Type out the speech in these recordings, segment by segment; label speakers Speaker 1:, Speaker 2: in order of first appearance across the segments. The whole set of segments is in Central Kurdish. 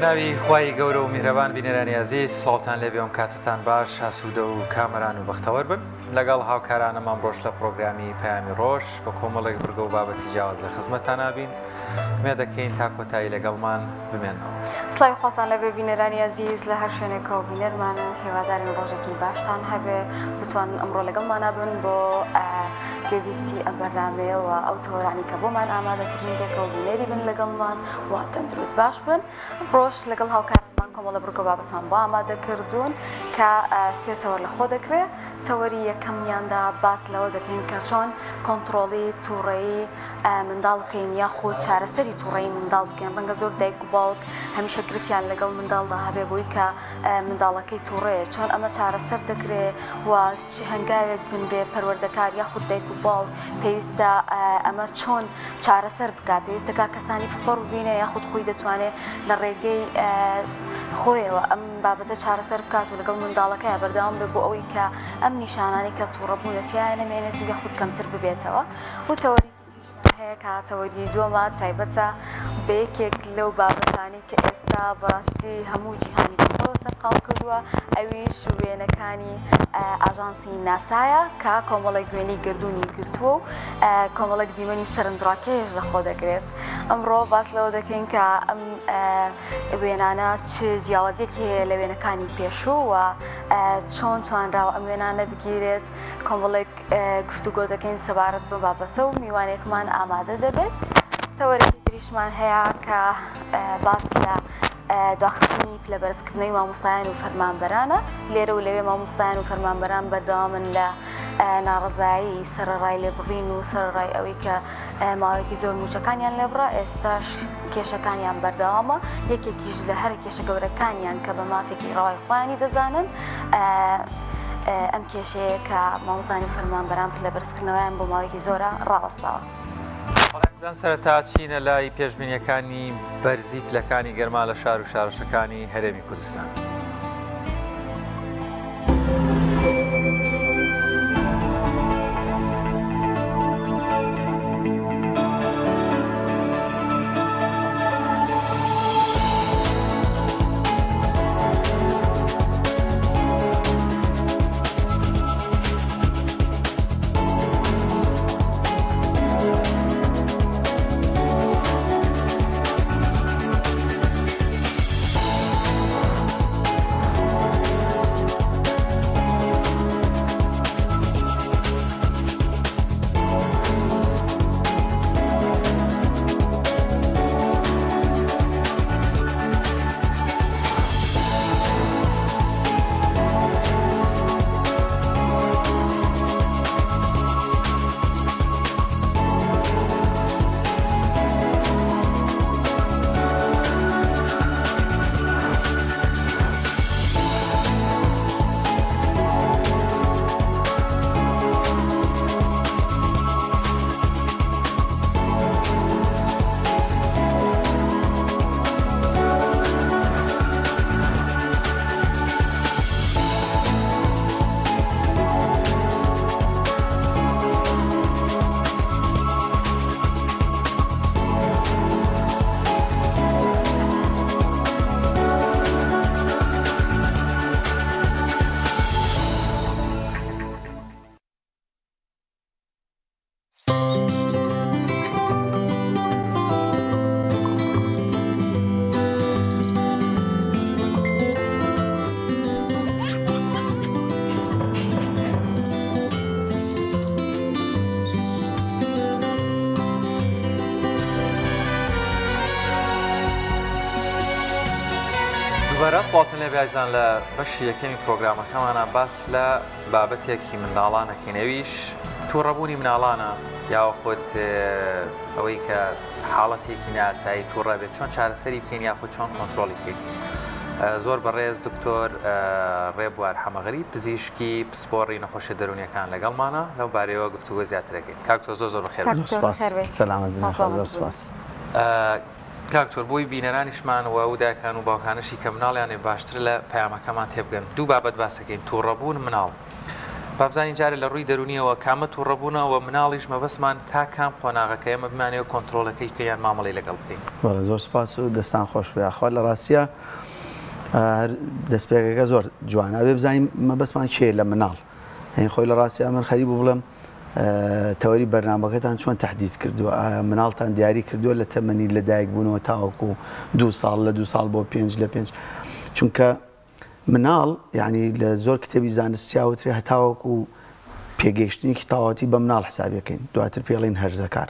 Speaker 1: ناوی خوای گەورە و میهرەبان بینەرانی ئازیز سڵاوتان لێبێ ئەم کاتەتان باش ئاسوودە و کامەران و بەختەوەر بن لەگەڵ هاوکارانم ئەمڕۆش لە پڕۆگرامی پەیامی ڕۆژ بە کۆمەڵێک بڕگە و بابەتی جیاواز لە خزمەتتان نابین ئومێد دەکەین تا کۆتایی لەگەڵمان بمێنەوە.
Speaker 2: سڵاوی خواتان لێبێ بینەرانی ئەزیز لە هەر شوێنێکەوە بینەرمانن هیوادارین ڕۆژێکی باشتان هەبێ بتوانن ئەمڕۆ لەگەڵمانا بن بۆ گوێبیستی ئەم بەرنامەیە و ئەو تەوەرانی کە بۆمان ئامادەکردن پێکەوە بینەری بن لەگەڵمان و تەندروست باش بن ئەمڕۆش لەگەڵ هاوکارانمان کۆمەڵە بڕگە و بابەتمان بۆ ئامادە کردوون کە سێ تەوەر لە خۆ دەگرێ تەوەری یەکەمیاندا باس لەوە دەکەین کە چۆن کۆنتڕۆڵی تووڕەیی منداڵ بکەین یاخود چارەسەری تووڕەیی منداڵ بکەین ڕەنگە زۆر دایک و باوک هەمیشە گرفتیان لەگەڵ منداڵدا هەبێ بۆی کە منداڵەکەی تووڕەیە چۆن ئەمە چارەسەر دەکرێ و چ هەنگاوێک بنرێ پەروەردەکار یاخود دایک و باوک پێویستە ئەمە چۆن چارەسەر بکات پێویستەکە کەسانی پسپۆڕ ببینێ یاخود خۆی دەتوانێت لە ڕێگەی خۆیەوە ئەم بابەتە چارەسەر بکات و لەگەڵ منداڵەکەی بەردەوام بێ بۆ ئەوەی کە ئەم نیشانانەی کە تووڕەبوونە تیایا نەمێنێت و یاخود کەمتر ببێتەوە و تەوەرێکی تریشمان هەیە کە تەوەری دووەمە تایبەتە بە یەکێک لەو بابەتانەی کە ئێستا بەڕاستی هەموو جیهانی بەخۆیەوە سەرقاڵ کردووە ئەویش وێنەکانی ئاژانسی ناسایە کە کۆمەڵێک وێنەی گەردوونی گرتووە و کۆمەڵێک دیمەنی سەرنجڕاکێش لەخۆ دەگرێت ئەمڕۆ باس لەوە دەکەین کە ئەم وێنانە چ جیاوازیەکی هەیە لە وێنەکانی پێشوو و چۆن توانراوە ئەم وێنانە بگیرێت کۆمەڵێک گفتوگۆ دەکەین سەبارەت بە بابەتە و میوانێکمان ئامادە دەبێت. تەوەرێکی تریشمان هەیە کە باس لە دواخستنی پلە بەرزکردنەوەی مامۆستایان و فەرمانبەرانە. لێرە و لەوێ مامۆستایان و فەرمانبەران بەردەوامن لە ناڕەزایی سەرەڕای لێبڕین و سەرەڕای ئەوەی کە ماوەیەکی زۆر مووچەکانیان لێبڕا، ئێستاش کێشەکانیان بەردەوامە. یەکێکیش لە هەرە کێشە گەورەکانیان کە بە مافێکی ڕەوای خۆیانی دەزانن ئەم کێشەیە کە مامۆستایانی فەرمانبەران پلە بەرزکردنەوەیان بۆ ماوەیەکی زۆرە ڕاوەستاوە.
Speaker 1: بەڵێ سەرەتا چینە لای پێشبینیەکانی بەرزی پلەکانی گەرما لە شار و شارۆچکەکانی هەرێمی کوردستان. دووبارە سڵاوتان لێ بێ ئازیزان لە بەشی یەکەمی پرۆگرامەکەمانە باس لە بابەتێکی منداڵان ئەکەین ئەویش تووڕەبوونی مناڵانە یاخود ئەوەی کە حاڵەتێکی ناسایی تووڕە بێت چۆن چارەسەری بکەین یاخود چۆن کۆنتترۆلی بکەین زۆر بەڕێز دکتۆر ڕێبوار حەمەغری پزیشکی پسپۆڕی نەخۆشیە دەروونیەکان لەگەڵمانە لەو بارەیەوە گفتوگۆ زیاترەکەین کاک تۆ زۆر زۆر بەخێر
Speaker 3: سەلامەت زۆر سپاس.
Speaker 1: کاک تۆر بۆی بینەرانیشمان و و دایکان و باوکانشی کە مناڵیانێ باشتر لە پەیامەکەمان تێبگەن دوو بابەت باسەکەین تووڕەبوون مناڵ. بابزانین جارێ لە ڕووی دەروونیەوە کامە توڕەبوونە و مناڵیش مەبەستمان تا کام قۆناغە کە ئێمە بمانەوێ کۆنترۆڵەکەی بکەین یان مامەڵەی لەگەڵ بکەین؟
Speaker 3: بەڵێ زۆر سپاس و دەستان خۆش بێ یاخوا لە ڕاستیا هەر دەستپێکەکە زۆر جوانە ئەبێ بزانین مەبەستمان کێیە لە مناڵ یعنی خۆی لە ڕاستیا من خەریک بوو بڵێم تەوەری بەرنامەکەتان چۆن تهدید کردووە ئایا مناڵتان دیاری کردووە لە تەمەنی لەدایک بوونەوە تاوەکو دوو ساڵ لە دوو ساڵ بۆ پێنج لە پێنج چونکە مناڵ یعنی لە زۆر کتێبی زانستیا وترێ هەتاوەکو پێگەیشتنێکی تەواوەتی بە مناڵ حسابەکەین دواتر پێڵین هەرزەکار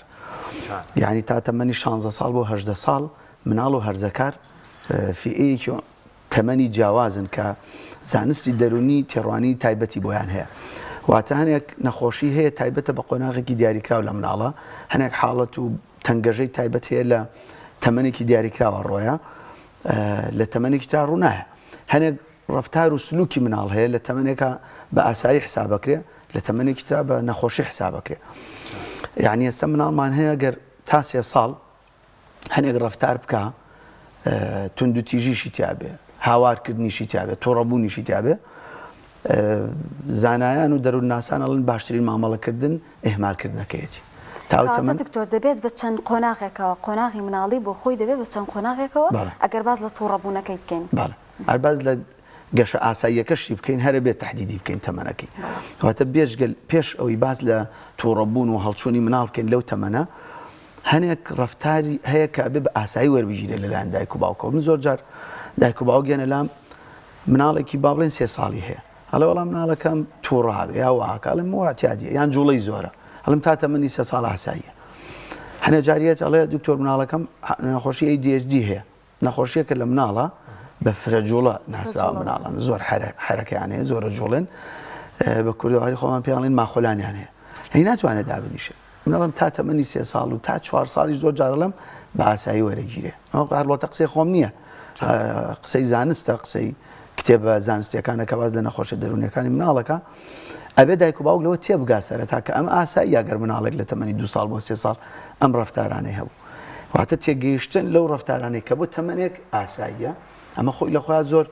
Speaker 3: یعنی تا تەمەنی 16 ساڵ بۆ 18 ساڵ مناڵ و هەرزەکار فئەیەکی تەمەنی جیاوازن کە زانستی دەرونی تێڕوانی تایبەتی بۆیان هەیە واتە هەنێک نەخۆشی هەیە تایبەتە بە قۆناغێکی دیاریکراو لە مناڵە هەنێک حاڵەت و تەنگەژەی تایبەت هەیە لە تەمەنێکی دیاریکراوە ڕۆیە لە تەمەنێکی ترا ڕوونایە. هەنێک ڕەفتار و سلوکی مناڵ هەیە لە تەمەنێکا بە ئاسایی حسابەکرێ لە تەمەنێکی ترا بە نەخۆشی حسابەکرێ. یعنی ئێستا مناڵمان هەیە گەر تا سێ ساڵ هەنێک ڕەفتار بکە توندوتیژیشی تیابێ هاوارکردنیشی تیابێ توڕەبوونیشی تیابێ زانایان و دەروونناسان ئەڵێن باشترین مامەڵەکردن ئیهمالکردنەکەیەتی. تا ئەو
Speaker 2: کەواتە
Speaker 3: تەمەن.
Speaker 2: دکتۆر دەبێت بە چەند قۆناغێکەوە، قۆناغی مناڵی بۆ خۆی دەبێت بە چەند قۆناغێکەوە
Speaker 3: بەڵێ.
Speaker 2: ئەگەر باس لە توڕەبوونەکەی بکەین؟
Speaker 3: بەڵێ هەر باس لە گەشە ئاساییەکەشی بکەین هەر ئەبێت تەحدیدی بکەین تەمەنەکەی.
Speaker 2: بەڵێ.
Speaker 3: واتە بێجگە پێش ئەوەی باس لە توڕەبوون و هەڵچوونی مناڵ بکەین لەو تەمەنە هەنێک ڕەفتاری هەیە کە ئەبێ بە ئاسایی وەربگیرێت لەلایەن دایک و باوکەوە. من زۆر جار دایک و باوک یەنە لام مناڵێکی با بڵێن سێ ساڵی هەیە ئەڵێ وەڵا مناڵەکەم تووڕابێ یا واکە ئەڵێم واعتیادیە یان جوڵەی زۆرە ئەڵێم تا تەمەنی سێ ساڵ ئاساییە هەنێ جاریەت ئەڵێ دکتۆر مناڵەکەم نەخۆشی ADHD هەیە نەخۆشیەکە لە مناڵە بە فرە جوڵە ناسراوە مناڵان زۆر حرەکەیان هەیە زۆرە جوڵێن بە کوردەواری خۆمان پێڵین ماخۆلانیان هەیە هی ناتوانێت دابنیشێ من ئەڵێم تا تەمەنی سێ ساڵ و تا چوار ساڵیش زۆر جار ئەڵێم بە ئاسایی وەرەگیرێ ئەوە هەڵبەتە قسەی خۆم نییە قسەی زانستە قسەی کتێبە زانستیەکانە کە باز لە نەخۆشە دەروونیەکانی مناڵەکە ئەبێ دایک و باوک لەوە تێبگا سەرەتا کە ئەم ئاسایی ئەگەر مناڵێک لە تەمەنی دو ساڵ بۆ سێ ساڵ ئەم ڕەفتارانەی هەبوو واتە تێگەیشتن لەو ڕەفتارانەی کە بۆ تەمەنێک ئاساییە ئەمە خۆی لە خۆیان زۆر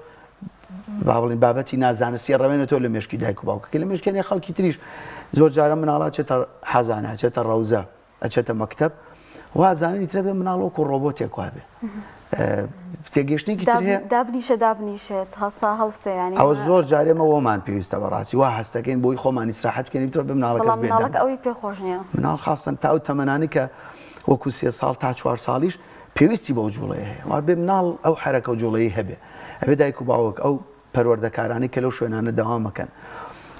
Speaker 3: با بڵێین بابەتی نازانستی ڕەوێنێتەوە لە مێشکی دایک و باوکەکەی لە مێشکێنێ خەڵکی تریش زۆر جارە مناڵا چێتە حەزانە چێتە ڕەوزە ئەچێتە مەکتەب وازانانی ترە بێ مناڵ وەکو ڕۆبۆتێک وابێ تێگەشتێکی تر هەیە
Speaker 2: دابنیشە دابنیشێت هەڵسا هەڵسێ ینی
Speaker 3: ئەوە زۆر جارێمە وەمان پێویستە بەڕاستی وا هەستەکەین بۆی خۆمان ئیسراحەت بکەین تر بە مناڵەکەش بێ
Speaker 2: مناڵەکە ئەوی پێ خۆش نییە
Speaker 3: مناڵ خاصەن تا ئەو تەمەنانی کە وەکو سێ ساڵ تا چوار ساڵیش پێویستی بەو جوڵەیە هەیە وا بێ مناڵ ئەو حەرەکە و جوڵەی هەبێ ئەبێ دایک و باوک ئەو پەروەردەکارانەی کە لەو شوێنانە دەوامەکەن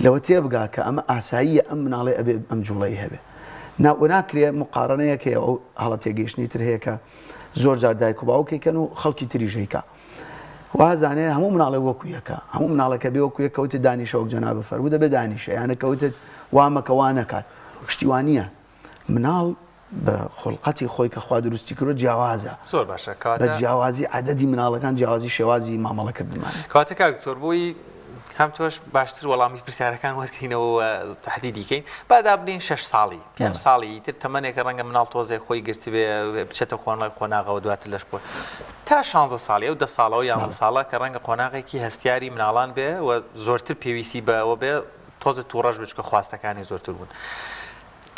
Speaker 3: لەوە تێبگا کە ئەمە ئاساییە ئەم مناڵی ئەبێ ئەم جوڵەی هەبێ ناکرێ مقارنەیەک هەیە ئەو هەڵە تێگەیشتنی تر هەیە کە زۆر جار دایک و باوکێکەن و خەڵکی تریژەیکە وازانێ هەموو مناڵێک وەکو یەکە هەموو مناڵەکە بێ وەکو یەک کەوتت دانیشە وەک جەنابە فەرموو دەبێ دانیشە یانە کەوتت وامەکە وا نەکات شتی وا نییە مناڵ بە خوڵقەتی خۆی کە خوا دروستی کردوە جیاوازە.
Speaker 1: زۆر باشە کەواتە.
Speaker 3: بە جیاوازی عەدەدی مناڵەکان جیاوازی شێوازی مامەڵە کردنمانە.
Speaker 1: کەواتە کاک دکتۆر بۆی هەم تۆش باشتر وەڵامی پرسیارەکان وەرگرینەوە و تەحدیدی کەین با دابنێین شەش ساڵی پێنج ساڵی ئیتر تەمەنێکە ڕەنگە مناڵ تۆزێک خۆی گرتبێ بچێتە قۆناغ قۆناغەوە دواتر لەش بۆ تا شانزە ساڵی ئەو دە ساڵەوە یانزە ساڵە کە ڕەنگە قۆناغێکی هەستیاری مناڵان بێ و زۆرتر پێویستی بەوە بێ تۆزێ تووڕەش بێ چونکە خواستەکانی زۆرتر بوون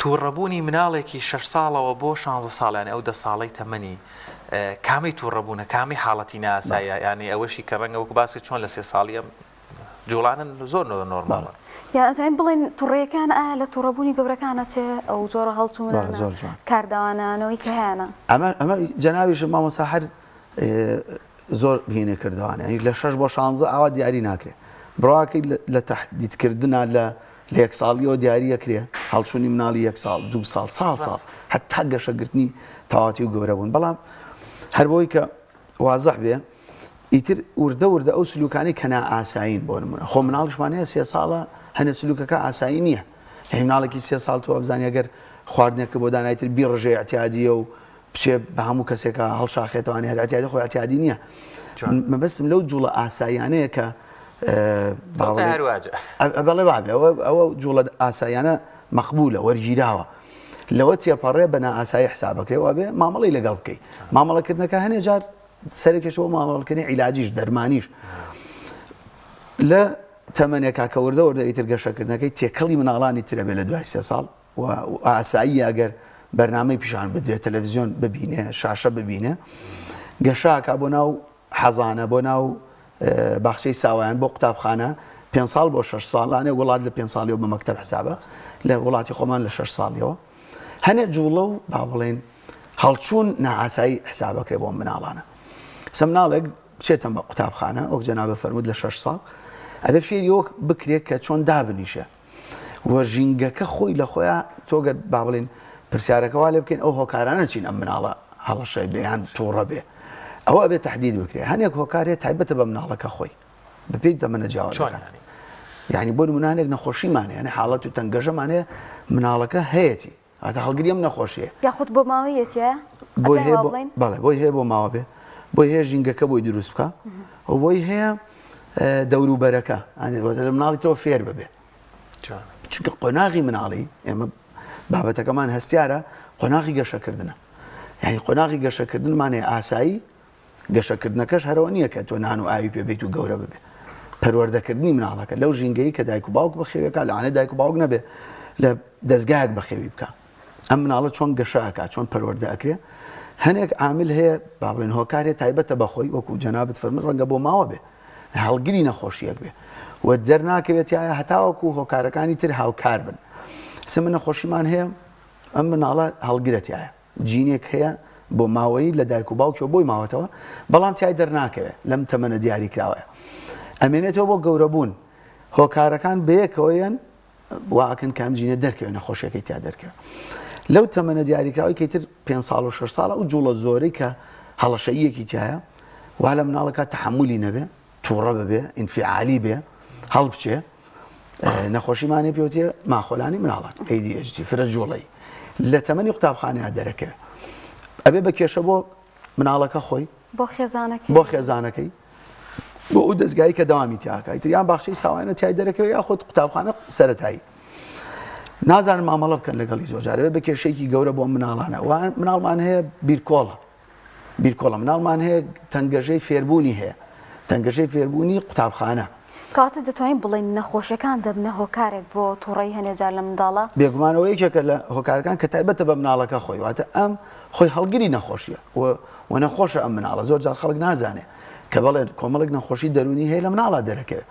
Speaker 1: توڕەبوونی مناڵێکی شەش ساڵەوە بۆ شانزە ساڵ یانی ئەو دە ساڵەی تەمەنی کامەی توڕەبوونە کامەی حاڵەتی نائاساییە یانی ئەوەشی کە ڕەنگە وەکو باسی چۆن لە سێ ساڵیە جوڵانن زۆر نۆرماڵە.
Speaker 2: یان ئەتوانین بڵێین توڕەیەکان ئایا لە توڕەبوونی گەورەکان ئەچێ ئەو جۆرە هەڵچوونانە
Speaker 3: زۆر جوان
Speaker 2: کاردانەوەی کە هەیانە؟
Speaker 3: ئەمە ئەمە جەنابیشم مامۆستا هەر زۆر هینێ کردوانە یانی لە شەش بۆ شانزە ئاوا دیاری ناکرێ بڕواکەی لە تەحدیدکردنا لە لە یەک ساڵیەوە دیاری ئەکرێ هەڵچوونی مناڵی یەک ساڵ دوو ساڵ ساڵ ساڵ هەتا گەشەگرتنی تەواتی و گەورە بوون بەڵام هەر بۆی کە وازح بێ ئیتر وردە وردە ئەو سلوکانی کە نائاسایین بۆ نمونە خۆ مناڵیشمان هەیە سێ ساڵە هەنێ سلوکەکە ئاسایی نییە هەی مناڵێکی سێ ساڵ تۆ بزانانی ئەگەر خواردنێکە بۆ دانایتر بیڕژێ اعتیادیە و بچێ بە هەموو کەسێکا هەڵشاخێتەوانی هەر اعتیادی خۆ اعتیادی نییە مەبەستم لەو جوڵە ئاساییانەیە کە بەڵێ وابێ ئەوە جوڵە ئاساییانە مەقبولە وەرگیراوە لەوە تێپەڕێ بە نائاسایی حسابەکرێ وابێ مامەڵی لەگەڵ بکەی مامەڵەکردنەکە هەنێ جار سەرێکێش بۆ مامەڵەکردنی عیلاجیش دەرمانیش لە. تەمەنێکا کە وردە وردە ئیتر گەشەکردنەکەی تێکەڵی مناڵانی ترە بێ لە دوای سێ ساڵ و ئاساییە ئەگەر بەرنامەی پیشان بدرێت تەلەڤزیۆن ببینێ شاشە ببینێ گەشاکە بۆ ناو حەزانە بۆ ناو باخچەی ساوایان بۆ قوتابخانە پێ ساڵ بۆ 6 ساڵانێ وڵات لە پێ ساڵیەوە بە مەکتەب حسابە لە وڵاتی خۆمان لە 6 ساڵیەوە هەنێ جوڵە و با بڵێن هەڵچوون نائاسایی حسابەکرێ بۆ مناڵانە سە مناڵێک بچێتە بە قوتابخانە وەک جەنابە فەرموود لە 6 ساڵ ئەبێ فێری وەک بکرێت کە چۆن دابنیشە و ژینگەکە خۆی لە خۆیان تۆگەر با بڵێن پرسیارەکە وا لێ بکەین ئەو هۆکارانە چین ئەم مناڵە هەڵەشەی بێ یان تووڕە بێ ئەوە ئەبێ تهدید بکرێ هەنێک هۆکارێ تایبەتە بە مناڵەکە خۆی بەپێی تەمەنە جیاوازەکان یعنی بۆ نمونە هەنێک نەخۆشیمان هەیە حاڵەت و تەنگەژەمان هەیە مناڵەکە هەیەتی واتە هەڵگری ئەم نەخۆشیە
Speaker 2: یاخود بۆ ماوەیەتە
Speaker 3: بۆی هەیە بەڵێ بۆی هەیە بۆ ماوە بێ بۆی هەیە ژینگەکە بۆی دروست بکە و بۆی هەیە دەوروبەرەکە ئەنی لە مناڵی تۆ فێر ببێ چونکە قۆناغی مناڵی ئێمە بابەتەکەمان هەستیارە قۆناغی گەشەکردنە یعنی قۆناغی گەشەکردنمانەیە ئاسایی گەشەکردنەکەش هەرەوە نییە کە تۆ نان و ئاوی پێ بیت و گەورە ببێ. پەروەردەکردنی مناڵەکە لەو ژینگەی کە دایک و باوک بەخێوێکا لەوانەیە دایک و باوک نەبێ لە دەستگایەک بەخێوی بکە ئەم مناڵە چۆن گەشە ئەکا چۆن پەروەردە ئەکرێ هەنێک عامل هەیە با بڵێن هۆکارێ تایبەتە بە خۆی وەکو جەنابت فەرمووت ڕەنگە بۆ ماوە بێ هەڵگری نەخۆشیەک بێ و دەرناکەوێت تایە هەتاوەکو هۆکارەکانی تر هاوکار بن سمە نەخۆشیمان هەیە ئەم مناڵە هەڵگرە تایە جینێک هەیە بۆ ماوەیی لە دایک و باوکیەوە بۆی ماوەتەوە بەڵام تای دەرناکەوێت لەم تەمەنە دیاریکراوەیە ئەمێنێتەوە بۆ گەورەبوون هۆکارەکان بەیەکەوەیەن واکەن کام جینە دەرکەوێت نەخۆشیەکەی تیا دەرکەوێت لەو تەمەنە دیاریکراوی کەیتر پێ ساڵ و 6 ساڵە و جوڵە زۆرەی کە هەڵەشەیەکی تایە وا لە مناڵەکە تحملی نەبێ تووڕە ببێ ئینفعالی بێ هەڵبچێ نەخۆشیمانێ پێوتێ ماخۆلانی مناڵان ADHD فرە جوڵەی لە تەمەنی قوتابخانەیە دەرەکەوێ ئەبێ بە کێشە بۆ مناڵەکە خۆی
Speaker 2: بۆ خێزانەکەی
Speaker 3: بۆ خێزانەکەی بۆ ئەو دەستگایی کە داوامی تیاکە ئیتر یان باخچەی ساوایانە تای دەرەکەوێ یاخود قوتابخانە سەرەتایی نازانن مامەڵە بکەن لەگەڵی زۆر جارەوە بە کێشەیەکی گەورە بۆ مناڵانە و مناڵمان هەیە بیرکۆڵە بیرکۆڵە مناڵمان هەیە تەنگەژەی فێربوونی هەیە تەنگەژەی فێربوونی قوتابخانە.
Speaker 2: کەواتە دەتوانین بڵێین نەخۆشیەکان دەبنە هۆکارێک بۆ توڕەیی هەنێ جار لە منداڵا؟
Speaker 3: بێگومان ئەوە یەکێکە لە هۆکارەکان کە تایبەتە بە مناڵەکە خۆی واتە ئەم خۆی هەڵگری نەخۆشیە و و نەخۆشە ئەم مناڵە زۆر جار خەڵک نازانێ کە بەڵێ کۆمەڵێک نەخۆشی دەروونی هەیە لە مناڵا دەرەکەوێت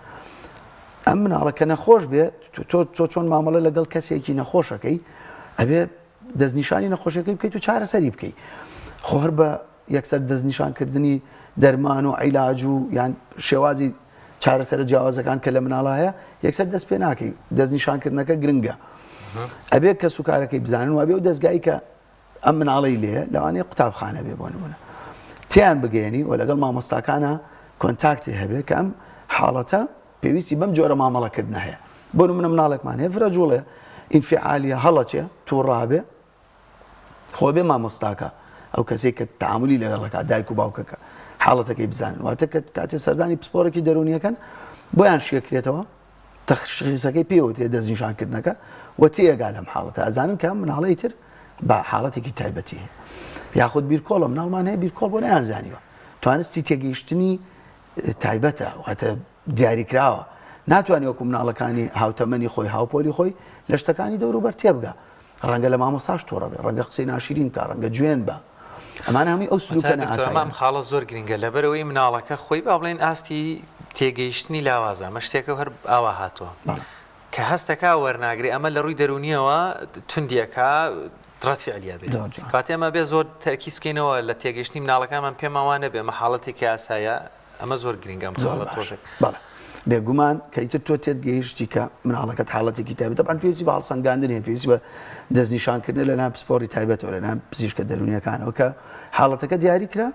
Speaker 3: ئەم مناڵە کە نەخۆش بێ تۆ تۆ چۆن مامەڵە لەگەڵ کەسێکی نەخۆشەکەی ئەبێ دەستنیشانی نەخۆشیەکەی بکەیت و چارەسەری بکەیت خۆ هەر بە یەکسەر دەستنیشانکردنی دەرمان و عیلاج و یان شێوازی چارەسەرە جیاوازەکان کە لە مناڵا هەیە یەکسەر دەست پێ ناکەی دەستنیشانکردنەکە گرنگە ئەبێ کەس و کارەکەی بزانن و ئەبێ و دەستگایی کە ئەم مناڵەی لێ لەوانەیە قوتابخانە بێ بۆ نمونە تیان بگەێنی و لەگەڵ مامۆستاکانە contact ی هەبێ کە ئەم حاڵەتە پێویستی بەم جۆرە مامەڵەکردنە هەیە. بۆ نمونە مناڵێکمان هەیە فرە جوڵێ، ئینفعالیە، هەڵەچێ، توڕابێ، خۆ بێ مامۆستاکە ئەو کەسێک کە تعاملی لەگەڵەکە دایک و باوکەکە حاڵەتەکەی بزانن واتە کە کاتێ سەردانی پسپۆڕێکی دەرونیەکەن بۆیان شیەکرێتەوە تەشخیسەکەی پێوترێ دەستنیشانکردنەکە و تێگا لەم حاڵەتە ئەزانن کە مناڵی تر بە حاڵەتێکی تایبەتی هەیە یاخود بیرکۆڵە مناڵمان هەیە بیرکۆڵ بۆ نەیان زانیوە توانستی تێگەیشتنی تایبەتە واتە دیاریکراوە ناتوانێت وەکو مناڵەکانی هاوتەمەنی خۆی هاوپۆلی خۆی لە شتەکانی دەوروبەر تێبگا ڕەنگە لە مامۆستاش توڕە بێ ڕەنگە قسەی ناشرین بکا ڕەنگە جوێن بە ئەمانە هەمووی ئەو سلوکە نائاساییانە.
Speaker 1: ئەم خاڵە زۆر گرنگە لەبەرئەوەی مناڵەکە خۆی با بڵێین ئاستی تێگەیشتنی لاوازە ئەمە شتێکە و هەر ئاوا هاتووە کە هەستەکا وەرناگرێ ئەمە لە ڕووی دەروونیەوە توندی ئەکا ڕەد فعلی ئەبێ کاتێ ئەمە بێ زۆر تەرکیز بکەینەوە لە تێگەیشتنی مناڵەکانمان پێمان وا نەبێ ئەمە حاڵەتێکی ئاسایە ئەمە زۆر گرنگە ئەم خاڵە تۆژێک.
Speaker 3: بەڵێ بێگومان کە ئیتر تۆ تێت گەیشتی کە مناڵەکەت حاڵەتێکی تایبەت تەبعەن پێویستی بە هەڵسەنگاندن هەیە پێویستی بە دەستنیشانکردن لەلایەن پسپۆڕی تایبەتەوە لەلایەن پزیشکە دەروونیەکانەوە کە حاڵەتەکە دیاری کرا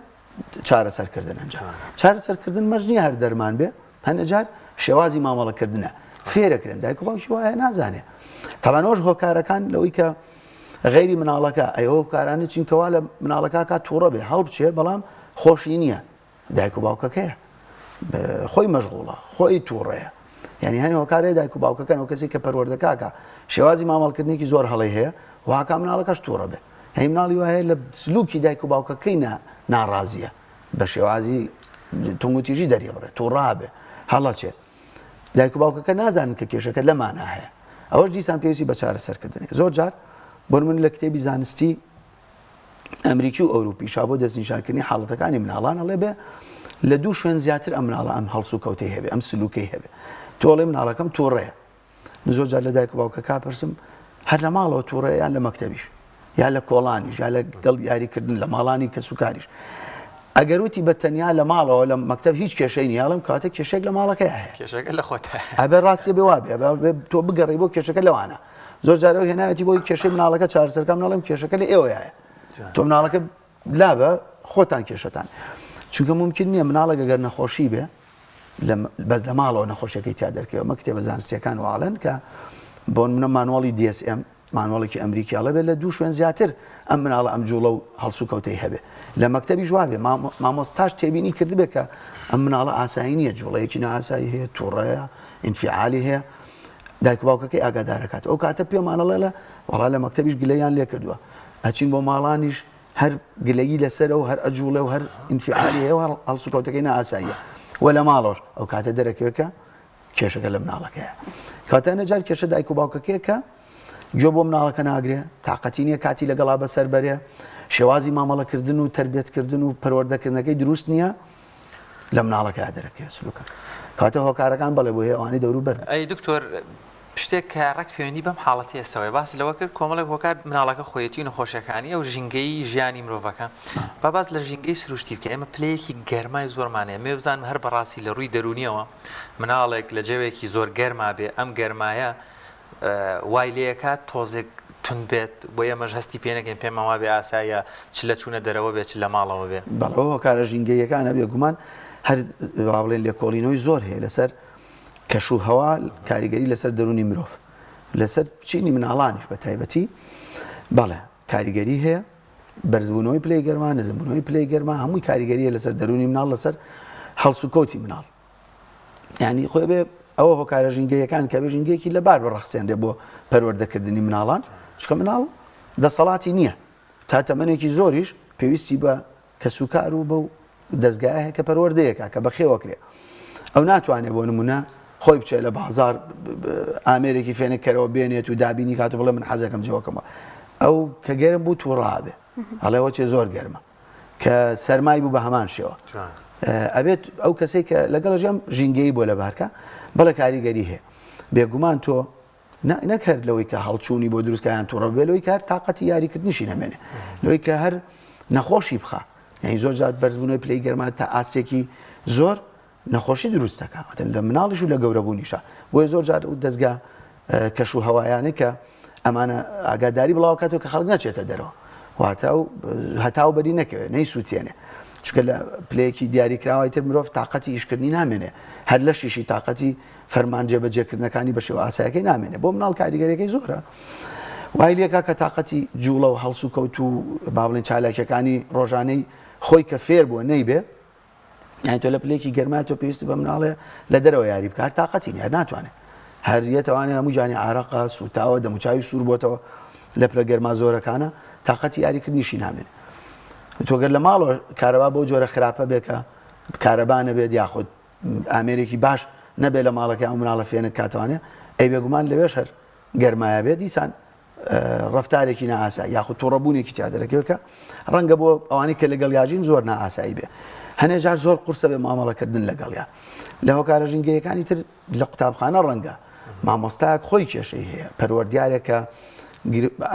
Speaker 3: چارەسەرکردن ئەنجام چارەسەرکردن مەرج نییە هەر دەرمان بێ هەنێ جار شێوازی مامەڵەکردنە فێرەکرێن دایک و باوکی وایە نازانێ تەبانەوەش هۆکارەکان لەوەی کە غەیری مناڵەکە ئەی هۆکارانی چین کەوا لە مناڵەکە کا تووڕە بێ هەڵبچێ بەڵام خۆشی نییە دایک و باوکەکەیە خۆی مەشغوڵە خۆی تووڕەیە یعنی هەنێ هۆکارێ دایک و باوکەکەن و کەسی کە پەروەردەکاکە شێوازی مامەڵکردنێکی زۆر هەڵەی هەیە واکە مناڵەکەش تووڕە بێ هەی مناڵی وایە لە سلوکی دایک و باوکەکەی ناڕازیە بە شێوازی توندوتیژی دەریبڕێ تووڕابێ هەڵەچێ. دایک و باوکەکە نازانن کە کێشەکە لەمانە هەیە ئەوەش دیسان پێویستی بە چارەسەرکردنی زۆر جار بۆ من لە کتێبی زانستی ئەمریکی و ئەوروپیشا بۆ دەستنیشانکردنی حاڵەتەکانی مناڵان ئەڵێ بێ لە دوو شوێن زیاتر ئەم مناڵە ئەم هەڵسوکەوتەی هەبێ ئەم سلوکەی هەبێ تۆ ئەڵێ مناڵەکەم تووڕەیە من زۆر جار لە دایک و باوکەکە پرسم هەر لە ماڵەوە تووڕەیە یان لە مەکتەبیش یا لە کۆڵانیش یا لە گەڵ یاریکردن لە ماڵانی کەسوکاریش ئەگەر وتی بە تەنیا لە ماڵەوە لە مەکتەب هیچ کێشەی نییە ئەڵێم کەواتە کێشێک لە ماڵەکەی هەیە
Speaker 1: کێشەکە لە خۆتە
Speaker 3: ئەبێ ڕاستیە بێ وابێ ئەبێ تۆ بگەڕێی بۆ کێشەکە لەوانە زۆر جار ئەو هێناوێتی بۆی کێشەی مناڵەکە چارەسەرکەم نەڵێم کێشەکە لە ئێوەیە تۆ مناڵەکە لابە خۆتان کێشەتان چونکە ممکن نییە مناڵێک ئەگەر نەخۆشی بێ بەس لە ماڵەوە نەخۆشیەکەی تیا دەرکەوە مە کتێبە زانستیەکان واڵێن کە بۆن منە مانواڵی DSM مانواڵێکی ئەمریکی ئەڵێ بێت لە دوو شوێن زیاتر ئەم مناڵە ئەم جوڵە و هەڵسوکەوتەی هەبێ لە مەکتەبیش وابێ مامۆستاش تێبینی کردبێ کە ئەم مناڵە ئاسایی نییە جوڵەیەکی نائاسایی هەیە تووڕەیە ئینفعالی هەیە دایک و باوکەکەی ئاگادارەکات ئەو کاتە پێمان ئەڵێ لە وەڵا لە مەکتەبیش گلەیان لێ کردووە ئەچین بۆ ماڵانیش هەر گلەیی لەسەرە و هەر ئەجوڵێ و هەر ئینفعالی هەیە و هەڵسوکەوتەکەی نائاساییە و لە ماڵەوەش ئەو کاتە دەرەکەوێت کە کێشەکە لە مناڵەکەیە کاتە نەجار کێشە دایک و باوکەکەیە کە گوێ بۆ مناڵەکە ناگرێ تااقەتی نییە کاتی لەگەڵا بەسەر بەرێ شێوازی مامەڵەکردن و تربێتکردن و پەروەردەکردنەکەی دروست نییە لە مناڵەکە دەرەکەی سلوکە کاتە هۆکارەکان بەڵێ بۆ هەیە ئەوانی دەورو بەر
Speaker 1: ئەی دکتۆر شتێک کە ڕێک پەیوەندی بەم حاڵەتی ئێستەوەیە باست لەوە کرد کۆمەڵێک هۆکار مناڵەکە خۆیەتی و نەخۆشیەکانی ئەو ژینگەی ژیانی مرۆڤەکە با باس لە ژینگەی سروشتی بکەین ئێمە پلەیەکی گەرمای زۆرمان هەیە مێ بزانم هەر بەڕاستی لە ڕووی دەروونیەوە مناڵێک لە جەوێکی زۆر گەرما بێ ئەم گەرمایە وای لێکات تۆزێک تون بێت بۆ ئێمەش هەستی پێ نەکەین پێمان وابێ ئاساییە چ لە چوونە دەرەوە بێت چ لە ماڵەوە بێ.
Speaker 3: بەڵێ ئەو هۆکارە ژینگەییەکانە بێگومان هەر با بڵێن لێکۆڵینەوەی زۆر هەیە لەسەر کەش و هەوا کاریگەری لەسەر دەروونی مرۆڤ لەسەر چینی مناڵانیش بە تایبەتی بەڵێ کاریگەری هەیە بەرزبوونەوەی پلەی گەرما نزمبوونەوەی پلەی گەرما هەمووی کاریگەریە لەسەر دەروونی مناڵ لەسەر هەڵسوکەوتی مناڵ یعنی خۆی بێ ئەوە هۆکارە ژینگەیەکان کە بێ ژینگەیەکی لەبار بڕەخسێنرێ بۆ پەروەردەکردنی مناڵان چونکە مناڵ دەسەڵاتی نییە تا تەمەنێکی زۆریش پێویستی بە کەسوکار و بەو دەزگایە هەیە کە پەروەردەیەکە کە بەخێوەکرێ ئەو ناتوانێت بۆ نمونە خۆی بچێت لە بازار ئامێرێکی فێنکەرەوە بێنێت و دابینی کات و بڵێ من حەزەکەم جەوەکەمە ئەو کە گەرم بوو تووڕابێ ئەڵێەوە چێ زۆر گەرمە کە سەرمای بوو بە هەمان شێوە ئەبێت ئەو کەسێک کە لەگەڵ ژیان ژینگەی بۆ لە بارکە بەڵێ کاریگەری هەیە بێگومان تۆ نەک هەر لەوەی کە هەڵچوونی بۆ دروست کە یان توڕە بێ لەوەی کە هەر تاقەتی یاریکردنیشی نەمێنێ لەوەی کە هەر نەخۆشی بخا یعنی زۆر جار بەرزبوونەوەی پلەی گەرما تا ئاستێکی زۆر نەخۆشی دروست دەکا واتە لە مناڵیش و لە گەورەبوونیشە بۆیە زۆر جار و دەستگا کەش و هەوایانەی کە ئەمانە ئاگاداری بڵاوکاتەوە کە خەڵک نەچێتە دەرەوە واتە و هەتاو بەری نەکەوێت نەیسووتێنێ چونکە لە پلەیەکی دیاریکراوی تر مرۆڤ تااقەتی ئیشکردنی نامێنێ هەر لەشیشی تااقەتی فەرمان جێبەجێکردنەکانی بە شێوە ئاسایەکەی نامێنێ بۆ مناڵ کاریگەریەکەی زۆرە وای لێکا کە تااقەتی جوڵە و هەڵسوکەوت و با بڵێن چالاکیەکانی ڕۆژانەی خۆی کە فێر بووە نەیبێ یانی تۆ لە پلێکی گەرما تۆ پێویست بە مناڵێ لە دەرەوە یاری بکە هەر تااقەتی نیە هەر ناتوانێت هەر یەتوانێ هەموو جانی عراقا سوتاوە دەموچاوی سوور بۆتەوە لە پلە گەرما زۆرەکانە تااقەتی یاریکردنیشی نامێنێ تۆگەر لە ماڵەوە کارەبا بۆ جۆرە خراپە بێکە کارەبا نەبێت یاخود ئامێرێکی باش نەبێت لە ماڵەکەی ئەو مناڵە فێنک کاتوانێ ئەی بێگومان لەوێش هەر گەرمایە بێت دیسان ڕفتارێکی نائاسایی یاخود توڕەبوونێکی تیا دەرەکەوێت کە ڕەنگە بۆ ئەوانەی کە لەگەڵ یاژین زۆر نائاسایی بێ هەنێ جار زۆر قورسە بێ مامەڵەکردن لەگەڵیا لە هۆکارە ژینگەیەکانی تر لە قوتابخانە ڕەنگە مامۆستایەک خۆی کێشەی هەیە پەروەردیارێکە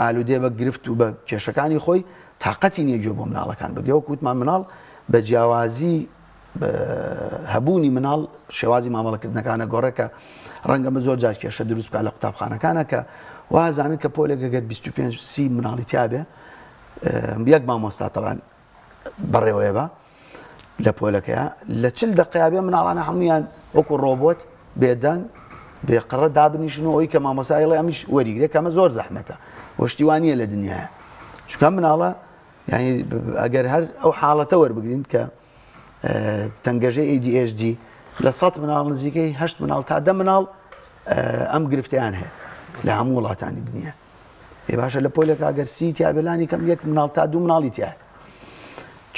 Speaker 3: ئالوودێ بە گرفت و بە کێشەکانی خۆی تااقەتی نییە گوێ بۆ مناڵەکان بگرێ وەک وتمان مناڵ بە جیاوازی هەبوونی مناڵ شێوازی مامەڵەکردنەکانە گۆڕێ کە ڕەنگە بە زۆر جار کێشە دروست بکات لە قوتابخانەکانە کە وازانن کە پۆلێک گەر 25 سی مناڵی تیاابێ یەک مامۆستا تەوان بەڕێوەیە بە لە پۆلەکەیە لە چل دقیابێ مناڵانە هەمویان وەکو ڕۆبۆت بێدەنگ بێقڕە دابنیشن و ئەوی کە مامۆسایڵێ ئەمیش وەریگرێ کەمە زۆر زەحمەتە وەشتیوانە لە دنیاە چکە مناڵە یعنی ئەگەر هەر ئەو حاڵەتە وەربگرین کە تەنگەژەی ADHD لە سە مناڵ نزیکەی هەشت مناڵ تا دە مناڵ ئەم گرفتیان هەیە لە هەموو وڵاتانی دنیا ئێ باشە لە پۆلێک ئەگەر سی تیابێلانی کەم یەک مناڵ تا دوو مناڵی تیا.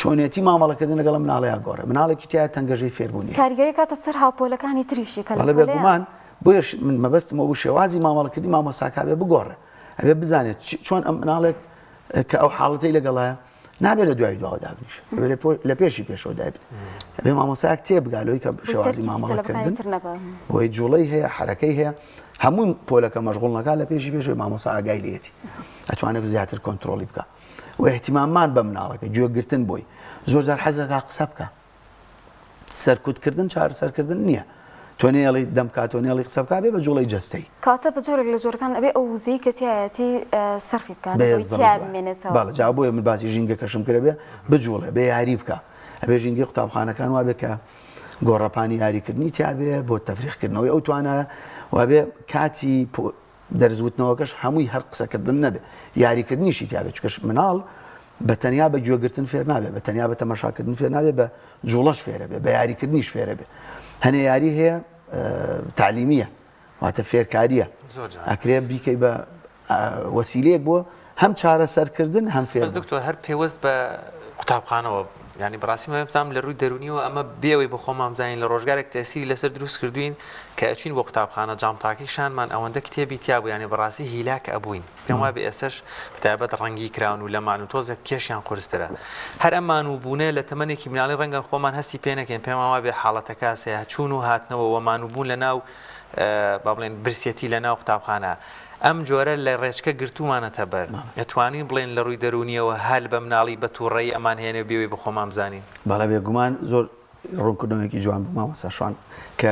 Speaker 3: چۆنێتی مامەڵەکردن لەگەڵ مناڵەیە گۆڕێ مناڵێکی تیا تەنگەژەی فێربوونی
Speaker 2: کاریگەری کاتە سەر هاوپۆلەکانی تریشی کە
Speaker 3: بەڵێ بێگومان بۆیەش من مەبەستم ئەوە شێوازی مامەڵەکردنی مامۆستاکە بێ بگۆڕێ ئەبێ بزانێت چۆن ئەم مناڵێک کە ئەو حاڵەتەی لەگەڵایە نابێت لە دوای دواوە دابنیش لە پێشی پێشەوە دابن ئەبێ مامۆسایەک تێبگا لەوەی کە شێوازی مامەڵەکردن بۆی جوڵەی هەیە حرەکەی هەیە هەموو پۆلەکە مەشغوڵ نەکا لە پێشی پێشەوەی مامۆسا ئاگای لێتی ئەتوانێت زیاتر کۆنتترۆلی بکە و احتیماممان بە مناڵەکە گوێگرتن بۆی زۆر جار حەزەکە قسە بکە سەرکوتکردن چارەسەرکردن نییە. تۆ نەیەڵی دەم بکات تۆ نەیەڵی قسە بکات بێ بە جوڵەی جەستەی.
Speaker 2: کەواتە بە جۆرێک لە جۆرەکان ئەبێ ئەو وزەی کە تیایەتی سەرفی بکات بۆی تیا بمێنێتەوە.
Speaker 3: بەڵێ جا بۆیە من باسی ژینگەکەشم کرد ئەبێ بجوڵێ بێ یاری بکا ئەبێ ژینگەی قوتابخانەکان وابێ کە گۆڕەپانی یاریکردنی تیابێ بۆ تەفریخکردنەوەی ئەو توانایە وابێ کاتی دەرس وتنەوەکەش هەمووی هەر قسەکردن نەبێ یاریکردنیشی تیابێت چونکە مناڵ بە تەنیا بە گوێگرتن فێر نابێ بە تەنیا بە تەماشاکردن فێر نابێ بە جوڵەش فێرە بێ بە یاریکردنیش فێرە بێ هەنێ یاری هەیە تعلیمیە واتە فێرکاریە ئەکرێ بیکەی بە وەسیلەیەک بۆ هەم چارەسەرکردن هەم فێر
Speaker 1: دکتۆر هەر پێوەست بە قوتابخانەوە یانی بەڕاستی من بزانم لە ڕووی دەروونیەوە ئەمە بێوەی بە خۆمان بزانین لە ڕۆژگارێک تەسیری لەسەر دروست کردوین کە ئەچوین بۆ قوتابخانە جامتاکەی شانمان ئەوەندە کتێبی تیا بوو یانی بەڕاستی هیلاک ئەبووین پێم وابێ ئێسەش بەتایبەت ڕەنگی کراون و لەمان و تۆزێک کێشیان قورسترە هەر ئەم مانووبوونە لە تەمەنێکی مناڵی ڕەنگە خۆمان هەستی پێ نەکەین پێمان وابێ حاڵەتەکە سەیە چوون و هاتنەوە وە مانووبوون لە ناو با بڵێن برسێتی لە ناو قوتابخانە ئەم جۆرە لە ڕێچکە گرتوومانەتە بەر، ئەتوانین بڵێین لە ڕووی دەروونییەوە هەل بە مناڵی بە تووڕەیی ئەمان هێنێ و بێوەی بە خۆمان بزانین؟
Speaker 3: بەڵێ بێگومان زۆر ڕوونکردنەوەیەکی جوان بوو مامۆستا شوان کە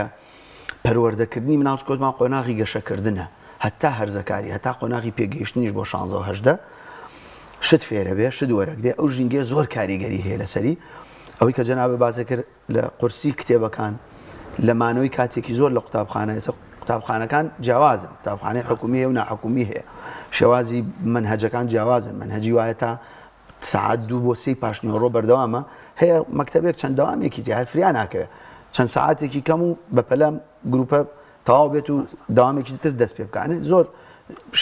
Speaker 3: پەروەردەکردنی مناڵ چونکە وتمان قۆناغی گەشەکردنە هەتا هەرزەکاری هەتا قۆناغی پێگەیشتنیش بۆ شانزە و 18 شت فێرە بێ شت وەرەگرێ ئەو ژینگەیە زۆر کاریگەری هەیە لەسەری ئەوەی کە جەنابت باسی کرد لە قورسی کتێبەکان، لە مانەوەی کاتێکی زۆر لە قوتابخانە، ئێستا قوتابخانەکان جیاوازن، قوتابخانەی حکومی هەیە و ناحکومی هەیە، شێوازی مەنهەجەکان جیاوازن، مەنهەجی وایە تا سەعات دوو بۆ سێی پاشنیوەڕۆ بەردەوامە، هەیە مەکتەبێک چەند دەوامێکی تیا هەر فریا ناکەوێت، چەند سەعاتێکی کەم و بەپەلە گروپە تەواو بێت و دەوامێکی تر دەست پێ بکات، زۆر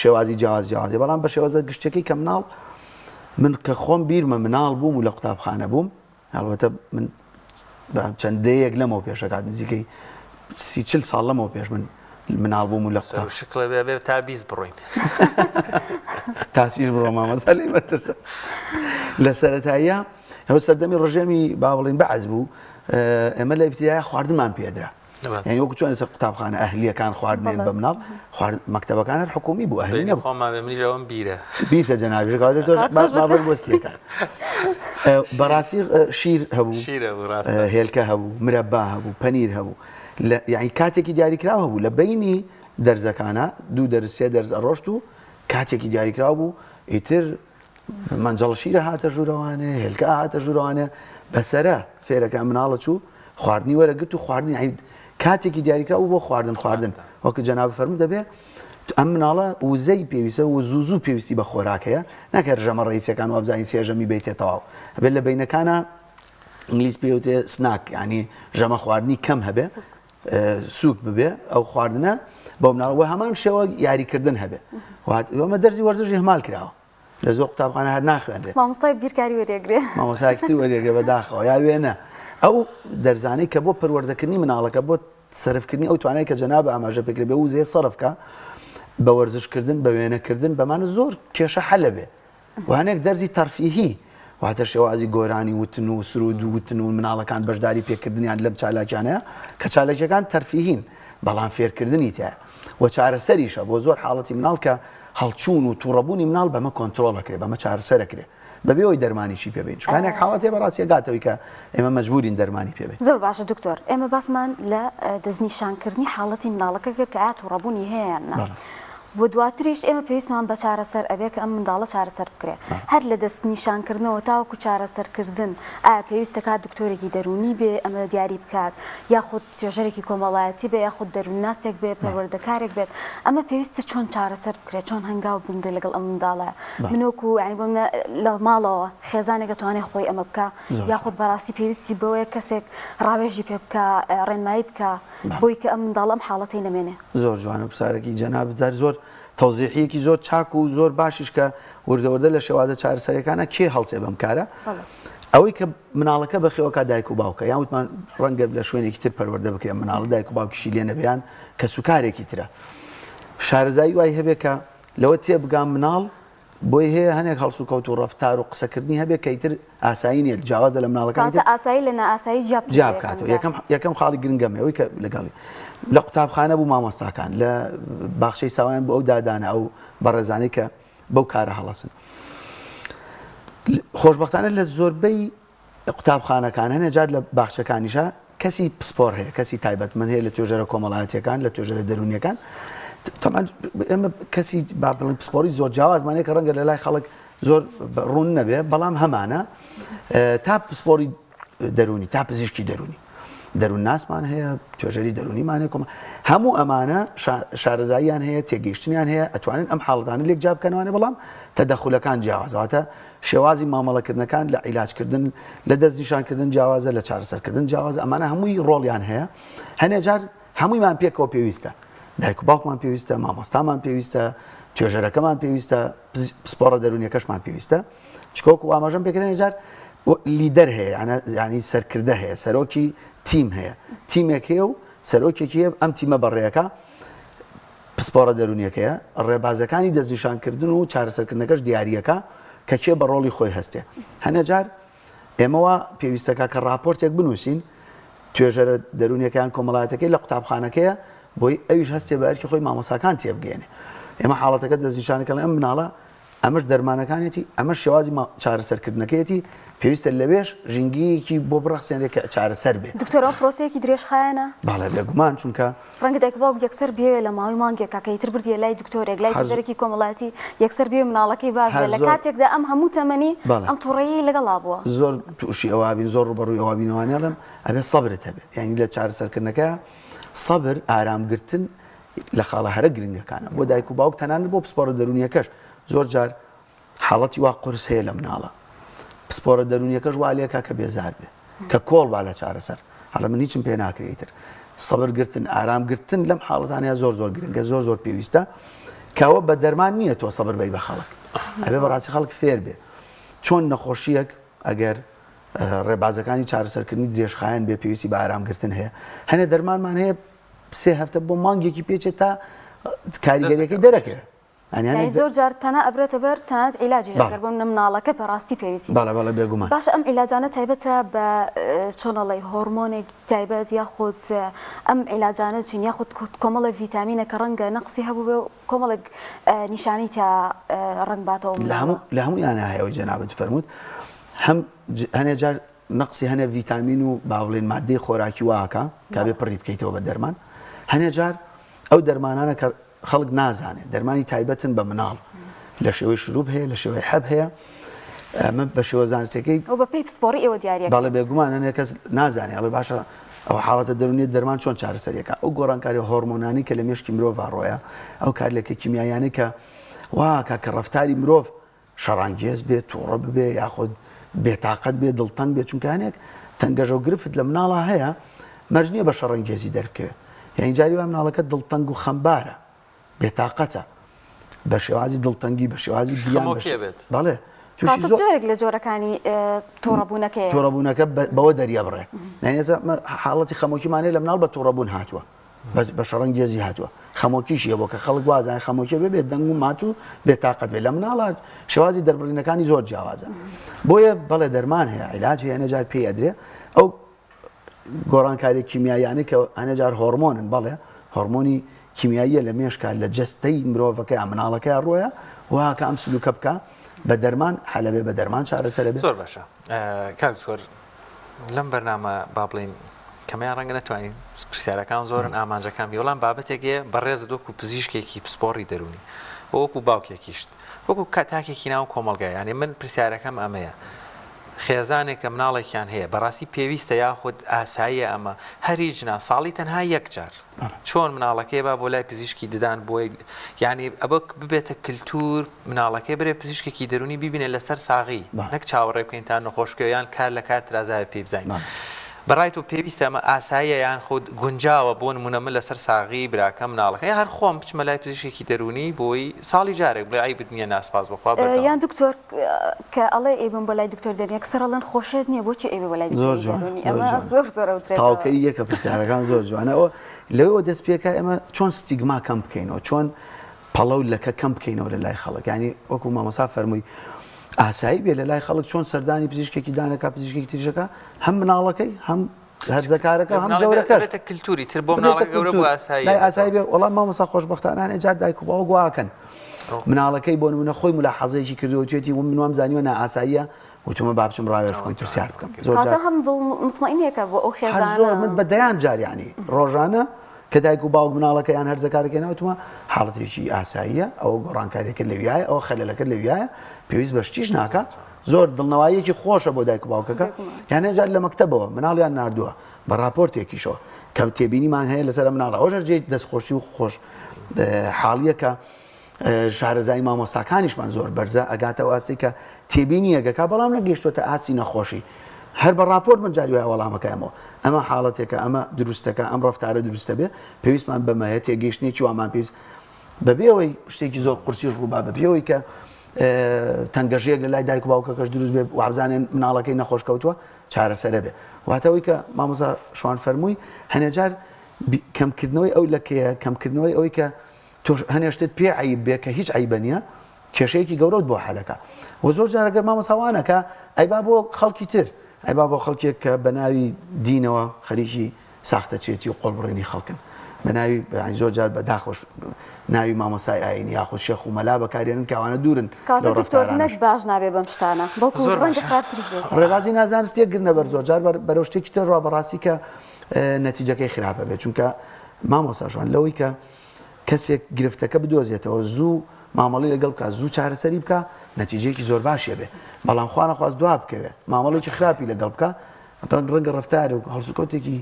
Speaker 3: شێوازی جیاواز جیاوازی، بەڵام بە شێوازە گشتیەکەی کە مناڵ من کە خۆم بیرمە مناڵ بووم و لە قوتابخانە بووم هەڵبەتە من بە چەند دەیەک لەمەوە پێشەکات نزیکەی 30 ساڵ لەمەوە پێش من مناڵ بووم و لە قوتاب
Speaker 1: شکڵێ بێ بێ تا 20 بڕۆین
Speaker 3: تاسیش بڕۆ مامەسا لێی مەترسە لە سەرەتاییە ئەو سەردەمی ڕژێمی با بڵێین بەعس بوو ئێمە لە ئیبتیدایە خواردنمان پێدرا یعنی وەکو چۆن لەسەر قوتابخانە ئەهلیەکان خواردنێن بە مناڵ خوارد مەکتەبەکان هەر حکومی بوو ئەهلی نەبوو
Speaker 1: خۆمان بێ منیش ئەوەم بیرە
Speaker 3: بیرتە جەنابیش کەواتە تۆش باش با بڕۆین بۆ سیەکان بەڕاستی شیر هەبوو
Speaker 1: شیر هەبوو ڕاستە
Speaker 3: هێلکە هەبوو مرەبا هەبوو پەنیر هەبوو لە یعنی کاتێکی دیاریکراو هەبوو لە بینی دەرزەکانە دوو دەرز سێ دەرز ئەڕۆشت و کاتێکی دیاریکراو بوو ئیتر مەنجەڵ شیرە هاتە ژوورەوانێ هێلکە هاتە ژوورەوانێ بەسەرە فێرەکە مناڵە چوو خواردنی وەرەگرت و خواردنی عید کاتێکی دیاریکراو بۆ خواردن خواردن وەکو جەناب فەرموو دەبێ ئەم مناڵە وزەی پێویستە و زوو زوو پێویستی بە خۆراک هەیە نەکەر ژەمە ڕئیسەکان وابزانین سێژەمی بیتێ تەواو ئەبێت لە بینەکانە ئینگلیز پێوترێ snack ینی ژەمە خواردنی کەم هەبێ سوک ببێ ئەو خواردنە بۆ مناڵ وە هەمان شێوە یاریکردن هەبێ ئەمە دەرزی وەرزشی هەمال کراوە لە زۆر قوتابخانە هەر ناخوێنرێ
Speaker 2: مامۆستای بیرکاری وەریەگرێ
Speaker 3: مامۆستایەکی تر وەریەگرێ بەداخەوە یا وێنە ئەو دەرزانەی کە بۆ پەروەردەکردنی مناڵەکە بۆ سەرفکردنی ئەو توانای کە جەناب ئاماژە پێکرێ بێ وزەیە سەرفکە بە وەرزشکردن بە وێنەکردن بەمانە زۆر کێشە حەلە بێ و هەنێک دەرزی تەرفیهی واتە شێوازی گۆرانی وتن و سرود وتن و مناڵەکان بەشداری پێکردنیان لەم چالاکیانەیە کە چالاکیەکان تەرفیهین بەڵام فێرکردنی تایە و چارەسەریشە بۆ زۆر حاڵەتی مناڵ کە هەڵچوون و توڕەبوونی مناڵ بەمە کۆنترۆڵ ئەکرێ بەمە چارەسەر ئەکرێ بەبێ ئەوەی دەرمانیشی پێ بەین چونکە هەنێک حاڵەت هەیە بەڕاستی ئەگاتەوەی کە ئێمە مەجبوورین دەرمانی پێ بەین.
Speaker 2: زۆر باشە دکتۆر ئێمە باسمان لە دەستنیشانکردنی حاڵەتی مناڵەکە کرد کە ئایا توڕەبوونی هەیە یان نا و دواتریش ئێمە پێویستمان بە چارەسەر ئەبێ کە ئەم منداڵە چارەسەر بکرێ هەر لە دەستنیشانکردنەوە تاوەکو چارەسەرکردن ئایا پێویستە کات دکتۆرێکی دەروونی بێ ئەمە دیاری بکات یاخود توێژەرێکی کۆمەڵایەتی بێ یاخود دەروونناسێک بێ پەروەردەکارێک بێت ئەمە پێویستە چۆن چارەسەر بکرێت چۆن هەنگاو بنرێت لەگەڵ ئەم منداڵە من وەکو یانی بۆ منە لە ماڵەوە خێزانێک ئەتوانێت خۆی ئەمە بکا یاخود بەڕاستی پێویستی بەوەیە کەسێک ڕاوێژی پێ بکا ڕێنمایی بکا بۆی کە ئەم منداڵە ئەم حاڵەتەی نەمێنێ.
Speaker 3: زۆر جوانە پرسیارەکی جەنابت دار زۆر تەوزیحیەکی زۆر چاک و زۆر باشیش کە وردە وردە لە شێوازە چارەسەریەکانە کێ هەڵسێ بەم کارە. ئەوەی کە مناڵەکە بەخێوەکە دایک و باوکە یان وتمان ڕەنگە لە شوێنێکی تر پەروەردە بکرێت مناڵە دایک و باوکیشی لێ نەبیان کەسوکارێکی ترە شارەزایی وای هەبێ کە لەوە تێبگا مناڵ بۆی هەیە هەنێک هەڵسوکەوت و ڕەفتار و قسەکردنی هەبێت کە ئیتر ئاسایی نییە جیاوازە لە مناڵەکانی تر.
Speaker 2: کەواتە ئاسایی لە نائاسایی جیا بکەیتەوە
Speaker 3: جیا
Speaker 2: یەکەم
Speaker 3: بکاتەوە
Speaker 2: جار.
Speaker 3: یەکەم یەکەم خاڵی گرنگەم ئەوەی کە لەگەڵی لە قوتابخانە بوو مامۆستاکان لە باخچەی ساوایان بۆ ئەو دادانە ئەو بەڕێزانەی کە بەو کارە هەڵەسن خۆشبەختانە لە زۆربەی قوتابخانەکان هەنێ جار لە باخچەکانیشا کەسی پسپۆر هەیە کەسی تایبەتمەند هەیە لە توێژەرە کۆمەڵایەتیەکان لە توێژەرە دەروونیەکان تەمان ئێمە کەسی با بڵێن پسپۆری زۆر جیاوازمان هەیە کە ڕەنگە لە لای خەڵک زۆر ڕوون نەبێ بەڵام هەمانە تا پسپۆری دەروونی تا پزیشکی دەروونی دەروونناسمان هەیە توێژەری دەروونیمان هەیە کۆمە هەموو ئەمانە شارەزاییان هەیە تێگەیشتنیان هەیە ئەتوانن ئەم حاڵەتانە لێک جیا بکەنەوانێ بەڵام تەدەخولەکان جیاوازەواتە شێوازی مامەڵەکردنەکان لە عیلاجکردن لە دەستنیشانکردن جیاوازە لە چارەسەرکردن جیاوازە ئەمانە هەمووی ڕۆڵیان هەیە هەنێ جار هەموویمان پێکەوە پێویستە دایک و باوکمان پێویستە مامۆستامان پێویستە توێژەرەکەمان پێویستە پسپۆڕە دەروونیەکەشمان پێویستە چکۆک و ئاماژەم پێکردن جار لیدەر هەیە ینی سەرکردە هەیە سەرۆکی تیم هەیە تیمێک هەیە و سەرۆکێکی هەیە ئەم تیمە بەڕێەکە پسپۆڕە دەروونیەکەیە، ڕێبازەکانی دەستنیشانکردن و چارەسەرکردنەکەش دیارییەکە کە کێ بە ڕۆڵی خۆی هەستێ. هەنێ جار ئێمە وا پێویستەکە کە ڕاپۆرتێک بنووسین، توێژەرە دەروونیەکە یان کۆمەڵایەتەکەی لە قوتابخانەکەیە بۆی ئەویش هەستێ بە ئەرکی خۆی مامۆستاکان تێبگەیەنێ. ئێمە حاڵەتەکە دەستنیشانەکەڵێ ئەم مناڵە ئەمەش دەرمانەکانیەتی، ئەمەش شێوازی چارەسەرکردنەکەیەتی، پێویستە لەوێش ژینگەیەکی بۆ بڕەخسێنرێت کە چارەسەر بێ.
Speaker 2: دکتۆر ئەوە پرۆسەیەکی درێژخایەنە؟
Speaker 3: بەڵێ بێگومان چونکە.
Speaker 2: ڕەنگە دایک و باوک یەکسەر بیەوێ لە ماوەی مانگێکا کە ئیتر بردیە لای دکتۆرێک لای توێژەرێکی کۆمەڵایەتی یەکسەر بیەوێ مناڵەکەی باش بێ لە کاتێکدا ئەم هەموو تەمەنی ئەم توڕەیەی لەگەڵا بووە.
Speaker 3: زۆر تووشی ئەوە بین زۆر ڕووبەڕووی ئەوە بینەوە ئەڵێم ئەبێ سەبرت هەبێ یانی لە چارەسەرکردنەکە سەبر ئارامگرتن لە خاڵە هەرە گرنگەکانە بۆ دایک و باوک تەنانەت بۆ پسپۆڕە دەروونیەکەش زۆر جار حاڵەتی وا قورس هەیە لە مناڵە پسپۆڕە دەروونیەکەش وا لێکا کە بێزار بێ کە کۆڵ با لە چارەسەر هەڵە من هیچم پێ ناکرێت تر سەبر گرتن ئارام گرتن لەم حاڵەتانە زۆر زۆر گرنگە زۆر زۆر پێویستە کەەوە بە دەرمان نییە تۆ سەبر بی بە خەڵک ئەبێ بەڕاستی خەڵک فێر بێ چۆن نەخۆشیەک ئەگەر ڕێبازەکانی چارەسەرکردنی درێژخایەن بێ پێویستی بە ئارامگرتن هەیە هەنێ دەرمانمان هەیە سێ هەفتە بۆ مانگێکی پێچێت تا کاریگەریەکەی دەرەکەوێت.
Speaker 2: یانی زۆر جار پەنا ئەبرێتە بەر تەنانەت عیلاجیش ئەگەر بۆ منە مناڵەکە بەڕاستی پێویستی
Speaker 3: بەڵێ بەڵێ بێگومان.
Speaker 2: باشە ئەم عیلاجانە تایبەتە بە چۆن ئەڵێی هۆرمۆنێک تایبەت یاخود ئەم عیلاجانە چین یاخود کۆمەڵێک ڤیتامینە کە ڕەنگە نەقسی هەبووبێ و کۆمەڵێک نیشانەی تیا ڕەنگ باتەوە
Speaker 3: مناڵە؟ لە هەموویانە هەیە ئەوەی جەنابت فەرمووت هەم هەنێ جار نەقسی هەنێ ڤیتامین و با بڵێین ماددەی خۆراکی واکە کە بێ پڕی بکەیتەوە بە دەرمان هەنێ جار ئەو دەرمانانە کە خەڵک نازانێت دەرمانی تایبەتن بە مناڵ لە شێوەی شروب هەیە لە شێوەی حەب هەیە ئەمە بە شێوە زانستەکەی
Speaker 2: بە پێی پسپۆڕی ئێوە دیاریە
Speaker 3: بەڵێ بێگومان هەنێ کەس نازانێ ئەڵێ باشە ئەو حاڵەتە دەروونیە دەرمان چۆن چارەسەریەکە ئەو گۆڕانکاری هۆرمۆنانی کە لە مێشکی مرۆڤ ڕۆیە ئەو کارلێکە کیمیاییانەی کە واکە کە ڕەفتاری مرۆڤ شەڕانگێز بێت، توڕە ببێ یاخود بێتاقەت بێ، دڵتەنگ بێ، چونکە هەنێک تەنگەژە و گرفت لە مناڵا هەیە مەرج نییە بە شەڕەنگێزی دەربکەوێ. یانی جاری وایە مناڵەکە دڵتەنگ و خەمبارە، بێتاقەتە، بە شێوازی دڵتەنگی، بە شێوازی گریان، بە
Speaker 1: خەمۆکیە بێت.
Speaker 3: بەڵێ تووشی
Speaker 2: کاتە
Speaker 3: زۆر
Speaker 2: جۆرێک لە جۆرەکانی توڕەبوونەکەیە.
Speaker 3: توڕەبوونەکە بەوە دەریەبڕێ. یانی ئێستا حاڵەتی خەمۆکیمان هەیە لە مناڵ بە توڕەبوون هاتووە. بە شەڕەنگێزی هاتووە خەمۆکیشی هەبووە کە خەڵک وازانێ خەمۆکیە بێ بێ دەنگ و مات و بێتاقەت بێ لە مناڵە شێوازی دەربڕینەکانی زۆر جیاوازە بۆیە بەڵێ دەرمان هەیە عیلاج هەیە نەجار پێی ئەدرێ ئەو گۆڕانکاری کیمیاییانەی کە هەنێجار هۆرمۆنن بەڵێ هۆرمۆنی کیمیاییە لە مێشکە لە جەستەی مرۆڤەکە یا مناڵەکەی ڕۆیە واکە ئەم سلوکە بکە بە دەرمان حەلەبێ بە دەرمان چارەسەرە بێ
Speaker 1: زۆر باشە کاک دکتۆر لەم بەرنامە با بڵێین کەمەیان ڕەنگە نەتوانین پرسیارەکان زۆرن ئامانجەکان بی بەڵام بابەتێک هەیە بەڕێزت وەکو پزیشکێکی پسپۆڕی دەروونی و وەکو باوکێکیشت وەکو تاکێکی ناو کۆمەڵگای یعنی من پرسیارەکەم ئەمەیە خێزانێک کە مناڵێکیان هەیە بەڕاستی پێویستە یاخود ئاساییە ئەمە هەر هیچ نا ساڵی تەنها یەک جار چۆن مناڵەکەی با بۆ لای پزیشکی ددان بۆی یعنی ئەبە ببێتە کللتور مناڵەکەی برێ پزیشکێکی دەرونی بیبینێ لەسەر ساغی نەک چاوەڕێ بکەین تا نەخۆش بکەوێ یان کار لە کار ترازاوێ پێی بزانین. بەڕای تۆ پێویستە ئەمە ئاساییە یان خود گونجاوە بۆ نمونە من لەسەر ساغی براکەم مناڵەکە یا هەر خۆم بچمە لای پزیشکێکی دەروونی بۆی ساڵی جارێک بڵێ عەیبت نییە ناسپاس بەخوا بەردەوام.
Speaker 2: یان دکتۆر کە ئەڵێ ئەیبەم بۆ لای دکتۆر دەروونی یەکسەر ئەڵێن خۆشت نییە بۆچی ئەیبەی بۆ لای
Speaker 3: زۆر
Speaker 2: دکتۆری
Speaker 3: جوان
Speaker 2: دەروونی
Speaker 3: زۆر
Speaker 2: ئەمە
Speaker 3: جوان
Speaker 2: زۆر زۆر ئەوترێتەوە.
Speaker 3: تەواوکەری یەکە پرسیارەکان زۆر جوانە ئەوە لەوێوە دەست پێکا ئێمە چۆن ستیگما کەم بکەینەوە چۆن پەڵە و لەکە کەم بکەینەوە لە لای خەڵک یانی وەکو مامۆسا فەرمووی ئاسایی بێ لە لای خەڵک چۆن سەردانی پزیشکێکی دانەکە پزیشکێکی تریشەکە هەم مناڵەکەی هەم هەرزەکارەکە هەم گەورەکە
Speaker 1: بێتە کللتوری تر بۆ مناڵەکە گەورە بوو ئاسایی
Speaker 3: لای ئاسایی بێ وەڵام مامۆسا خۆشبەختانە هەنێ جار دایک و باوک واکەن مناڵەکەی بۆ نمونە خۆی ملاحەزەیەکی کردووە توێتی و من وام زانیوە نائاساییە وتومە با بچم ڕاوێژ بکەم پرسیار بکەم زۆر جار
Speaker 2: هەم دڵ مطمئنێکە بۆ ئەو
Speaker 3: هەر زۆر من
Speaker 2: خێزانە
Speaker 3: بە دەیان جار یانی ڕۆژانە کە دایک و باوک مناڵەکەیان هەرزەکارەکەی ناوتمە حاڵەتێکی ئاساییە ئەوە گۆڕانکاریەکە لەویایە ئەوە خەلەلەکە لەویایە پێویست بە شتیش ناکە زۆر دڵنەواییەکی خۆشە بۆ دایک و باوکەکە یان جار لە مەکتەبەوە مناڵیان ناردووە بە راپۆرتێکیشەوە کە تێبینیمان هەیە لەسەر مناڵ ئەوەش هەر جێی دەستخۆشی و خۆش حاڵیەکە شارەزایی مامۆستاکانیشمان زۆر بەرزە ئەگاتە ئەو ئاستەی کە تێبینیەکەکە بەڵام نەگەیشتوەتە ئاستی نەخۆشی هەر بە راپۆرت من جاری وایە وەڵامەکە ئەمەوە ئەمە حاڵەتێکە ئەمە دروستەکە ئەم ڕەفتارە دروستە بێ پێویستمان بەمەیە تێگەیشتنێکی وامان پێویست بەبێ ئەوەی شتێکی زۆر قورسیش ڕووبا بەبێ ئەوەی کە تەنگەژەیەک لە لای دایک و باوکەکەش دروست بێ وابزانێن مناڵەکەی نەخۆش کەوتووە چارەسەرە بێ واتەوەی کە مامۆستا شوان فەرمووی هەنێجار کەمکردنەوەی ئەو لەکەیە کەمکردنەوەی ئەوەی کە تۆش هەنێ شتت پێ عەیب بێ کە هیچ عەیبە نییە کێشەیەکی گەورەت بۆ حەلەکە و زۆر جار ئەگەر مامۆستا وانەکە ئەیبا بۆ خەڵکی تر ئەیبا بۆ خەڵکێک کە بە ناوی دینەوە خەریکی ساختەچێتی و قۆڵبڕینی خەڵکن بە ناوی یانی زۆر جار بە داخۆش ناوی مامۆستای ئایینی یاخود شێخ و مەلا بەکارێنن کە ئەوانە دوورن
Speaker 2: کەواتە
Speaker 3: لەو
Speaker 2: دکتۆر
Speaker 3: ڕەفتارانەش.
Speaker 2: نەک باش نابێ بەم شتانە بەڵکو
Speaker 1: زۆر
Speaker 2: ڕەنگە
Speaker 1: باشە.
Speaker 2: خراپتریش بێت.
Speaker 3: ڕێبازی نازانستییە گرنە بەر زۆر جار بەرەو شتێکی تر ڕوا بەڕاستی کە نەتیجەکەی خراپە بێت چونکە مامۆستا ژوان لەوەی کە کەسێک گرفتەکە بدۆزێتەوە زوو مامەڵی لەگەڵ بکات زوو چارەسەری بکە نەتیجەیەکی زۆر باشی بێ بەڵام خوا نەخواست دوا بکەوێ مامەڵێکی خراپی لەگەڵ بکە ڕەنگ ڕەنگە ڕەفتار و هەڵسوکەوتێکی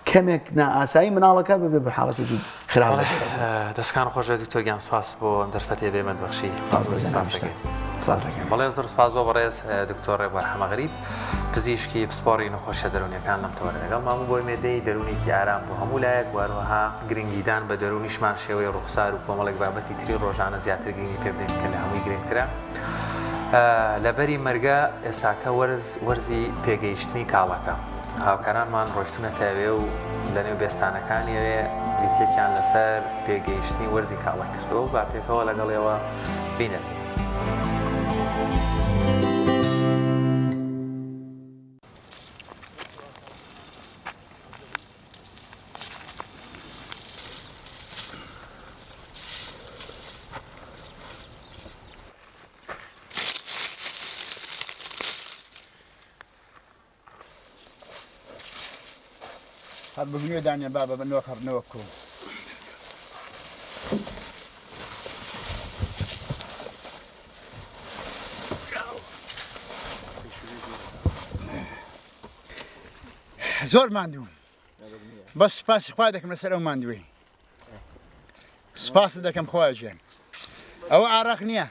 Speaker 3: کەمێک نائاسایی مناڵەکە ببێ بە حاڵەتێکی خراپ
Speaker 1: دەستکان خۆش دکتۆر گیان سپاس بۆ ئەم دەرفەتەی بێ مەت بەخشی
Speaker 3: سپاس دەکەین. سپاس دەکەین.
Speaker 1: بەڵێ زۆر سپاس بۆ بەڕێز دکتۆر ڕێبوار حەمەغەریب پزیشکی پسپۆڕی نەخۆشیە دەروونیەکان لەم تەوەرە لەگەڵمان بوو بۆ ئومێدەی دەروونێکی ئارام بۆ هەموو لایەک و هەروەها گرنگیدان بە دەروونیشمان شێوەی ڕوخسار و کۆمەڵێک بابەتی تری ڕۆژانە زیاتر گرنگی پێ بدەین کە لە هەمووی گرنگترە لە بەری مەرگە ئێستاکە وەرز وەرزی پێگەیشتنی کاڵەکە هاوکارانمان ڕۆشتونەتە ئەوێ و لە نێو بێستانەکانی ئەوێ لیتێکیان لەسەر پێگەیشتنی وەرزی کاڵەک کردووە و با پێکەوە لەگەڵیەوە بینن.
Speaker 4: هەر بگنوێ دانێ بابە بە نۆک هەر نۆک کو. زۆر ماندووم بەس سپاسی خوا دەکەم لەسەر ئەو ماندووی سپاست دەکەم خوا گیان ئەوە ئارەق نییە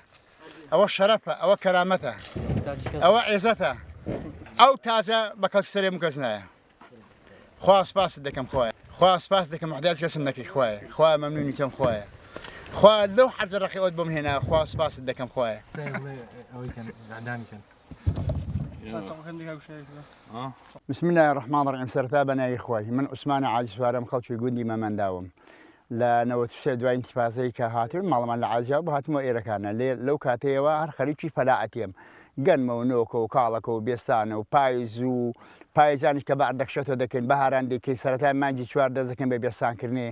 Speaker 4: ئەوە شەرەفە ئەوە کەرامەتە ئەوە عێزەتە ئەو تازە بە کەڵک سەرێ من کەس نایە خوا سپاست دەکەم خوایە خوا سپاس دەکەم محتاج کەسم نەکەی خوایە خوا مەمنونی تۆم خوایە خوا لەو حەزە ڕەقی ئەوت بۆم هێنا خوا سپاست دەکەم خوایە بسم الله الرحمن الرحیم سەرەتا بە ناوی خوای من عوسمانە عاجز سوارم خەڵکی گوندی مەمەنداوم لە 93 دوای ئینتیفازەی کە هاتن ماڵمان لە عاجیا بوو هاتمەوە ئێرەکانە لێ لەو کاتەیەوە هەر خەریکی فەلاعەتیم گەنمە و نۆکە و کاڵەکە و بێستانە و پایز و پایزانیش کە بەعر دەکشێتەوە دەکەین بەهاران دەیکەین سەرەتای مانگی چوار دەست دەکەین بە بێستانکردنێ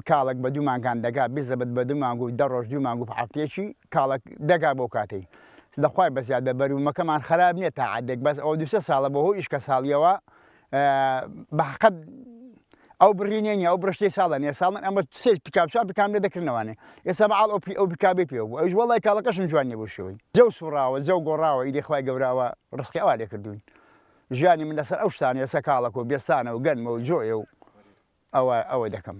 Speaker 4: کاڵەک بە دوو مانگان دەگا بیزەبت بە دوو مانگ و دە ڕۆژ دوو مانگ و هەفتەیەکی کاڵەک دەگا بۆ کاتەی لە خوای بەزیاد بە بەرومەکەمان خراپ نییە تا عەدێک بەس ئەوە دوو سێ ساڵە بۆ هۆی ئیشکە ساڵیەوە بە حەقەت ئەو بڕینێ نیە ئەو بڕشتەی ساڵە نیە ساڵن ئەمە سێ پیکاب چوار پیکاب لێ دەکردنەوانێ ئێستا بە عاڵ ئەو پی ئەو پیکابەی پێ بوو ئەویش وەڵای کاڵەکەشم جوان نیە بۆ شێوەی جەو سوڕاوە جەو گۆڕاوە ئیدی خوای گەوراوە ڕزقی ئەوا لێ کردوین ژیانی من لەسەر ئەو شتانە ئێستا کاڵەکە و بێستانە و گەنمە و جۆیە و ئەوە ئەوە دەکەم.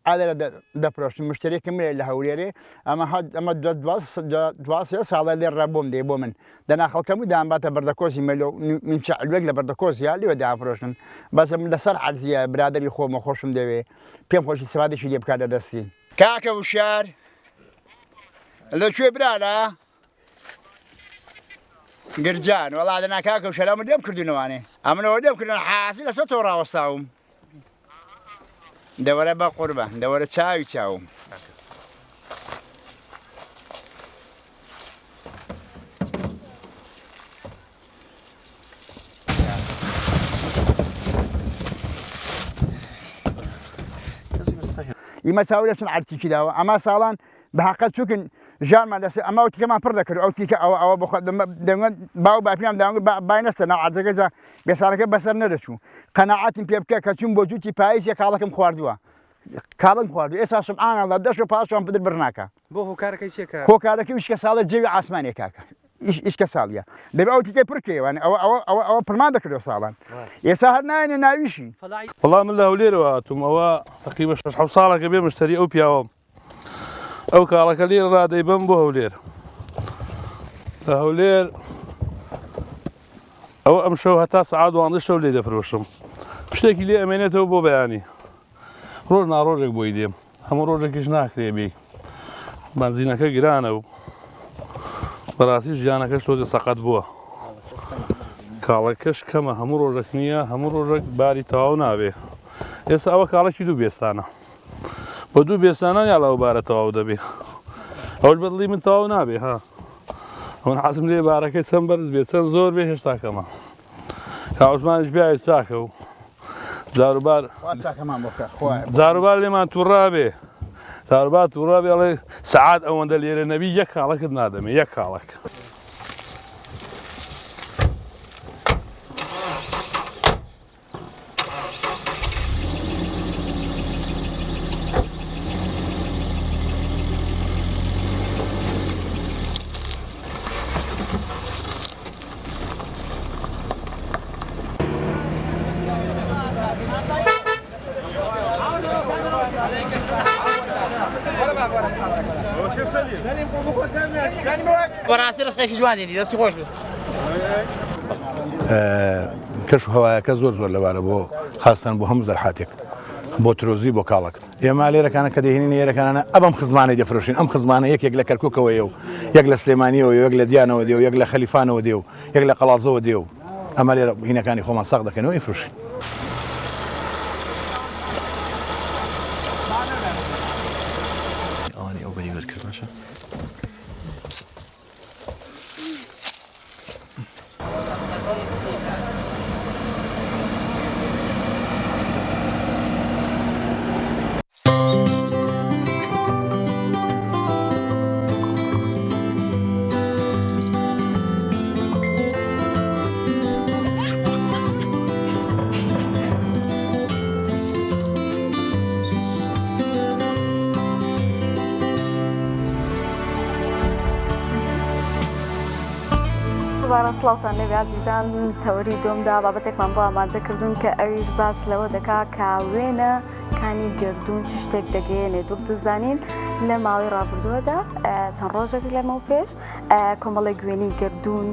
Speaker 4: ئالێرە دەفرۆشم مشتەرێکم هەیە لە هەولێرێ ئەمە هە ئەمە دو 12 ساڵە لێرە بۆم دێ بۆ من دەنا خەڵکەم و دامباتە بەردەکۆزی مەلۆ نیمچە علوێک لە بەردەکۆزیا لێوە دافرۆشن بەس من لەسەر عەرزیە برادەری خۆمە خۆشم دەوێ پێم خۆشی سوادێکی لێ بکات لە دەستی. کاکە وشیار لە کوێ برالە؟ گرجان وەڵا دەنا کاکە وشیار ئەمن لێم کردونەوانێ ئەمنەوە لێم کردن حاسی لەسەر تۆ ڕاوەستاوم دەوەرە بە قوربان دەوەرە چاوی چاوم. ئیمە چاو لە چەند عەرتیکی داوە ئەما ساڵان بە حەقەت چوکن ژیانمان دەست ئەمە ئەو تیکەمان پڕ دەکرد ئەو تیکە ئەوە ئەوە بخۆ دەنگن باو باپیان داوە بای نەستە ناو عەرزەکە جا بێسارەکە بەسەر نەدەچوو قەناعەتم پێ بکە کە چوون بۆ جووتی پاییز یە کاڵەکم خواردووە کاڵم خواردو ئێستا سبحان الله دەش و پاسوان پدر بڕ ناکە
Speaker 5: بۆ هۆکارەکەی چیە کە
Speaker 4: هۆکارەکەی وشکە ساڵە جەوی ئاسمانێ کاکە ئیشکە ساڵیە دەبێ ئەو تیکەی پڕ کەیوانێ ئەوە ئەوە ئەوە ئەوە پڕمان دەکردەوە ساڵان ئێستا هەر نایەنە ناویشی.
Speaker 6: وەڵا من لە هەولێرەوە هاتووم ئەوە تەقریبە شەش حەوت ساڵێکە بێ مشتەری ئەو پیاوەم ئەو کاڵەکە لێرە ڕا دەیبەم بۆ هەولێر لە هەولێر ئەوە ئەم شەو هەتا سەعات دوانزە شەو لێ دەفرۆشم شتێکی لێ ئەمێنێتەوە بۆ بەیانی ڕۆژ ناڕۆژێک بۆی دێم هەموو ڕۆژێکیش ناکرێ بێی بەنزینەکە گرانە و بەڕاستی ژیانەکەش تۆزێ سەقەت بووە کاڵەکەش کەمە هەموو ڕۆژێک نییە هەموو ڕۆژێک باری تەواو نابێ ئێستا ئەوە کاڵێکی دوو بێستانە بە دوو بێستانە یا ئەو بارە تەواو دەبێ ئەوش بەدڵی من تەواو نابێ ها من حەزم لێ بارەکەی چەند بەرز بێت چەند زۆر بێ هێشتا کەمە کاوسمانیش پیاوی چاکە و جاروبار جاروبار لێمان تووڕابێ جاروبار تووڕابێ ئەڵێ سەعات ئەوەندە لێرە نەبی یەک کاڵەکت نادەمێ یەک کاڵەک.
Speaker 7: بەڕاستی ڕزقێکی جوان دێنی دەستی خۆش بێت.
Speaker 8: کەش و هەوایەکە زۆر زۆر لەبارە بۆ خاستان بۆ هەموو زەرحاتێک بۆ ترۆزی بۆ کاڵک ئێمە لێرەکانە کە دەهێنین ئێرەکانە ئەبم خزمانەی دەفرۆشین ئەم خزمانە یەکێک لە کەرکوکەوەیە و یەک لە سلێمانیەوە یەک لە دیانەوە دێ و یەک لە خەلیفانەوە دێ و یەک لە قەڵازەوە دێ و ئەمە لێرە هینەکانی خۆمان ساغ دەکەنەوە ئیفرۆشین.
Speaker 9: ئەوانی ئەو بەری وەرکرد باشە.
Speaker 2: دووبارە سڵاوتان لێبێ ئازیزان تەوەری دووەمدا بابەتێکمان بۆ ئامادە کردوون کە ئەویش باس لەوە دەکا کە وێنە کانی گردون چ شتێک دەگەیەنێت وەک دەزانین لە ماوەی ڕابردووەدا چەند ڕۆژێک لەمەو پێش کۆمەڵێک وێنەی گردون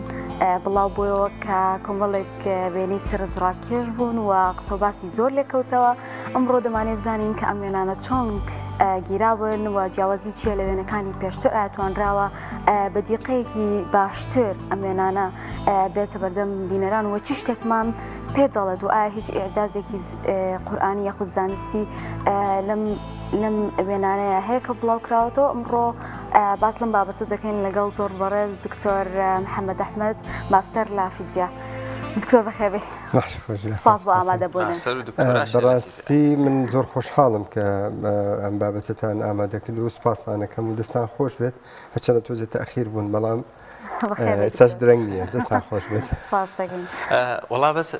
Speaker 2: بڵاو بۆیەوە کە کۆمەڵێک وێنەی سەرنجڕاکێش بوون و قسە باسی زۆر لێکەوتەوە ئەمڕۆ دەمانێ بزانین کە ئەم وێنانە چۆن گیراون و جیاوازی چییە لە وێنەکانی پێشتر ئایا توانراوە بە دیقەیەکی باشتر ئەم وێنانە بێتە بەردەم بینەران و چی شتێکمان پێ دەڵێت و ئایا هیچ ئیعجازێکی قورئانی یاخود زانستی لەم لەم وێنانەیە هەیە کە بڵاو کراوەتەوە ئەمڕۆ باس لەم بابەتە دەکەین لەگەڵ زۆر بەڕێز دکتۆر محەممەد ئەحمەد ماستەر لە فیزیا دکتۆر بەخێبێ سپاس بۆ ئامادەبوون
Speaker 10: بەڕاستی من زۆر خۆشحاڵم کە ئەم بابەتەتان ئامادە کرد و سپاستانەکەم و دەستان خۆش بێت هەرچەندە تۆزێ تەخیر بوون بەڵام ئێستاش درەنگ نییە دەستان خۆش بێت
Speaker 1: وەڵا بەس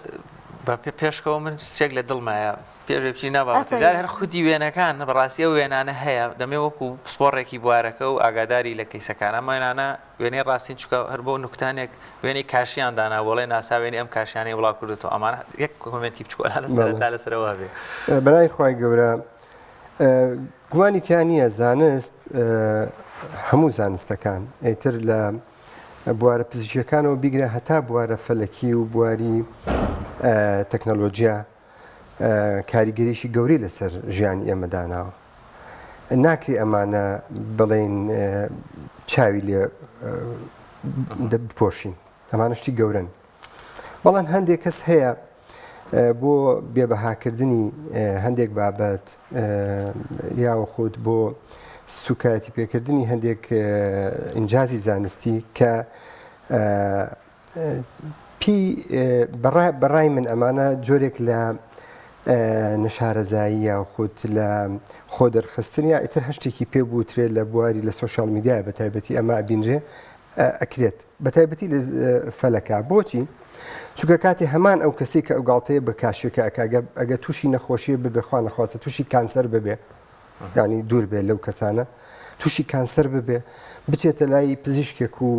Speaker 1: بە پێشکەوە من شتێک لە دڵمایە پێش بچی نابجار هەر خودی وێنەکان بەڕاستی ئەو وێنانە هەیە دەمێ وەکو پسپۆڕێکی بوارەکە و ئاگاداری لە کەیسەکان ئەم وێنانە وێنەی ڕاستین چکە هەر بۆ نوکتانێک وێنەی کاشیان دانا بۆڵێ ناسا وێنەی ئەم کاشیانەی وڵاو کردێتەوە ئەمانە یەک comment ی بچکۆلانە سەرەتا لەسەرەوە بێ
Speaker 10: بەناوی خوای گەورە. گومانی تیا نییە زانست هەموو زانستەکان ئیتر لە بوارە پزیشکیەکانەوە بیگرە هەتا بوارە فەلەکی و بواری تەکنەلۆجیا کاریگەریی گەورەی لەسەر ژیانی ئێمە داناوە. ناکرێ ئەمانە بڵێین چاوی لێ بپۆشین ئەمانە شتی گەورن بەڵام هەندێک کەس هەیە بۆ بێبەهاکردنی هەندێک بابەت یاوەخود بۆ سوکایەتی پێکردنی هەندێک ئینجازی زانستی کە پی بەڕای من ئەمانە جۆرێک لە نەشارەزایی یاخود لە خۆ دەرخستن یا ئیتر هەر شتێکی پێ بوترێت لە بواری لە سۆشیال میدیای بە تایبەتی ئەمە ئەبینرێ ئەکرێت بە تایبەتی لە فەلەکە بۆچی چونکە کاتی هەمان ئەو کەسی کە ئەو گاڵتەیە بە کاشێکە ئەکا ئەگە تووشی نەخۆشیە ببێ خوا نەخواستە تووشی کانسەر ببێ یانی دوور بێ لەو کەسانە تووشی کانسەر ببێ بچێتە لای پزیشکێک و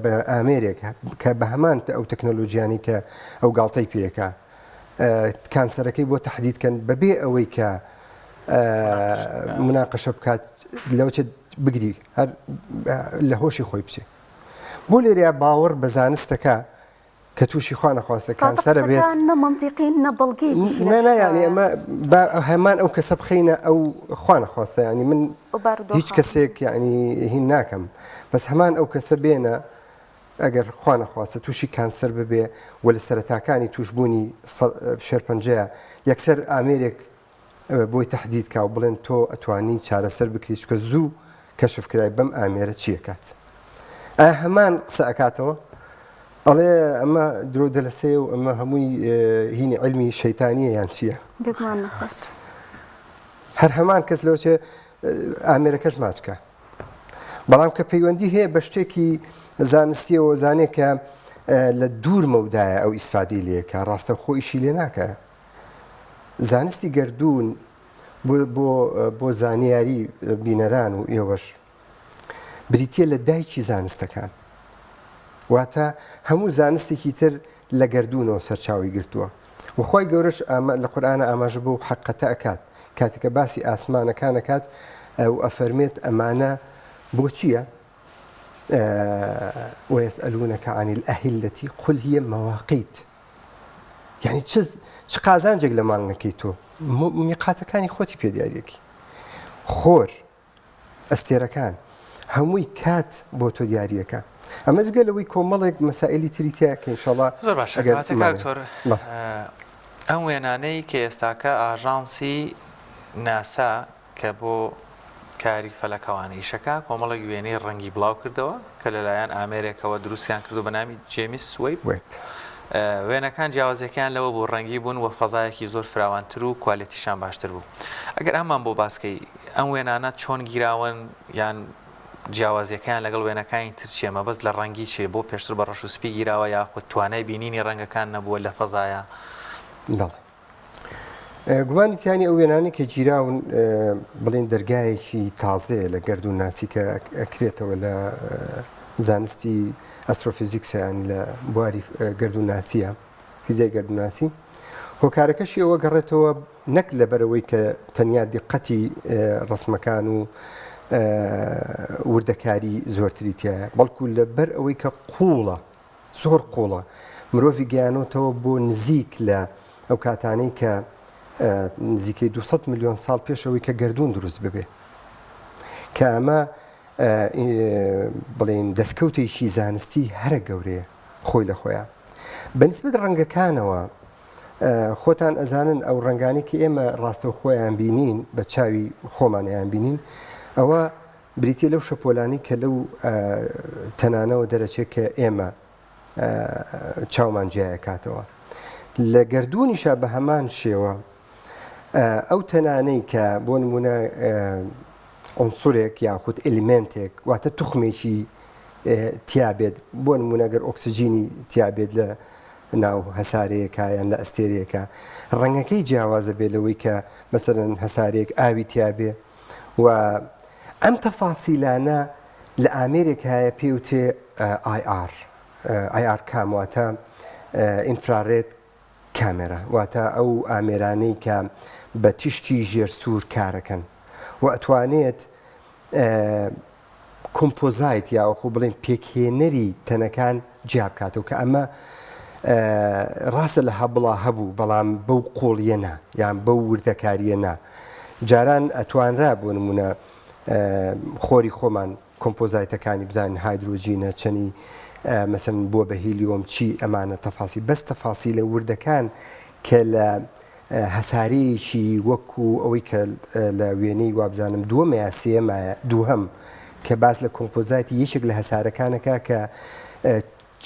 Speaker 10: بە ئامێرێک کە بە هەمان ئەو تەکنەلۆژیانی کە ئەو گاڵتەی پێەکە کانسەرەکەی بۆ تهدید کەن بەبێ ئەوەی کە مناقەشە بکات لەوچێت بگری هەر لە هۆشی خۆی بچێ بۆ لێرە باوەڕ بە زانستەکە کە تووشی خوا نەخواستە کانسەرە بێت
Speaker 2: نە مەنتیقین نە بەڵگەیەکیشی
Speaker 10: نا نا یانی ئەمە با هەمان ئەو کەسە بخەینە ئەو خوا نەخواستە یانی من هیچ کەسێک یانی هین ناکەم بەس هەمان ئەو کەسە بێنە ئەگەر خوا نەخواستە تووشی کانسەر ببێ و لە سەرەتاکانی تووشبوونی شێرپەنجەیە یەکسەر ئامێرێک بۆی تەحدید کا و بڵێن تۆ ئەتوانی چارەسەر بکری چکە زوو کەشف کرای بەم ئامێرە چی ئەکات ئایا هەمان قسە ئەکاتەوە ئەڵێ ئەمە درۆ دەلەسەیە و ئەمە هەمووی هینی علمی شەیتانیە یان چییە
Speaker 2: بێگومان نەخواست
Speaker 10: هەر هەمان کەس لەوچێ ئامێرەکەش ماچکە بەڵام کە پەیوەندی هەیە بە شتێکی زانستیەوە زانێ کە لە دوور مەودایە ئەو ئیسفادەی لەکە ڕاستە خۆ ئیشی لێ ناکە زانستی گەردوون بۆ بۆ زانیاری بینەران و ئێوەش بریتیە لە دایکی زانستەکان واتە هەموو زانستێکی تر لە گەردوونەوە سەرچاوی گرتووە و خوای گەورەش لە قورئانە ئاماژە بەو حەقەتە ئەکات کاتێک کە باسی ئاسمانەکان ئەکات و ئەفەرمێت ئەمانە بۆچییە ويسألونك عن الأهلة قل هي مواقيت یعنی چ چ قازانجێک لە مانگەکەی تۆ میقاتەکانی خۆتی پێ دیارەکی خۆر ئەستێرەکان هەمووی کات بۆ تۆ دیاریەکە ئەمە جگە لەوەی کۆمەڵێک مەسائلی تری تیا کە ئینشەڵا
Speaker 1: زۆر باشە دکتۆر ئەم وێنانەی کە ئێستاکە ئاژانسی ناسا کە بۆ کاری فەلەکەوانی ئیشەکە کۆمەڵێک وێنەی ڕەنگی بڵاو کردەوە کە لەلایەن ئامێرێکەوە دروستیان کردو بە ناوی جێمیس ویب وێنەکان جیاوازیەکەیان لەوە بوو ڕەنگی بوون و فەزایەکی زۆر فراوانتر و کوالێتیشان باشتر بوو ئەگەر ئەممان بۆ باسکەی ئەم وێنانە چۆن گیراون یان جیاوازیەکەیان لەگەڵ وێنەکانی تر چیە مەبەست لە ڕەنگی چیە بۆ پێشتر بە ڕەش و سپی گیراوە یاخود توانای بینینی ڕەنگەکان نەبووە لە فەزایە؟
Speaker 10: بەڵێ گومانی تیانی ئەو وێنانەی کە گیراون بڵێن دەرگایەکی تازەیە لە گەردوون ناسی کە ئەکرێتەوە لە زانستی ئەسترۆفیزیکس یان لە بواری گەردوون ناسیە فیزیای گەردوونناسی هۆکارەکەشی ئەوە گەڕێتەوە نەک لەبەرەوەی کە تەنیا دیقەتی ڕسمەکان و وردەکاری زۆرتری تایە بەڵکو لەبەر ئەوەی کە قوڵە زۆر قوڵە مرۆڤی گەیانۆتەوە بۆ نزیک لە ئەو کاتانەی کە نزیکەی 200 ملیۆن ساڵ پێش ئەوەی کە گەردوون دروست ببێ کە ئەمە بڵێن دەستکەوتێکی زانستی هەرە گەورەیە خۆی لە خۆیان بەنسبت ڕەنگەکانەوە خۆتان ئەزانن ئەو ڕەنگانی کە ئێمە ڕاستەو خۆیان بینین بە چاوی خۆمانیان بینین ئەوە بریتیە لەو شەپۆلانەی کە لەو تەنانەوە دەرەچێت کە ئێمە چاومان جیایەکاتەوە. لە گەردوونیشا بە هەمان شێوە ئەو تەنانەی کە بۆ نمونە عنسورێک یاخود ئەلیمێنتێک واتە توخمێکی تیابێت بۆ نمونە گەر ئۆکسجینی تیابێت لە ناو هەسارەیەکە یان لە ئەستێرەیەکە ڕەنگەکەی جیاوازە بێ لەوەی کە مەسەرەن هەسارێک ئاوی تیابێ و ئەم تەفاسیلانە لە ئامێرێک هەیە پێی وترێ IR IR cam واتە infrared. کامێرا واتە ئەو ئامێرانەی کە بە تیشکی ژێر سوور کارەکەن و ئەتوانێت composite یاوەخۆ بڵێن پێکهێنەری تەنەکان جیا بکاتەوە کە ئەمە ڕاستە لە هەبڵا هەبوو بەڵام بەو قوڵیە نا یان بەو وردەکاریە نا جاران ئەتوانرا بۆ نمونە خۆری خۆمان composite ەکانی بزانین هایدرۆجینە چەنی مەسەن بووە بە هیلیۆم چی ئەمانە تەفاسی بەس تەفاسیلە وردەکان کە لە هەسارەیەکی وەکو ئەوەی کە لە وێنەی وابزانم دووەمە یا سێیەمایە دووهەم کە باس لە composite ی یەکێک لە هەسارەکانەکە کە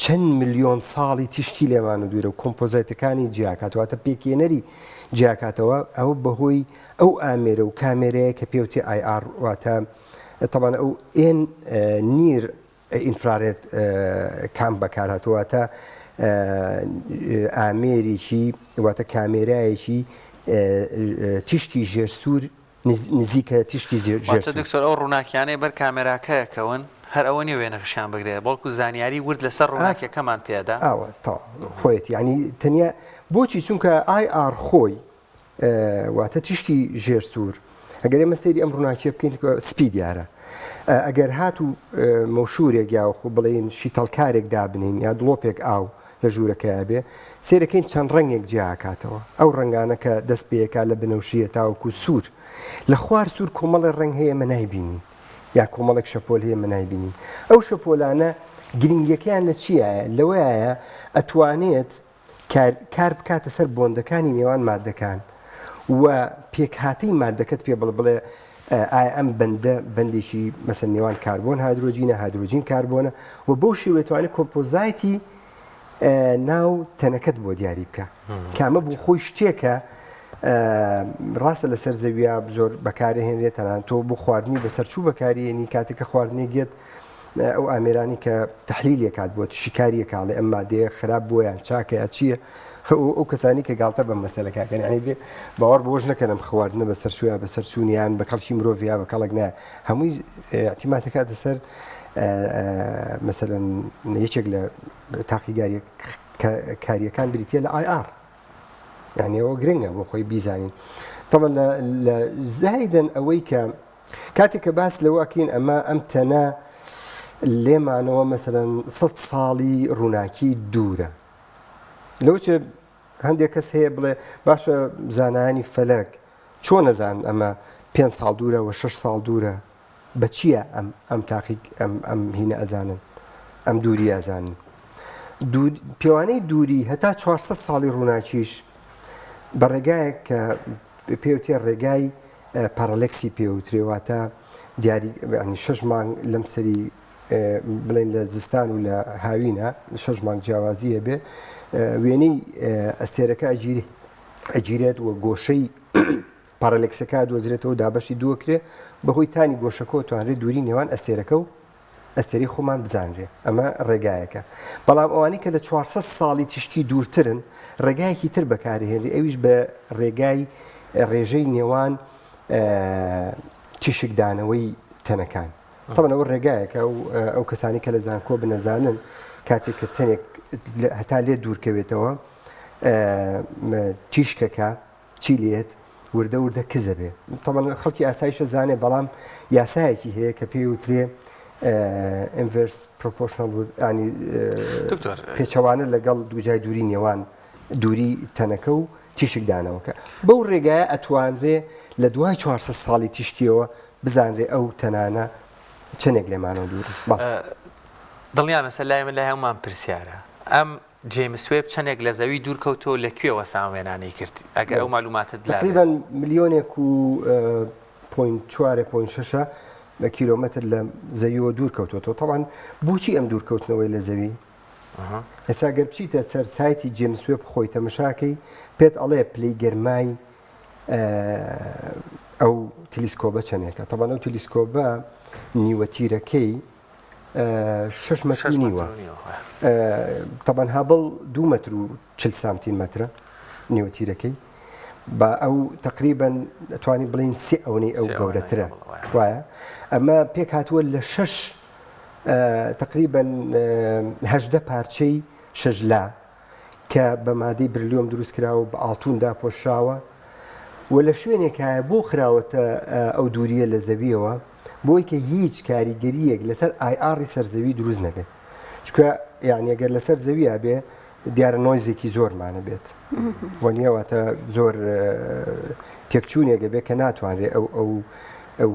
Speaker 10: چەند ملیۆن ساڵی تیشکی لێمان و دوورە و composite ەکانی جیاکات واتە پێکێنەری جیاکاتەوە ئەو بەهۆی ئەو ئامێرە و کامێرەیە کە پێوتێ IR واتە تەبان ئەو ئێن near infrared cam بەکارهاتووە واتە ئامێرێکی واتە کامێرایەکی تیشکی ژێر سوور نزیکە تیشکی ژێر
Speaker 1: واتە دکتۆر ئەو ڕووناکیانەی بەر کامێراکەیەکەون هەر ئەوە نیە وێنەکەشیان بگرێت بەڵکو زانیاری ورد لەسەر ڕووناکیەکەمان پێدا
Speaker 10: ئاوە تا خۆیەتی ینی تەنیا بۆچی چونکە IR خۆی واتە تیشکی ژێر سوور ئەگەر ئێمە سەیری ئەم ڕووناکیە بکەین سپی دیارە ئەگەر هات و مەشورێک یاخۆ بڵێین شیتەڵکارێک دابنین یا دڵۆپێک ئاو لە ژوورەکەیا بێ سێرەکەین چەند ڕەنگێک جیاکاتەوە ئەو ڕەنگانە کە دەست پێەکە لە بنەوشیە تاوەکو سوور لە خوار سوور کۆمەڵی ڕەنگ هەیە مە نایبینین یا کۆمەڵێک شەپۆل هەیە مە نایبینین ئەو شەپۆلانە گرنگیەکەیان لە چیایە لەوەیە ئەتوانێت کار کار بکاتە سەر bond ەکانی نێوان مادەکان و پێکهاتەی مادەکەت پێ بڵێ بڵێ ئایا ئەم بەندە بەندێکی مەسەن نێوان کاربۆن هایدرۆجینە هایدرۆجین کاربۆنە و بەو شێوەیە توانێت composite ی ناو تەنەکەت بۆ دیاری بکە کامە بۆ خۆی شتێکە ڕاستە لەسەر زەویە زۆر بەکارهێنرێت تەنان تۆ بۆ خواردنی بەسەرچوو بەکارێنی کاتێک کە خواردنێک گێت ئەو ئامێرانی کە تەحلیلی ئەکات بۆت شیکاری ئەکا ئەڵێ ئەم مادەیە خراپ بووە یان چاکە یا چییە ئەو کەسانی کە گاڵتە بەم مەسەلەکە ئەکەن یانی بێ باوەڕ بەوەش نەکەن ئەم خواردنە بەسەر چووە بەسەر چوون یان بە کەڵکی مرۆڤ یا بە کەڵک نایە هەمووی اعتماد دەکاتە سەر مەسەلەن یەکێک لە تاقیگاریە کاریەکان بریتە لە IR یعنی ئەوە گرنگە بۆ خۆی بیزانین طبعا لە زایدن ئەوەی کە کاتێک کە باس لەوە ئەکەین ئەمە ئەم تەنە لێمانەوە مەسەلەن سە ساڵی ڕووناکی دوورە لەوە چێ هەندێک کەس هەیە بڵێ باشە زانایانی فەلەک چۆن نەزان ئەمە پێ ساڵ دوورە و شش ساڵ دوورە بە چییە ئەم ئەم تاقیک ئەم ئەم هینە ئەزانن ئەم دووری ئەزانن پێوانەی دووری هەتا 400 ساڵی ڕووناکیش بە ڕێگایەک کە پێوتێ ڕێگای parallax ی پێوترێ واتە دیاری ینی شەش مانگ لەم سەری بڵێن لە زستان و لە هاوینە شەش مانگ جیاوازی هەبێ وێنەی ئەستێرەکە ئەگیری ئەگیرێت و گۆشەی parallax ەکە دۆزرێتەوە دابەشی دووەکرێ بەهۆی تانی گۆشەکەەوە توانرێت دووری نێوان ئەستێرەکە و ئەستێرەی خۆمان بزانرێ ئەمە ڕێگایەکە بەڵام ئەوانەی کە لە 400 ساڵی تیشکی دوورترن ڕێگایەکی تر بەکارهێنری ئەویش بە ڕێگای ڕێژەی نێوان تیشکدانەوەی تەنەکان طبعا ئەوە ڕێگایەکە و ئەو کەسانی کە لە زانکۆ بنەزانن کاتێک کە تەنێک هەتا لێ دوورکەوێتەوە تیشکەکە چی لێت وردە وردە کز ئەبێ تەبعەن خەڵکی ئاسایشە زانێ بەڵام یاسایەکی هەیە کە پێی وترێ inverse proportional ینی
Speaker 1: دکتۆر
Speaker 10: پێچەوانە لەگەڵ دووجای دووری نێوان دووری تەنەکە و تیشک دانەوەکە بەو ڕێگایە ئەتوانرێ لە دوای 400 ساڵی تیشکیەوە بزانرێ ئەو تەنانە چەندێک لێمانەوە دوورن
Speaker 1: دڵنیام ئێستا لای من لای هەموومان پرسیارە ئەم جەیمس وێب چەندێک لە زەوی دوور کەوتەوە لە کوێوە سام وێنانەی کرد ئەگەر ئەو مالوماتت لا
Speaker 10: تقریبا ملیۆنێک و point چوارێ point شەشە بە کیلۆمەتر لە زەویەوە دوور کەوتوەتەوە تەوان بۆچی ئەم دوورکەوتنەوەی لە زەوی ئێستا گەر بچیتە سەر سایتی جێمس وێب خۆی تەمەشاکەی پێت ئەڵێ پلەی گەرمای ئەو تلیسکۆبە چەندێکە تەبان ئەو تلیسکۆبە نیوەتیرەکەی شەش مەتر و نیوە تەبەن هابڵ دوو مەتر و چل سانتیم مەترە نیوەتیرەکەی بە ئەو تقریبن ئەتوانی بڵین سێ ئەوەی ئەو گەورەترە وایە ئەمە پێک هاتووە لە شەش تقریبن هەشدە پارچەی شەژلا. کە بە مادەی برلیۆم دروست کراوە و بە ئاڵتون داپۆشراوە و لە شوێنێکایە بۆ خراوەتە ئەو دووریە لە زەویەوە بۆی کە هیچ کاریگەریەک لەسەر IR ی سەر زەوی دروست نەبێت چونکە یعنی ئەگەر لەسەر زەویە بێ دیارە noise ێکی زۆرمانە بێت وەنیە واتە زۆر تێکچوونێکە بێ کە ناتوانرێت ئەو ئەو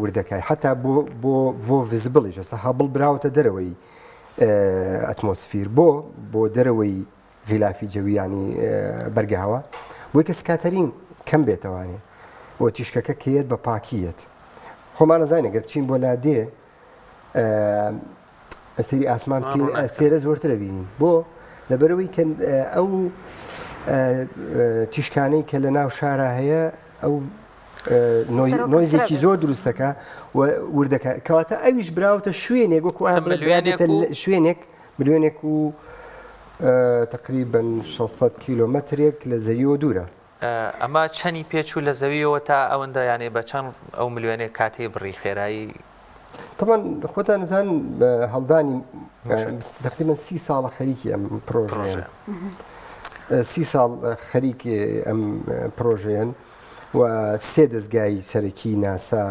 Speaker 10: وردەکای حتا بۆ بۆ بۆ visible یش ئەسە هەبڵ براوەتە دەرەوەی ئەتمۆسفیر بۆ بۆ دەرەوەی غیلافی جەوی ینی بەرگەهەوا بۆی کە scattering کەم بێتەوانێ و تیشکەکە کێت بە پاکیەت خۆمانە زانین گەر بچین بۆ لادێ سەیری ئاسمان بکەین ئەستێرە زۆرترە بینین بۆ لەبەرەوەی کە ئەو تیشکانەی کە لە ناو شارا هەیە ئەو noise ێکی زۆر دروستەکە و وردەکە کەواتە ئەویش براوتە شوێنێک وەکو شوێنێک ملیۆنێک و تقریبا 600 کیلۆمەترێک لە زەویەوە دوورە.
Speaker 1: ئەمە چەنی پێچوو لە زەویەوە تا ئەوەندە یانێ بە چەند ئەو ملیۆنێک کاتەی بڕی خێرایی؟
Speaker 10: تەبعەن خۆتان زان هەڵدانی تقریبا سی ساڵە خەریکی ئەم پرۆژەیە سی ساڵ خەریکی ئەم پرۆژەیەن و سێ دەستگای سەرەکی ناسا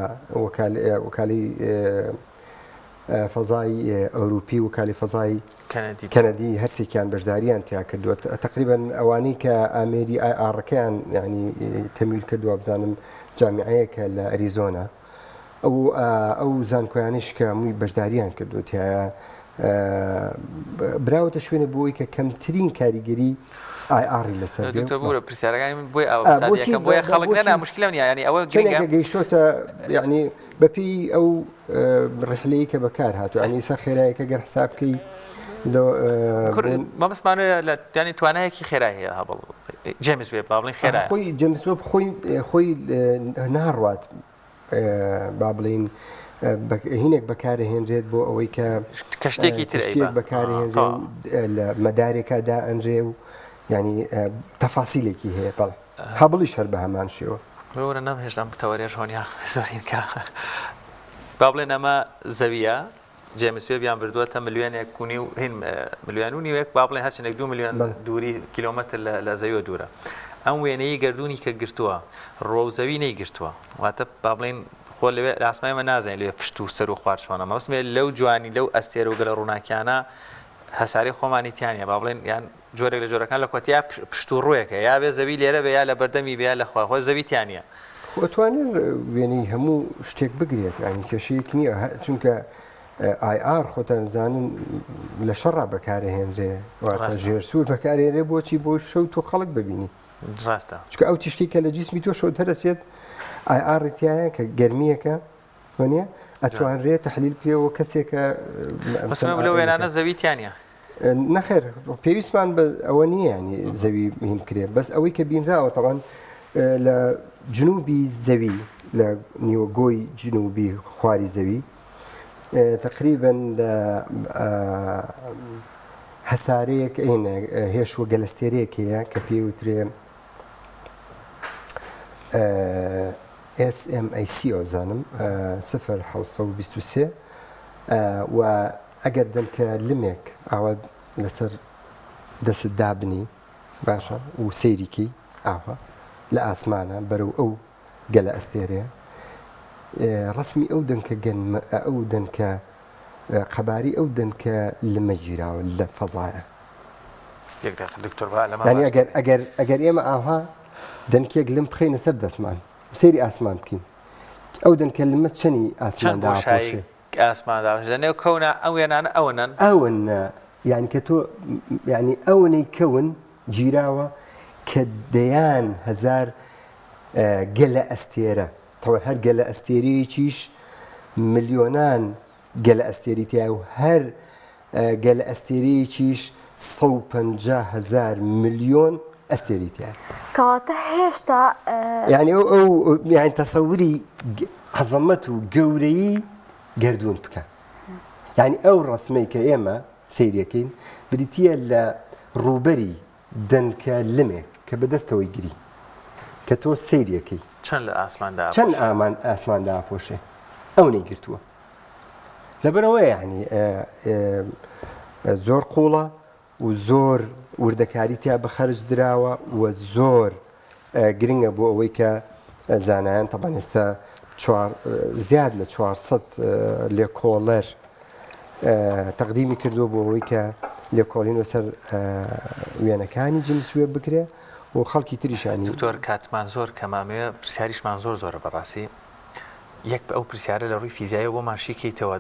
Speaker 10: وەکالی فەزای ئەوروپی و وەکالی فەزای کەنەدی هەرسێکیان بەشداریان تیا کردووە تقریبا ئەوانەی کە ئامێری IR ەکەیان ینی تەمویل کردووە بزانم جامیعەیەکە لە ئەریزۆنا ئەو ئەو زانکۆیانش کە مووی بەشداریان کردو تایە براوەتە شوێنە بۆی کە کەمترین کاریگەری IR ی لەسەر بێ.
Speaker 1: دکتۆر بورە پرسیارەکانی من بۆی ئاوا سادەکەم بۆیە خەڵک نەنا مشکلە نییە ینی ئەوە
Speaker 10: گرنگە گەیشتۆتە یعنی بەپێی ئەو ڕحلەی کە بەکار هاتوو ینی ئێستا خێرایەکە گەر حساب بکەی
Speaker 1: مەبەستمانەیە لە ینی توانایەکی خێرا هەیە هەبڵ جێمس وێب با بڵێین خێرا
Speaker 10: خۆی جێمس وێب خۆی خۆی ناڕوات با بڵین هینێک بەکارهێنرێت بۆ ئەوەی کە
Speaker 1: کەشتێکی تر
Speaker 10: بەکارهێنرێ لە مەدارێکا دائەنرێ و ینی تەفاسیلێکی هەیە بەڵ هەبڵیش هەر بە هەمان شێوە.
Speaker 1: ببورە نەمهێشت ئەم تەوەرەش هۆنیا زۆرین کە با بڵێن ئەمە زەویە جێمس وێبیان بردووەتە ملیۆنێک و نیو هین ملیۆن و نیوێک با بڵێن هەرچەندێک دو ملیۆن دووری کیلۆمەتر لە زەویەوە دوورە ئەم وێنەی گردردونی کە گرتووە ڕۆ و زەوی نەیگرتووە واتە با بڵێن خۆ لەوێ لە ئاسمانی مە نازانین لەوێ پشت و سەر و خوار چۆنە مەبەستمێ لەو جوانی لەو ئەستێرە و گەلە ڕووناکیانە هەسارەی خۆمانی تیانە با بڵێن یان جۆرێک لە جۆرەکان لە کۆتیا پشت و ڕووێکە یا بێ زەوی لێرە بێ یا لە بەردەمی بێ یا لە خوا خۆ زەوی تیا نییە.
Speaker 10: خۆ ئەتوانێت وێنەی هەموو شتێک بگرێت یانی کێشەیەک نییە چونکە IR خۆتان زانن لە شەڕا بەکارهێنرێ واتە ژێر سوور بەکارهێنرێ بۆچی بۆ شەو تۆ خەڵک ببینی
Speaker 1: ڕاستە
Speaker 10: چونکە ئەو تیشکی کە لە جیسمی تۆ شەو دەرەچێت IR تایە کە گەرمیەکە وەنیە ئەتوانرێ تحلیل بکرێەوە کەسێکە
Speaker 1: لەو وێنانە زەوی تیا نییە
Speaker 10: نەخێر پێویستمان بە ئەوە نییە ینی زەوی هین بکرێ بەس ئەوەی کە بینراوە تەوان لە جنوبی زەوی لە نیوەگۆی جنوبی خواری زەوی تقریبا لە هەسارەیەک هێشوە گەلەستێرەیەک هەیە کە پێوترێ SMAC ئەوزانم 0723 و ئەگەر دەنکە لمێک ئاوا لەسەر دەستت دابنی باشە و سەیری کەی ئاوا لە ئاسمانە بەرەو ئەو گەلە ئەستێرەیە ڕسمی ئەو دەنکە گەنمە ئەو دەنکە قەباری ئەو دەنکە لمە گیراوە لە فەزایە
Speaker 1: یەک دقیقە دکتۆر با لەمە
Speaker 10: یانی ئەگەر ئەگەر ئەگەر ئێمە ئاوا دەنکێک لم بخەینە سەر دەستمان سەیری ئاسمان بکەین ئەو دەنکە لمە چەنی ئاسمان
Speaker 1: چەند بۆشایی
Speaker 10: داپۆشێ
Speaker 1: ئاسمان داپۆشێ لە نێو کەونا ئەم وێنانە ئەوەنەن؟
Speaker 10: ئەوەنە یانی کە تۆ یانی ئەوەنەی کەون گیراوە کە دەیان هەزار گەلە ئەستێرە تەوە هەر گەلە ئەستێرەیەکیش ملیۆنان گەلە ئەستێری تیا و هەر گەلە ئەستێرەیەکیش 150 هزار ملیۆن ئەستێری تیا
Speaker 2: کەواتە هێشتا
Speaker 10: یعنی ئەو ئەو یعنی تەسەوری عەزەمەت و گەورەیی گەردوون بکە یعنی ئەو ڕسمەی کە ئێمە سەیرەکەین بریتە لە ڕووبەری دەنکە لمێک کە بەدەستەوەی گری کە تۆ سەیرەکەی
Speaker 1: چەند لە ئاسماندا
Speaker 10: چەند ئامان ئاسماندا پۆشێ ئەو نەیگرتووە لەبەرەوە یعنی زۆر قوڵە. و زۆر وردەکاری تیا بە خەرج دراوە و زۆر گرنگە بۆ ئەوەی کە زانایان تەبعەن ئێستا چوار زیاد لە 400 لێکۆڵەر تەقدیمی کردووە بۆ ئەوەی کە لێکۆڵینەوە سەر وێنەکانی جیمس وێب بکرێ و خەڵکی تریشانی
Speaker 1: دکتۆر کاتمان زۆر کەمامەوێ پرسیاریشمان زۆر زۆرە بەڕاستی یەک ئەو پرسیارە لە ڕووی فیزیایەوە بۆمان شیکەیتەوە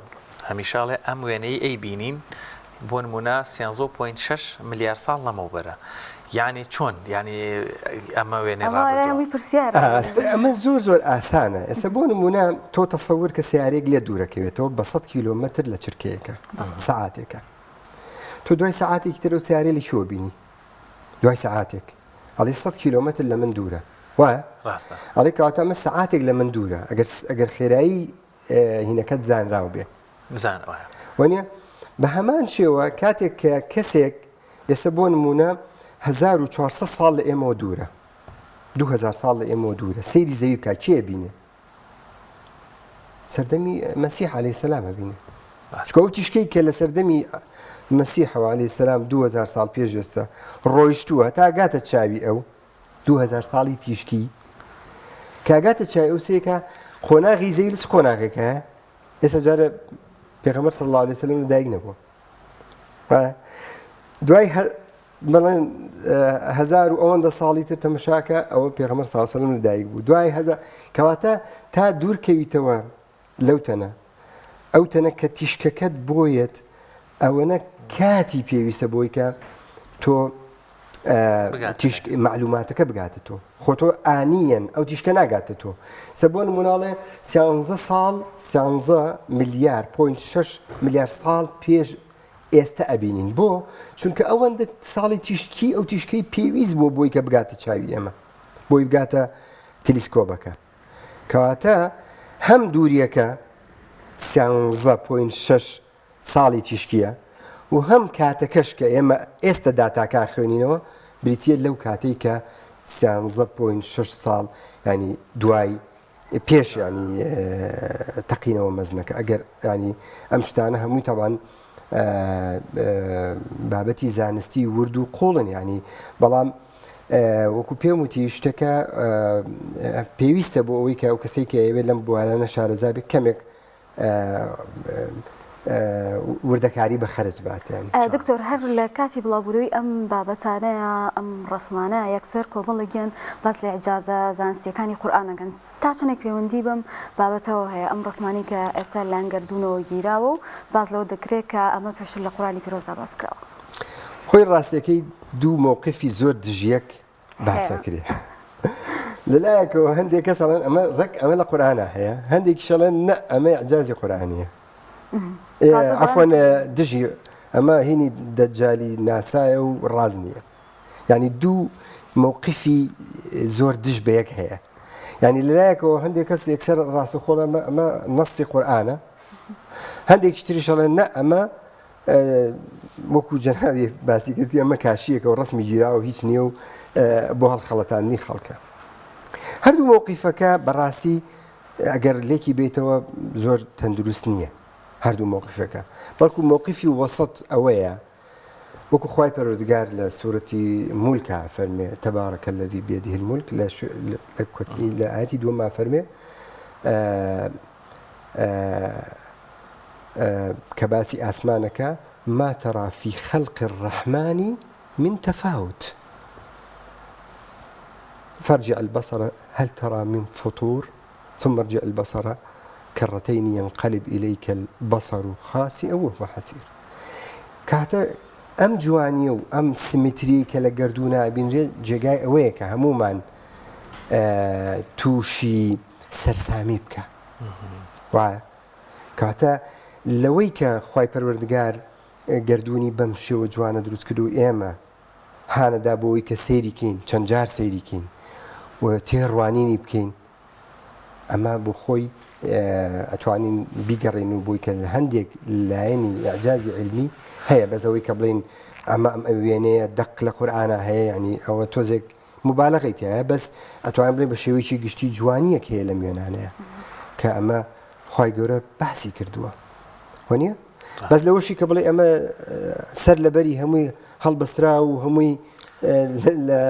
Speaker 1: هەمیشە ئەڵێ ئەم وێنەی ئەی بینین بۆ نمونە سیانزە point شەش ملیار ساڵ لەمەوبەرە یعنی چۆن یعنی ئەمە وێنەی ڕابردووە
Speaker 2: پرسیارە
Speaker 10: ئەمە زۆر زۆر ئاسانە ئێستا بۆ نمونە تۆ تەسەور کە سیارێک لێ دوورەکەوێتەوە بە 100 کیلۆمەتر لە چرکەیەکە سەعاتێکە تۆ دوای سەعاتێکی تر ئەو سیارەی لە کوێوە بینی دوای سەعاتێک ئەڵێ 100 کیلۆمەتر لە من دوورە وایە
Speaker 1: ڕاستە
Speaker 10: ئەڵێ کەواتە ئەمە سەعاتێک لە من دوورە ئەگەر ئەگەر خێرایی هینەکەت زانراو بێ
Speaker 1: زان وایە
Speaker 10: وەنیە بە هەمان شێوە کاتێک کە کەسێک ئێستا بۆ نمونە 1400 ساڵ لە ئێمەوە دوورە 2000 ساڵ لە ئێمەوە دوورە سەیری زەوی بکە کێ بینێ سەردەمی مەسیح عەلەیهی سەلام ئەبینێ چونکە ئەو تیشکەی کە لە سەردەمی مەسیحەوە عەلەیهی سەلام 2000 ساڵ پێش ئێستا ڕۆیشتووە تا گاتە چاوی ئەو 2000 ساڵی تیشکی کاگاتە چای ئەو سێکە قۆناغی زەوی لە چ قۆناغێکە ئێستا جارە پێغەمبەر صلی الله علیه وسلم لە دایک نەبووە دوای بەڵێن هەزار و ئەوەندە ساڵی تر تەمەشاکە ئەوە پێغەمبەر صلی الله علیه وسلم لە دایک بوو دوای هەزار کەواتە تا دوور کەویتەوە لەو تەنە ئەو تەنە کە تیشکەکەت بۆیەت ئەوەنە کاتی پێویستە بۆی کە تۆ تیشک معلوماتەکە بگاتە تۆ خۆ تۆ ئانیەن ئەو تیشکە ناگاتە تۆ سە بۆ نموناڵێ سیانزە ساڵ سیانزە ملیار point شەش ملیار ساڵ پێش ئێستە ئەبینین بۆ؟ چونکە ئەوەندە ساڵی تیشکی ئەو تیشکەی پێویست بووە بۆی کە بگاتە چاوی ئێمە بۆی بگاتە تلیسکۆبەکە کەواتە هەم دووریەکە سیانزە point شەش ساڵی تیشکیە و هەم کاتەکەش کە ئێمە ئێستە داتاکە خوێنینەوە بریتە لەو کاتەی کە سیانزە point شەش ساڵ ینی دوای پێش ینی تەقینەوە مەزنەکە ئەگەر ینی ئەم شتانە هەمووی تاوان بابەتی زانستی ورد و قوڵن ینی بەڵام وەکو پێم وتی شتەکە پێویستە بۆ ئەوەی کە ئەو کەسێک کە ئەوێت لەم بوارانە شارەزا بێت کەمێک وردەکاری بە خەرج بات یانی.
Speaker 2: دکتۆر هەر لە کاتی بڵاوبوونەوەی ئەم بابەتانەیا ئەم ڕەسمانە یەکسەر کۆمەڵێک گیان باس لە ئیعجازە زانستیەکانی قورئان ئەکەن تا چەندێک پەیوەندی بەم بابەتەوە هەیە ئەم ڕەسمانەی کە ئێستا لایەن گەردوونەوە گیراوە و باس لەوە دەکرێت کە ئەمە پێشتر لە قورئانی پیرۆزدا باس کراوە.
Speaker 10: خۆی ڕاستیەکەی دوو مەوقفی زۆر دژیەک باس ئەکرێ لەلایەکەوە هەندێک کەس ئەڵێن ئەمە ڕێک ئەمە لە قورئانا هەیە هەندێکیش ئەڵێن نە ئەمە ئیعجازی قورئانیە عەفوەن دژی ئەمە هینی دەجالی ناسایە و ڕاز نییە یعنی دوو مووقفی زۆر دژ بە یەک هەیە یعنی لەلایەکەوە هەندێک کەس یەکسەر ڕاستەخۆ ئەمە ئەمە نەسی قورئانە هەندێکی تریش ئەڵێن نە ئەمە وەکو جەنابی باسی کردی ئەمە کاشیەکە و ڕسمی گیراوە هیچ نییە و بۆ هەڵخەڵەتاندنی خەڵکە هەردوو مەوقیفەکە بەڕاستی ئەگەر لێکی بێتەوە زۆر تەندروست نییە هەردوو مەوقیفەکە بەڵکو مەوقیفی وەسەت ئەوەیە وەکو خوای پەروەردگار لە سورەتی مولکا فەرمێ تبارك الذي بيده الملك لە لە ئاەتی دووەما فەرمێ کە باسی ئاسمانەکە، ما تری فی خلق الرحمن من تفاوت فارجع البصر هل تری من فطور ثم ارجع البصر کرتین ینقلب الیک البصر خاسئا وهو حسیر کاتە ئەم جوانیە و ئەم سیمتریەی کە لە گەردوونا ئەبینرێت جێگای ئەوەیە کە هەموومان تووشی سەرسامی بکە وایە کەواتە لەوەی کە خوای پەروەردگار گەردوونی بەم شێوە جوانە دروست کرد و ئێمە هانەدا بۆ ئەوەی کە سەیری کەین چەند جار سەیری کەین و تێڕوانینی بکەین ئەمە بۆ خۆی ئەتوانین بیگەڕین و بۆی کە لە هەندێک لایەنی ئیعجازی عیلمی هەیە بەس ئەوەی کە بڵین ئەمە ئەم وێنەیە دەق لە قورئانا هەیە یعنی ئەوە تۆزێک موبالەغەی تیایە بەس ئەتوانم بڵێم بە شێوەیەکی گشتی جوانیەک هەیە لەم وێنانەیە کە ئەمە خوای گەورە باسی کردووە وەنیە؟ بەس لەوەشی کە بڵێ ئەمە سەر لەبەری هەمووی هەڵبەسترا و هەمووی لە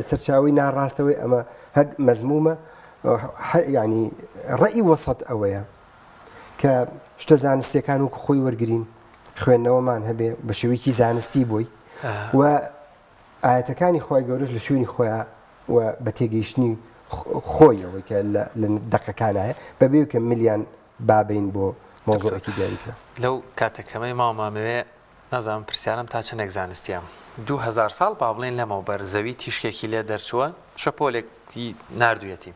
Speaker 10: سەرچاوی ناڕاستەوەی ئەمە هەر مەزمومە ینی ڕێی وەسەت ئەوەیە کە شتە زانستیەکان وەکو خۆی وەرگین خوێندنەوەمان هەبێ بە شێوەیەکی زانستی بۆی و ئاەتەکانی خی گەورەش لە شوێنی خۆیان و بە تێگەیشتنی خۆی ئەوەی کە لە دەقەکانایە بەبێ کە ملیان بابین بۆ مۆزۆکی دیاریکرا.
Speaker 1: لەو کاتە کەمەی ماومامەوێ نازانم پرسیارم تا چەندێک زانستیە 2000 ساڵ با بڵێن لەمەوبەر زەوی تیشکێکی لێ دەرچووە شەپۆلێکی ناردوویەتی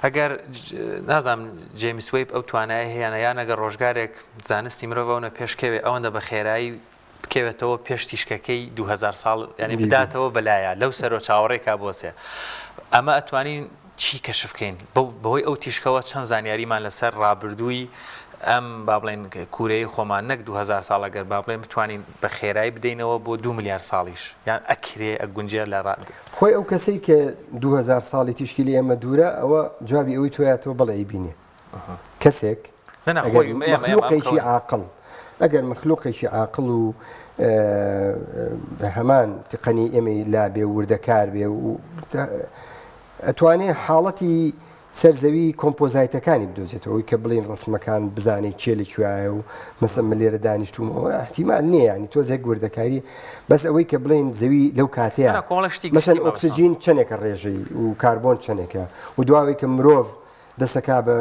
Speaker 1: ئەگەر نازانم جێمس وێب ئەو توانایە هەیە یان ئەگەر ڕۆژگارێک زانستی مرۆڤ ئەونە پێشکەوێ ئەوەندە بە خێرایی بکەوێتەوە پێش تیشکەکەی 2000 ساڵ ینی بداتەوە بەلایە لەو سەرۆ چاوەڕێکا بۆسێ ئەمە ئەتوانین چی کەشف کەین بەهۆی ئەو تیشکەوە چەند زانیاریمان لەسەر ڕابردووی ئەم با بڵێن کوورەی خۆمان نەک 2000 ساڵ ئەگەر با بڵێن بتوانین بە خێرایی بدەینەوە بۆ دو ملیار ساڵیش یان ئەکرێ ئەگونجێ لە ڕا
Speaker 10: خۆی ئەو کەسەی کە 2000 ساڵی تیشکی لە ئێمە دوورە ئەوە جوابی ئەوەی تۆیاتەوە بەڵێ ئەیبینێ کەسێک ئەگەر مەخلوقێکی عاقڵ ئەگەر مەخلوقێکی عاقڵ و هەمان تقنی ئێمەی لابێ وردەکار بێ و ئەتوانێ حاڵەتی سەر زەوی کۆمپۆزایتەکانی بدۆزێتەوە کە بڵین ڕسمەکان بزانێت کێ لە کوایە و مەسە من لێرە دانیشتومەوە احتیمال نییە ینی تۆزێک وردەکاری بەس ئەوەی کە بڵین زەوی لەو کاتەیە مەسەن ئۆکسجین چەندێکە ڕێژەی و کاربۆن چەندێکە و دواوەی کە مرۆڤ دەستەکا بە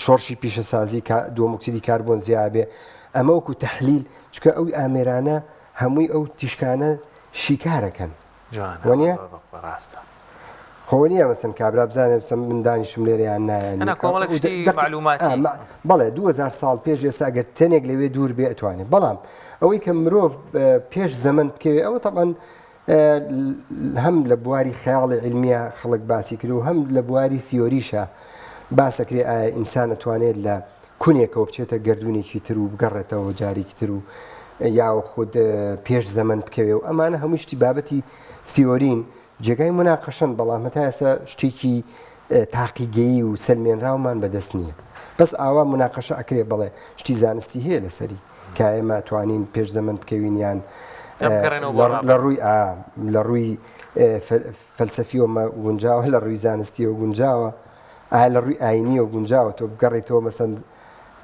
Speaker 10: شۆڕشی پیشەسازی دووەمۆکسیدی کاربۆن زیابێ ئەمە وەکو تەحلیل چکە ئەو ئامێرانە هەمووی ئەو تیشکانە شیکارەکەن وەنیە
Speaker 1: ڕاستە
Speaker 10: خۆ نییە مەسن کابرا بزانێ بسم من دانیشم لێرە یان نایەن بەڵێ 2000 ساڵ پێش ئێستا ئەگەر تەنێک لەوێ دوور بێ ئەتوانێت بەڵام ئەوەی کە مرۆڤ پێش زەمن بکەوێ ئەوە تەبەن هەم لە بواری خەیاڵی عیلمییا خەڵک باسی کرد و هەم لە بواری تیۆریشا باس ئەکرێ ئایا ئینسان ئەتوانێت لە کونێکەوە بچێتە گەردوونێکی تر و بگەڕێتەوە جارێکی تر و یاخود پێش زەمەن بکەوێ و ئەمانە هەموو شتی بابەتی تیۆرین جێگای مناقەشەن بەڵام هەتا ئێستا شتێکی تاقیگەیی و سەلمێنراومان بەدەست نییە بەس ئاوا مناقەشە ئەکرێ بەڵێ شتی زانستی هەیە لەسەری کە ئێمە توانین پێش زەمەن بکەوین یان لە ڕووی ئا لە ڕووی فەلسەفیەوە گونجاوە لە ڕووی زانستیەوە گونجاوە ئایا لە ڕووی ئاینیەوە گونجاوە تۆ بگەڕێیتەوە مەسەن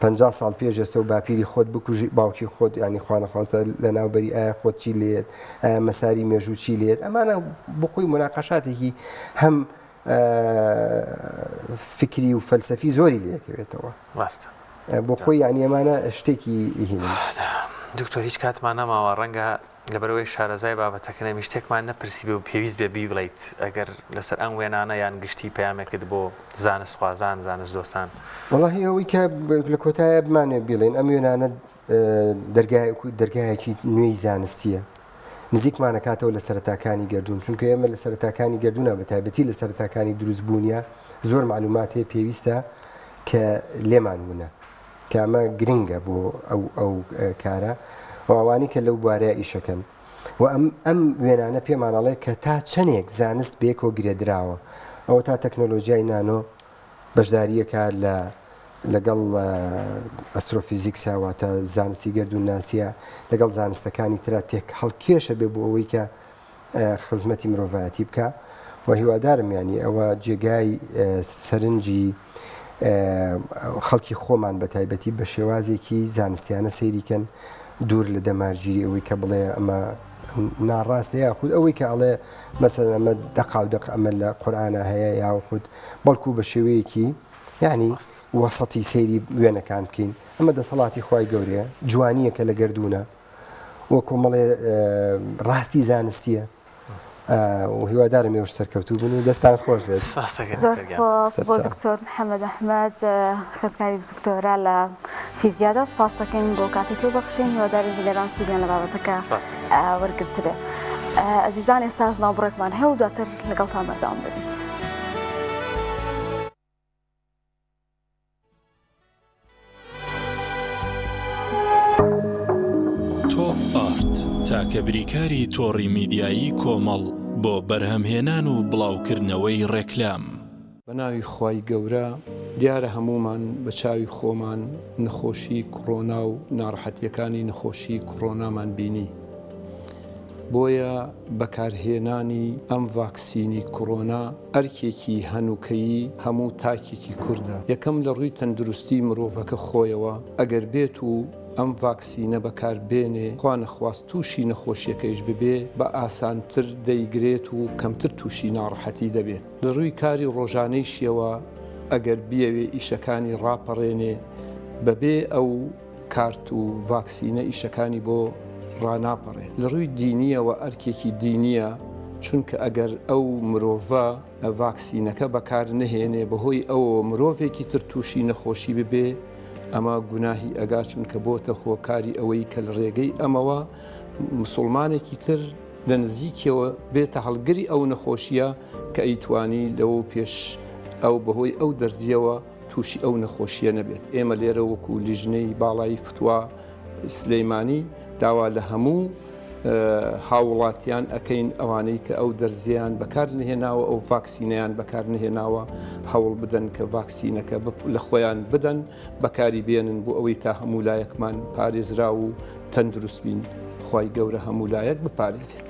Speaker 10: 50 ساڵ پێش ئێستا و باپیری خۆت بکوژی باوکی خۆت ینی خوانەخواستە لە ناوبەری ئایا خۆت چی لێت ئایا مەساری مێژوو چی لێت ئەمانە بخۆی مناقەشاتێکی هەم فکری و فەلسەفی زۆری لەکەوێتەوە
Speaker 1: ڕاستە
Speaker 10: بۆ خۆی یانی ئەمانە شتێکی هینن.
Speaker 1: دکتۆر هیچ کاتمان نەماوە ڕەنگە لەبەرئەوەی شارەزای بابەتەکە نەبی شتێکمان نەپرسیبێ و پێویست بێ بیڵێیت ئەگەر لەسەر ئەم وێنانە یان گشتی پەیامێکت بۆ زانستخوازان زانست دۆستان.
Speaker 10: وەڵاهی ئەوەی کە لە کۆتایە بمانەوێت بیڵێین ئەم وێنانە دەرگایەکی نوێی زانستییە نزیکمان ئەکاتەوە لە سەرەتاکانی گەردوون چونکە ئێمە لە سەرەتاکانی گەردوونە بە تایبەتی لە سەرەتاکانی دروستبوونیە زۆر معلومات هەیە پێویستە کە لێمان ونە کە ئەمە گرنگە بۆ ئەو ئەو کارە و ئەوانی کە لەو بوارەیە ئیشەکەن و ئەم ئەم وێنانە پێمانەڵێ کە تا چەندێک زانست بێکەوە گرێدراوە ئەوە تا تەکنۆلۆژیای نانۆ بەشدارییەکە لە لەگەڵ ئەسترۆفیزیکسا واتە زانستی گەردوونناسیە لەگەڵ زانستەکانی ترا تێکهەڵکێشە بێ بۆ ئەوەی کە خزمەتی مرۆڤایەتی بکا و هیوادارم یانی ئەوە جێگای سەرنجی خەڵکی خۆمان بە تایبەتی بە شێوازێکی زانستیانە سەیری کەن دوور لە دەمارگیری ئەوەی کە بڵێ ئەمە ناڕاستە یاخود ئەوەی کە ئەڵێ مەسەلەن ئەمە دەقاو دەق ئەمە لە قورئانا هەیە یاخود بەڵکو بە شێوەیەکی یعنی وەسەتی سەیری وێنەکان بکەین ئەمە دەسەڵاتی خوای گەورەیە جوانیەکە لە گەردوونە و کۆمەڵێ ڕاستی زانستیە و هیوادارم ئێوەش سەرکەوتوو بن و دەستان خۆش بێت.
Speaker 2: زۆر سپاس بۆ دکتۆر محەممەد ئەحمەد خوێندکاری دکتۆرا لە فیزیادا سپاس دەکەین بۆ کاتێک پێ بەخشین هیوادارین بینەران سوودیان لە بابەتەکە وەرگرتبێ ئەزیزان ئێستاش ناوبڕێکمان هەیە و دواتر لەگەڵتان بەردەوام دەبین.
Speaker 5: تۆپ ئارت تاکە بریکاری تۆڕی میدیایی کۆمەڵ بۆ بەرهەمهێنان و بڵاوکردنەوەی ڕێکلام.
Speaker 9: بە ناوی خوای گەورە. دیارە هەموومان بە چاوی خۆمان نەخۆشی کڕۆنا و ناڕەحەتیەکانی نەخۆشی کڕۆنامان بینی. بۆیە بەکارهێنانی ئەم ڤاکسینی کڕۆنا ئەرکێکی هەنوکەیی هەموو تاکێکی کوردە. یەکەم لە ڕووی تەندروستی مرۆڤەکە خۆیەوە ئەگەر بێت و ئەم ڤاکسینە بەکار بێنێ خوا نەخواست تووشی نەخۆشیەکەیش ببێ بە ئاسانتر دەیگرێت و کەمتر تووشی ناڕەحەتی دەبێت. لە ڕووی کاری ڕۆژانەیشیەوە ئەگەر بیەوێ ئیشەکانی ڕاپەڕێنێ بەبێ ئەو کارت و ڤاکسینە ئیشەکانی بۆ ڕاناپەڕێ. لە ڕووی دینیەوە ئەرکێکی دینیە چونکە ئەگەر ئەو مرۆڤە ڤاکسینەکە بەکار نەهێنێ بەهۆی ئەوەوە مرۆڤێکی تر تووشی نەخۆشی ببێ ئەمە گوناهی ئەگا چونکە بۆتە هۆکاری ئەوەی کە لە ڕێگەی ئەمەوە مسوڵمانێکی تر لە نزیکیەوە بێتە هەڵگری ئەو نەخۆشیە کە ئەیتوانی لەوە پێش ئەو بەهۆی ئەو دەرزیەوە تووشی ئەو نەخۆشیە نەبێت. ئێمە لێرە وەکو لیژنەی باڵای فتوا سلیمانی داوا لە هەموو هاووڵاتیان ئەکەین ئەوانەی کە ئەو دەرزیان بەکار نهێناوە ئەو ڤاکسینەیان بەکار نهێناوە هەوڵ بدەن کە ڤاکسینەکە لە خۆیان بدەن بەکاری بێنن بۆ ئەوەی تا هەموو لایەکمان پارێزراو و تەندروست بین خوای گەورە هەموو لایەک بپارێزێت.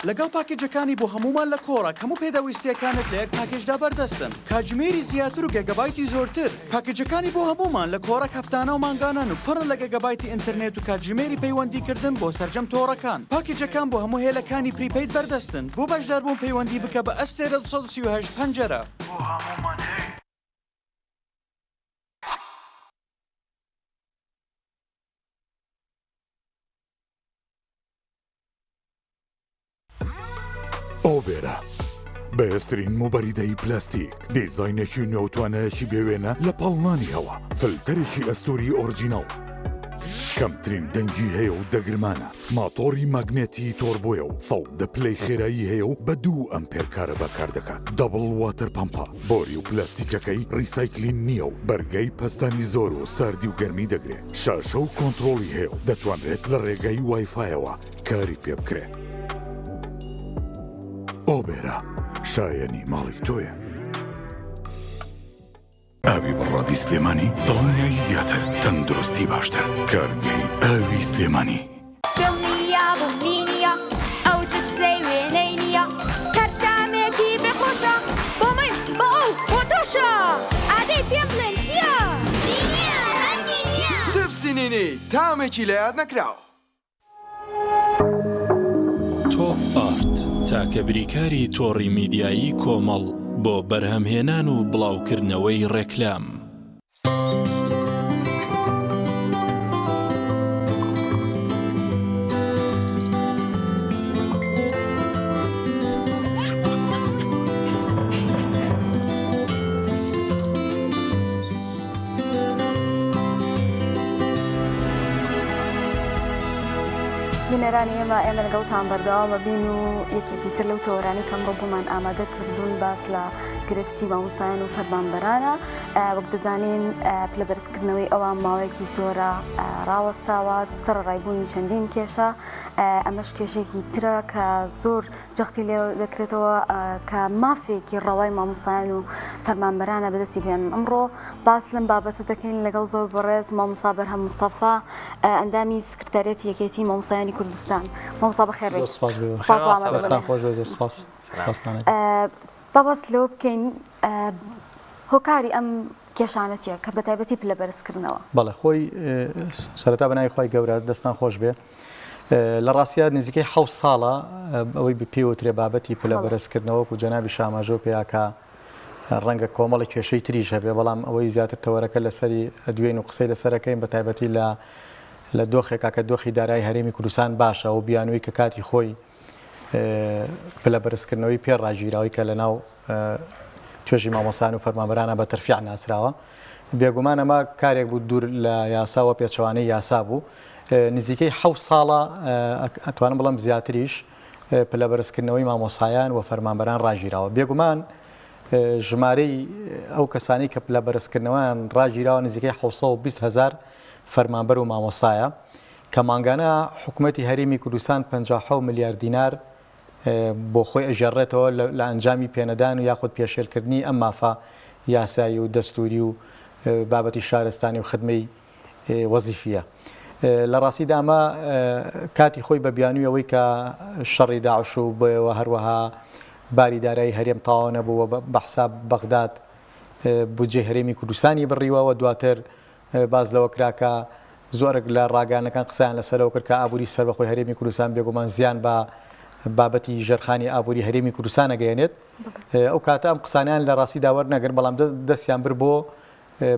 Speaker 11: لەگەڵ پاکێجەکانی بۆ هەموومان لە کۆڕەک هەموو پێداویستییەکانت لە یەک پاکێجدا بەردەستن، کاتژمێری زیاتر و گێگابایتی زۆرتر. پاکێجەکانی بۆ هەموومان لە کۆڕەک هەفتانە و مانگانەن و پڕن لە گێگابایتی ئینتەرنێت و کاتژمێری پەیوەندیکردن بۆ سەرجەم تۆڕەکان. پاکێجەکان بۆ هەموو هێلەکانی prepaid بەردەستن. بۆ بەشداربوون پەیوەندی بکە بە ئەستێرە 238 پەنجەرە. بۆ هەموومان هەیە.
Speaker 12: ئۆڤێرا بەهێزترین موبەریدەی پلاستیک، دیزاینێکی نوێ و توانایەکی بێوێنە لە پاڵنانی هەوا، فلتەرێکی ئەستوری original، کەمترین دەنگی هەیە و دەگرمانە، ماتۆڕی ماگنێتی تۆربۆیە و 110 پلەی خێرایی هەیە و بە دوو ئەمپێر کارەبا کار دەکات، double water pump ە، بۆری و پلاستیکەکەی recycling نییە و بەرگەی پەستانی زۆر و ساردی و گەرمی دەگرێ، شاشە و کۆنتڕۆڵی هەیە و دەتوانرێت لە ڕێگەی وایفایەوە کاری پێ بکرێ. ئۆبێرا شایەنی ماڵی تۆیە. ئاوی بەڕادی سلێمانی دڵنیایی زیاتر، تەندروستی باشتر. کارگەی ئاوی سلێمانی.
Speaker 13: دڵنیابم نینیە ئەو جپسەی وێنەی نییە هەر تامێکی بێ خۆشە بۆ من بۆ ئەو بۆ تۆشە ئادەی پێم بڵێن چییە؟ نینیە هەر نینیە.
Speaker 14: جپسی نینی تامێکی لەیاد نەکراو.
Speaker 5: تۆپ ئارت، تاکە بریکاری تۆڕی میدیایی کۆمەڵ بۆ بەرهەمهێنان و بڵاوکردنەوەی ڕێکلام.
Speaker 2: بینەرانی ئێمە ئێمە لەگەڵتان بەردەوامە بین و یەکێکی تر لەو تەوەرانی کەم ڕۆ بۆمان ئامادە کردوون باس لە گرفتی مامۆستایان و فەرمانبەرانە وەک دەزانین پلە بەرزکردنەوەی ئەوان ماوەیەکی زۆرە ڕاوەستاوە سەرەڕای بوونی چەندین کێشە ئەمەش کێشێکی ترە کە زۆر جەختی لێ دەکرێتەوە کە مافێکی ڕەوای مامۆستایان و فەرمانبەرانە بەدەستی بهێنن. ئەمڕۆ باس لەم بابەتە دەکەین لەگەڵ زۆر بەڕێز مامۆستا بەرهەم مستەفا ئەندامی سکرتاریەتی یەکێتی مامۆستایانی کوردستان. مامۆستا بەخێر بێیت.
Speaker 15: زۆر سپاس بۆ
Speaker 2: سپاس بۆ ئامادەبوونت.
Speaker 15: دەستتان خۆش بێت زۆر سپاس. سپاستان ئەکەم.
Speaker 2: با باس لەوە بکەین هۆکاری ئەم کێشانە چییە کە بە تایبەتی پلە بەرزکردنەوە؟
Speaker 15: بەڵێ خۆی سەرەتا بە ناوی خوای گەورە دەستان خۆش بێ. لە ڕاستیا نزیکەی حەوت ساڵە ئەوەی پێی وترێ بابەتی پلە بەرزکردنەوە وەکو جەنابی شاماژۆ پێیاکە ڕەنگە کۆمەڵی کێشەی تریش هەبێ بەڵام ئەوەی زیاتر تەوەرەکە لەسەری ئەدوێین و قسەی لەسەرەکەین بە تایبەتی لە لە دۆخێکا کە دۆخی دارایی هەرێمی کوردستان باشە و بیانووی کە کاتی خۆی پلە بەرزکردنەوەی پێ ڕاگیراوی کە لەناو توێژی مامۆستایان و فەرمانبەرانە بە تەرفیع ناسراوە. بێگومان ئەمە کارێک بوو دوور لە یاسا و پێچەوانەی یاسا بوو. نزیکەی حەوت ساڵە ئەتوانم بڵێم زیاتریش پلە بەرزکردنەوەی مامۆستایان و فەرمانبەران ڕاگیراوە. بێگومان ژمارەی ئەو کەسانەی کە پلە بەرزکردنەوەیان ڕاگیراوە نزیکەی 720 هەزار فەرمانبەر و مامۆستایە کە مانگانە حکومەتی هەرێمی کوردستان 57 ملیار دینار. بۆ خۆی ئەگێڕێتەوە لە ئەنجامی پێنەدان و یاخود پێشێلکردنی ئەم مافە یاسایی و دەستووری و بابەتی شارستانی و خدمەی وەزیفییە. لە ڕاستیدا ئەمە کاتی خۆی بە بیانووی ئەوەی کە شەڕی داعش و بۆیەوە هەروەها باری دارایی هەرێم تەواو نەبوو و بە حساب بەغداد بودجەی هەرێمی کوردستانی بڕیوە و دواتر باس لەوە کرا کە زۆرێک لە ڕاگەیاندنەکان قسەیان لەسەرەوە کرد کە ئابووری سەربەخۆی هەرێمی کوردستان بێگومان زیان بە بابەتی ژێرخانی ئابووری هەرێمی کوردستان ئەگەیەنێت. ئەو کاتە ئەم قسانەیان لە ڕاستیدا وەرنەگرت، بەڵام دەستیان برد بۆ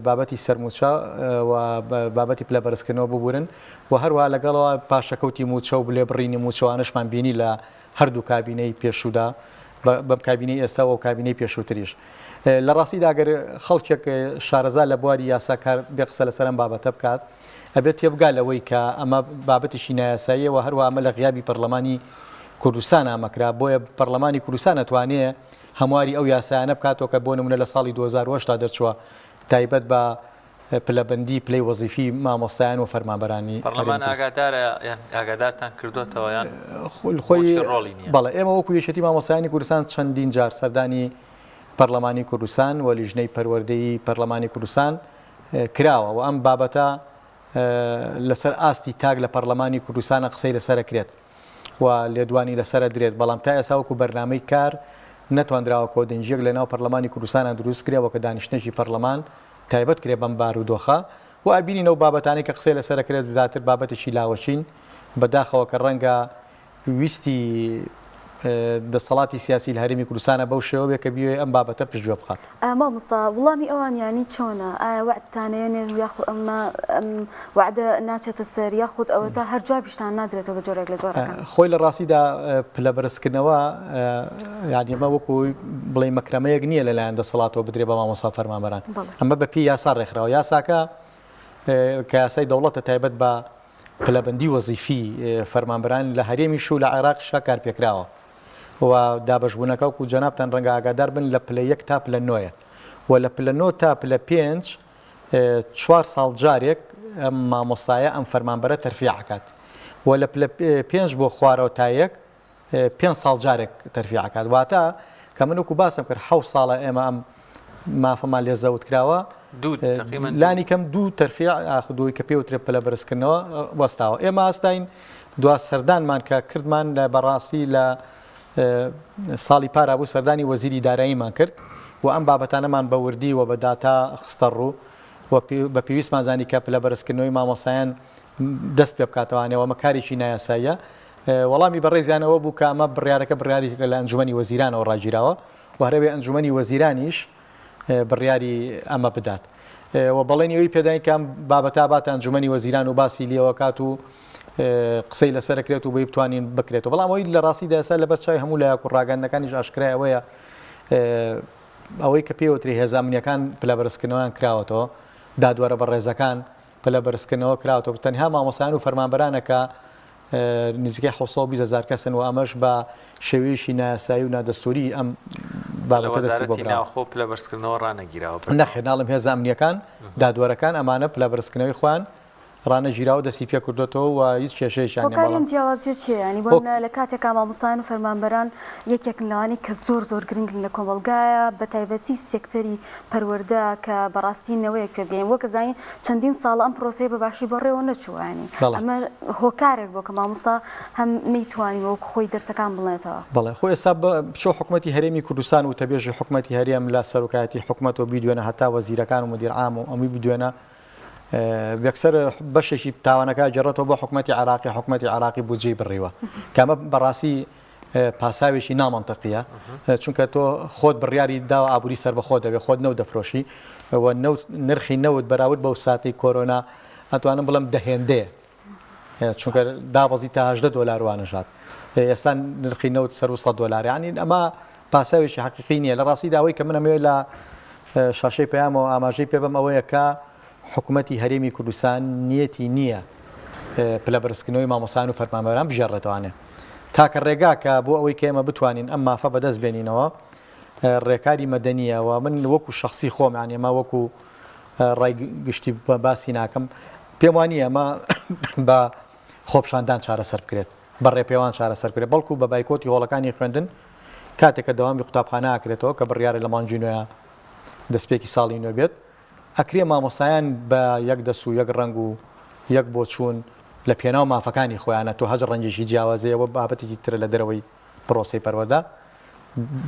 Speaker 15: بابەتی سەرمووچە و بابەتی پلە بەرزکردنەوە ببورن و هەروەها لەگەڵەوە پاشەکەوتی مووچە و لێبڕینی مووچەوانەشمان بینی لە هەردوو کابینەی پێشوودا بەم کابینەی ئێستا و کابینەی پێشووتریش. لە ڕاستیدا گەر خەڵکێک شارەزا لە بواری یاسا کار بێ قسە لەسەر ئەم بابەتە بکات ئەبێت تێبگا لەوەی کە ئەمە بابەتێکی نایاساییە و هەروەها ئەمە لە غیابی پەرلەمانی کوردستان ئامە کرا بۆیە پەرلەمانی کوردستان ئەتوانێ هەمواری ئەو یاسایانە بکاتەوە کە بۆ نمونە لە ساڵی 2008 دا دەرچووە تایبەت بە پلەبەندی پلەی وەزیفی مامۆستایان و فەرمانبەرانی
Speaker 1: پەرلەمان ئاگادارە یان ئاگادارتان کردوتەوە یان
Speaker 15: خۆی ڕۆڵی نییە؟ بەڵێ ئێمە وەکو یەکێتی مامۆستایانی کوردستان چەندین جار سەردانی پەرلەمانی کوردستان و لیژنەی پەروەردەیی پەرلەمانی کوردستان کراوە و ئەم بابەتە لەسەر ئاستی تاک لە پەرلەمانی کوردستانە قسەی لەسەر ئەکرێت و لێدوانی لەسەر ئەدرێت، بەڵام تا ئێستا وەکو بەرنامەی کار نەتواندراوە کۆدەنگییەک لەناو پەرلەمانی کوردستانا دروست بکرێت وەکە دانیشتنێکی پەرلەمان تایبەت کرێت بەم بارودۆخە و ئەبینین ئەو بابەتانەی کە قسەی لەسەر ئەکرێت زیاتر بابەتێکی لاوەکین بەداخەوە کە ڕەنگە ویستی دەسەڵاتی سیاسی لە هەرێمی کوردستانە بەو شێوە بێ کە بیەوێ ئەم بابەتە پشتگوێ بخات.
Speaker 2: مامۆستا وڵامی ئەوان یانی چۆنە؟ ئایا وەعدتان ئەیەنێ یاخود ئەمە ئەم وەعدە ناچێتە سەر یاخود ئەوەتا هەر جوابیشتان نادرێتەوە بە جۆرێک لە جۆرەکان؟
Speaker 15: خۆی لە ڕاستیدا پلە بەرزکردنەوە یانی ئەمە وەکو بڵێی مەکرەمەیەک نییە لەلایەن دەسەڵاتەوە بدرێ بە مامۆستا فەرمانبەران. ئەمە بە پێی یاسا ڕێکخراوە. یاساکە کە یاسای دەوڵەتە تایبەت بە پلەبەندی وەزیفی فەرمانبەران لە هەرێمیش و لە عێراقیشا کارپێکراوە و دابەشبوونەکە وەکو جەنابتان ڕەنگە ئاگادار بن لە پلە یەک تا پلە نۆیە و لە پلە نۆ تا پلە پێنج چوار ساڵ جارێک ئەم مامۆستایە ئەم فەرمانبەرە تەرفیع ئەکات و لە پلە پێنج بۆ خوارەوە تا یەک پێنج ساڵ جارێک تەرفیع ئەکات واتە کە من وەکو باسم کرد حەوت ساڵە ئێمە ئەم مافەمان لێ زەوت کراوە لانی کەم دوو تەرفیع ئاخ دووی کە پێوترێ پلە بەرزکردنەوە وەستاوە ئێمە ئاستاین دوا سەردانمان کە کردمان لە بەڕاستی لە ساڵی پارا بوو سەردانی وەزیری داراییمان کرد و ئەم بابەتانەمان بە وردی و بە داتا خستە ڕوو و بە پێویستمان زانی کە پلە بەرزکردنەوەی مامۆستایان دەست پێ بکاتەوانێ و ئەمە کارێکی نایاساییە وەڵامی بەڕێزیان ئەوە بوو کە ئەمە بڕیارەکە بڕیارێکە لە ئەنجومەنی وەزیرانەوە ڕاگیراوە و هەرەوێ ئەنجومەنی وەزیرانیش بڕیاری ئەمە بدات و بەڵێنی ئەوی پێداین کە ئەم بابەتە باتە ئەنجومەنی وەزیران و باسی لێوە کات و قسەی لەسەر کرێت و بۆی بتوانین بکرێتەوە بەڵام ئەوەی لە ڕاستیدا ئێستا لەبەر چاوی هەموو لایەک و ڕاگەندنەکانیش ئاشکرای ئەوەیە ئەوەی کە پێوتری هێزە ئەمنیەکان پلەبەرزکردنەوەیان کراوەتەوە دادوەرە بەڕێزەکان پلە بەرزکردنەوە کراوەتەوە تەنها مامۆستایان و فەرمانبەرانە کە نزیکەی 720 هەزار کەسن و ئەمەش بە شێوەیەکی نایاسایی و نادەستووری ئەم بابەتە دەستی بۆ
Speaker 1: وەزارەتی
Speaker 15: براوە.
Speaker 1: ناوخۆ پلە بەرزکردنەوە ڕانەگیراوە بەردەوام.
Speaker 15: نەخێر ناڵێم هێزە ئەمنییەکان، دادوەرەکان ئەمانە پلە بەرزکردنەوەی خۆیان ڕانەگیراوە دەستی پێ کردۆتەوە و هیچ کێشەیەکیان نییە
Speaker 2: هۆکاری
Speaker 15: بەڵام
Speaker 2: ئەم جیاوازییە چییە؟ یانی بۆ
Speaker 15: هۆک
Speaker 2: نموونە لە کاتێکا مامۆستایان و فەرمانبەران یەکێکن لەوانەی کە زۆر زۆر گرنگن لە کۆمەڵگایە بە تایبەتی سێکتەری پەروەردە کە بەڕاستی نەوەیەک پێ بگەین وەک ئەزانین چەندین ساڵە ئەم پرۆسەیە بە باشی بەڕێوە نەچووە یانی ئەمە هۆکارێک بووە کە مامۆستا هەم نەیتوانیوە وەک خۆی دەرسەکان بڵێتەوە.
Speaker 15: بەڵێ خۆ ئێستا بچۆ حکومەتی هەرێمی کوردستان وتەبێژی حکومەتی هەرێم لە سەرۆکایەتی حکومەتەوە بیدوێنە هەتا وەزیرەکان و مدیر عام و ئەمی بدوێنە یەکسەر بەشێکی تاوانەکە گەڕێتەوە بۆ حکومەتی عێراقی حکومەتی عێراقی بودجەی بڕیوە کە ئەمە بەڕاستی پاساوێکی نامەنتقیە چونکە تۆ خۆت بڕیاری داوە ئابووری سەربەخۆ دەبێت خۆت نەوت دەفرۆشی و نەوت نرخی نەوت بەراورد بەو ساتەی کۆرۆنا ئەتوانم بڵێم دەهێندەیە چونکە دابەزی تا هەژدە دۆلار وانەژات ئێستا نرخی نەوت سەر و 100 دۆلار یعنی ئەمە پاساوێکی حەقیقی نییە لە ڕاستیدا ئەوەی کە من ئەمەوێت لە شاشەی پەیامەوە ئاماژەی پێ بەم ئەوەیە کە حکومەتی هەرێمی کوردستان نیەتی نییە پلە بەرزکردنەوەی مامۆستایان و فەرمانبەران بگێڕێتەوانێ. تاکە ڕێگا کە بۆ ئەوەی کە ئێمە بتوانین ئەم مافە بەدەست بێنینەوە ڕێکاری مەدەنییە و من وەکو شەخسی خۆم یانی ئەمە وەکو ڕای گشتی باسی ناکەم پێم وانییە ئەمە بە خۆپیشاندان چارەسەر بکرێت. بە ڕێپێوان چارەسەر بکرێت، بەڵکو بە بایکۆتی هۆڵەکانی خوێندن کاتێک کە دەوامی قوتابخانە ئەکرێتەوە کە بڕیارە لە مانگی نۆیا دەستپێکی ساڵی نوێ بێت، ئەکرێ مامۆستایان بە یەک دەست و یەک ڕەنگ و یەک بۆچوون لە پێناو مافەکانی خۆیانە تۆ هەچ ڕەنگێکی جیاوازەیە وە بابەتێکی ترە لە دەرەوەی پرۆسەی پەروەردە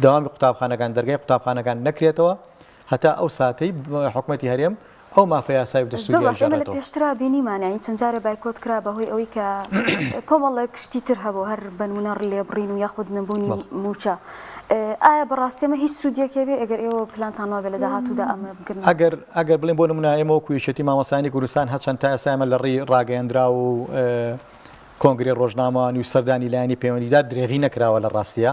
Speaker 15: دەوامی قوتابخانەکان دەرگای قوتابخانەکان نەکرێتەوە هەتا ئەو ساتەی حکومەتی هەرێم ئەو مافە یاسای و
Speaker 2: زۆر
Speaker 15: دەستوریە
Speaker 2: باش ئێمە لە
Speaker 15: ئەیگەڕێتەوە.
Speaker 2: پێشترا بینیمان یانی چەند جارێ بایکۆت کرا بەهۆی ئەوەی کە کۆمەڵێک شتی تر هەبوو هەر بەنمونە لێبڕین و یاخود نەبوونی
Speaker 15: بەڵێ.
Speaker 2: مووچە ئایا بەڕاستی ئەمە هیچ سوودێک هەبێ ئەگەر ئێوە پلانتان وابێ لە داهاتوودا ئەمە بگرنە؟
Speaker 15: ئەگەر ئەگەر بڵێین بۆ نمونە ئێمە وەکو یەکێتی مامۆستایانی کوردستان هەرچەند تا ئێستا ئێمە لە ڕێی ڕاگەیەندراو و کۆنگرەی ڕۆژنامەوانی و سەردانی لایەنی پەیوەندیدار درێغی نەکراوە لە ڕاستیا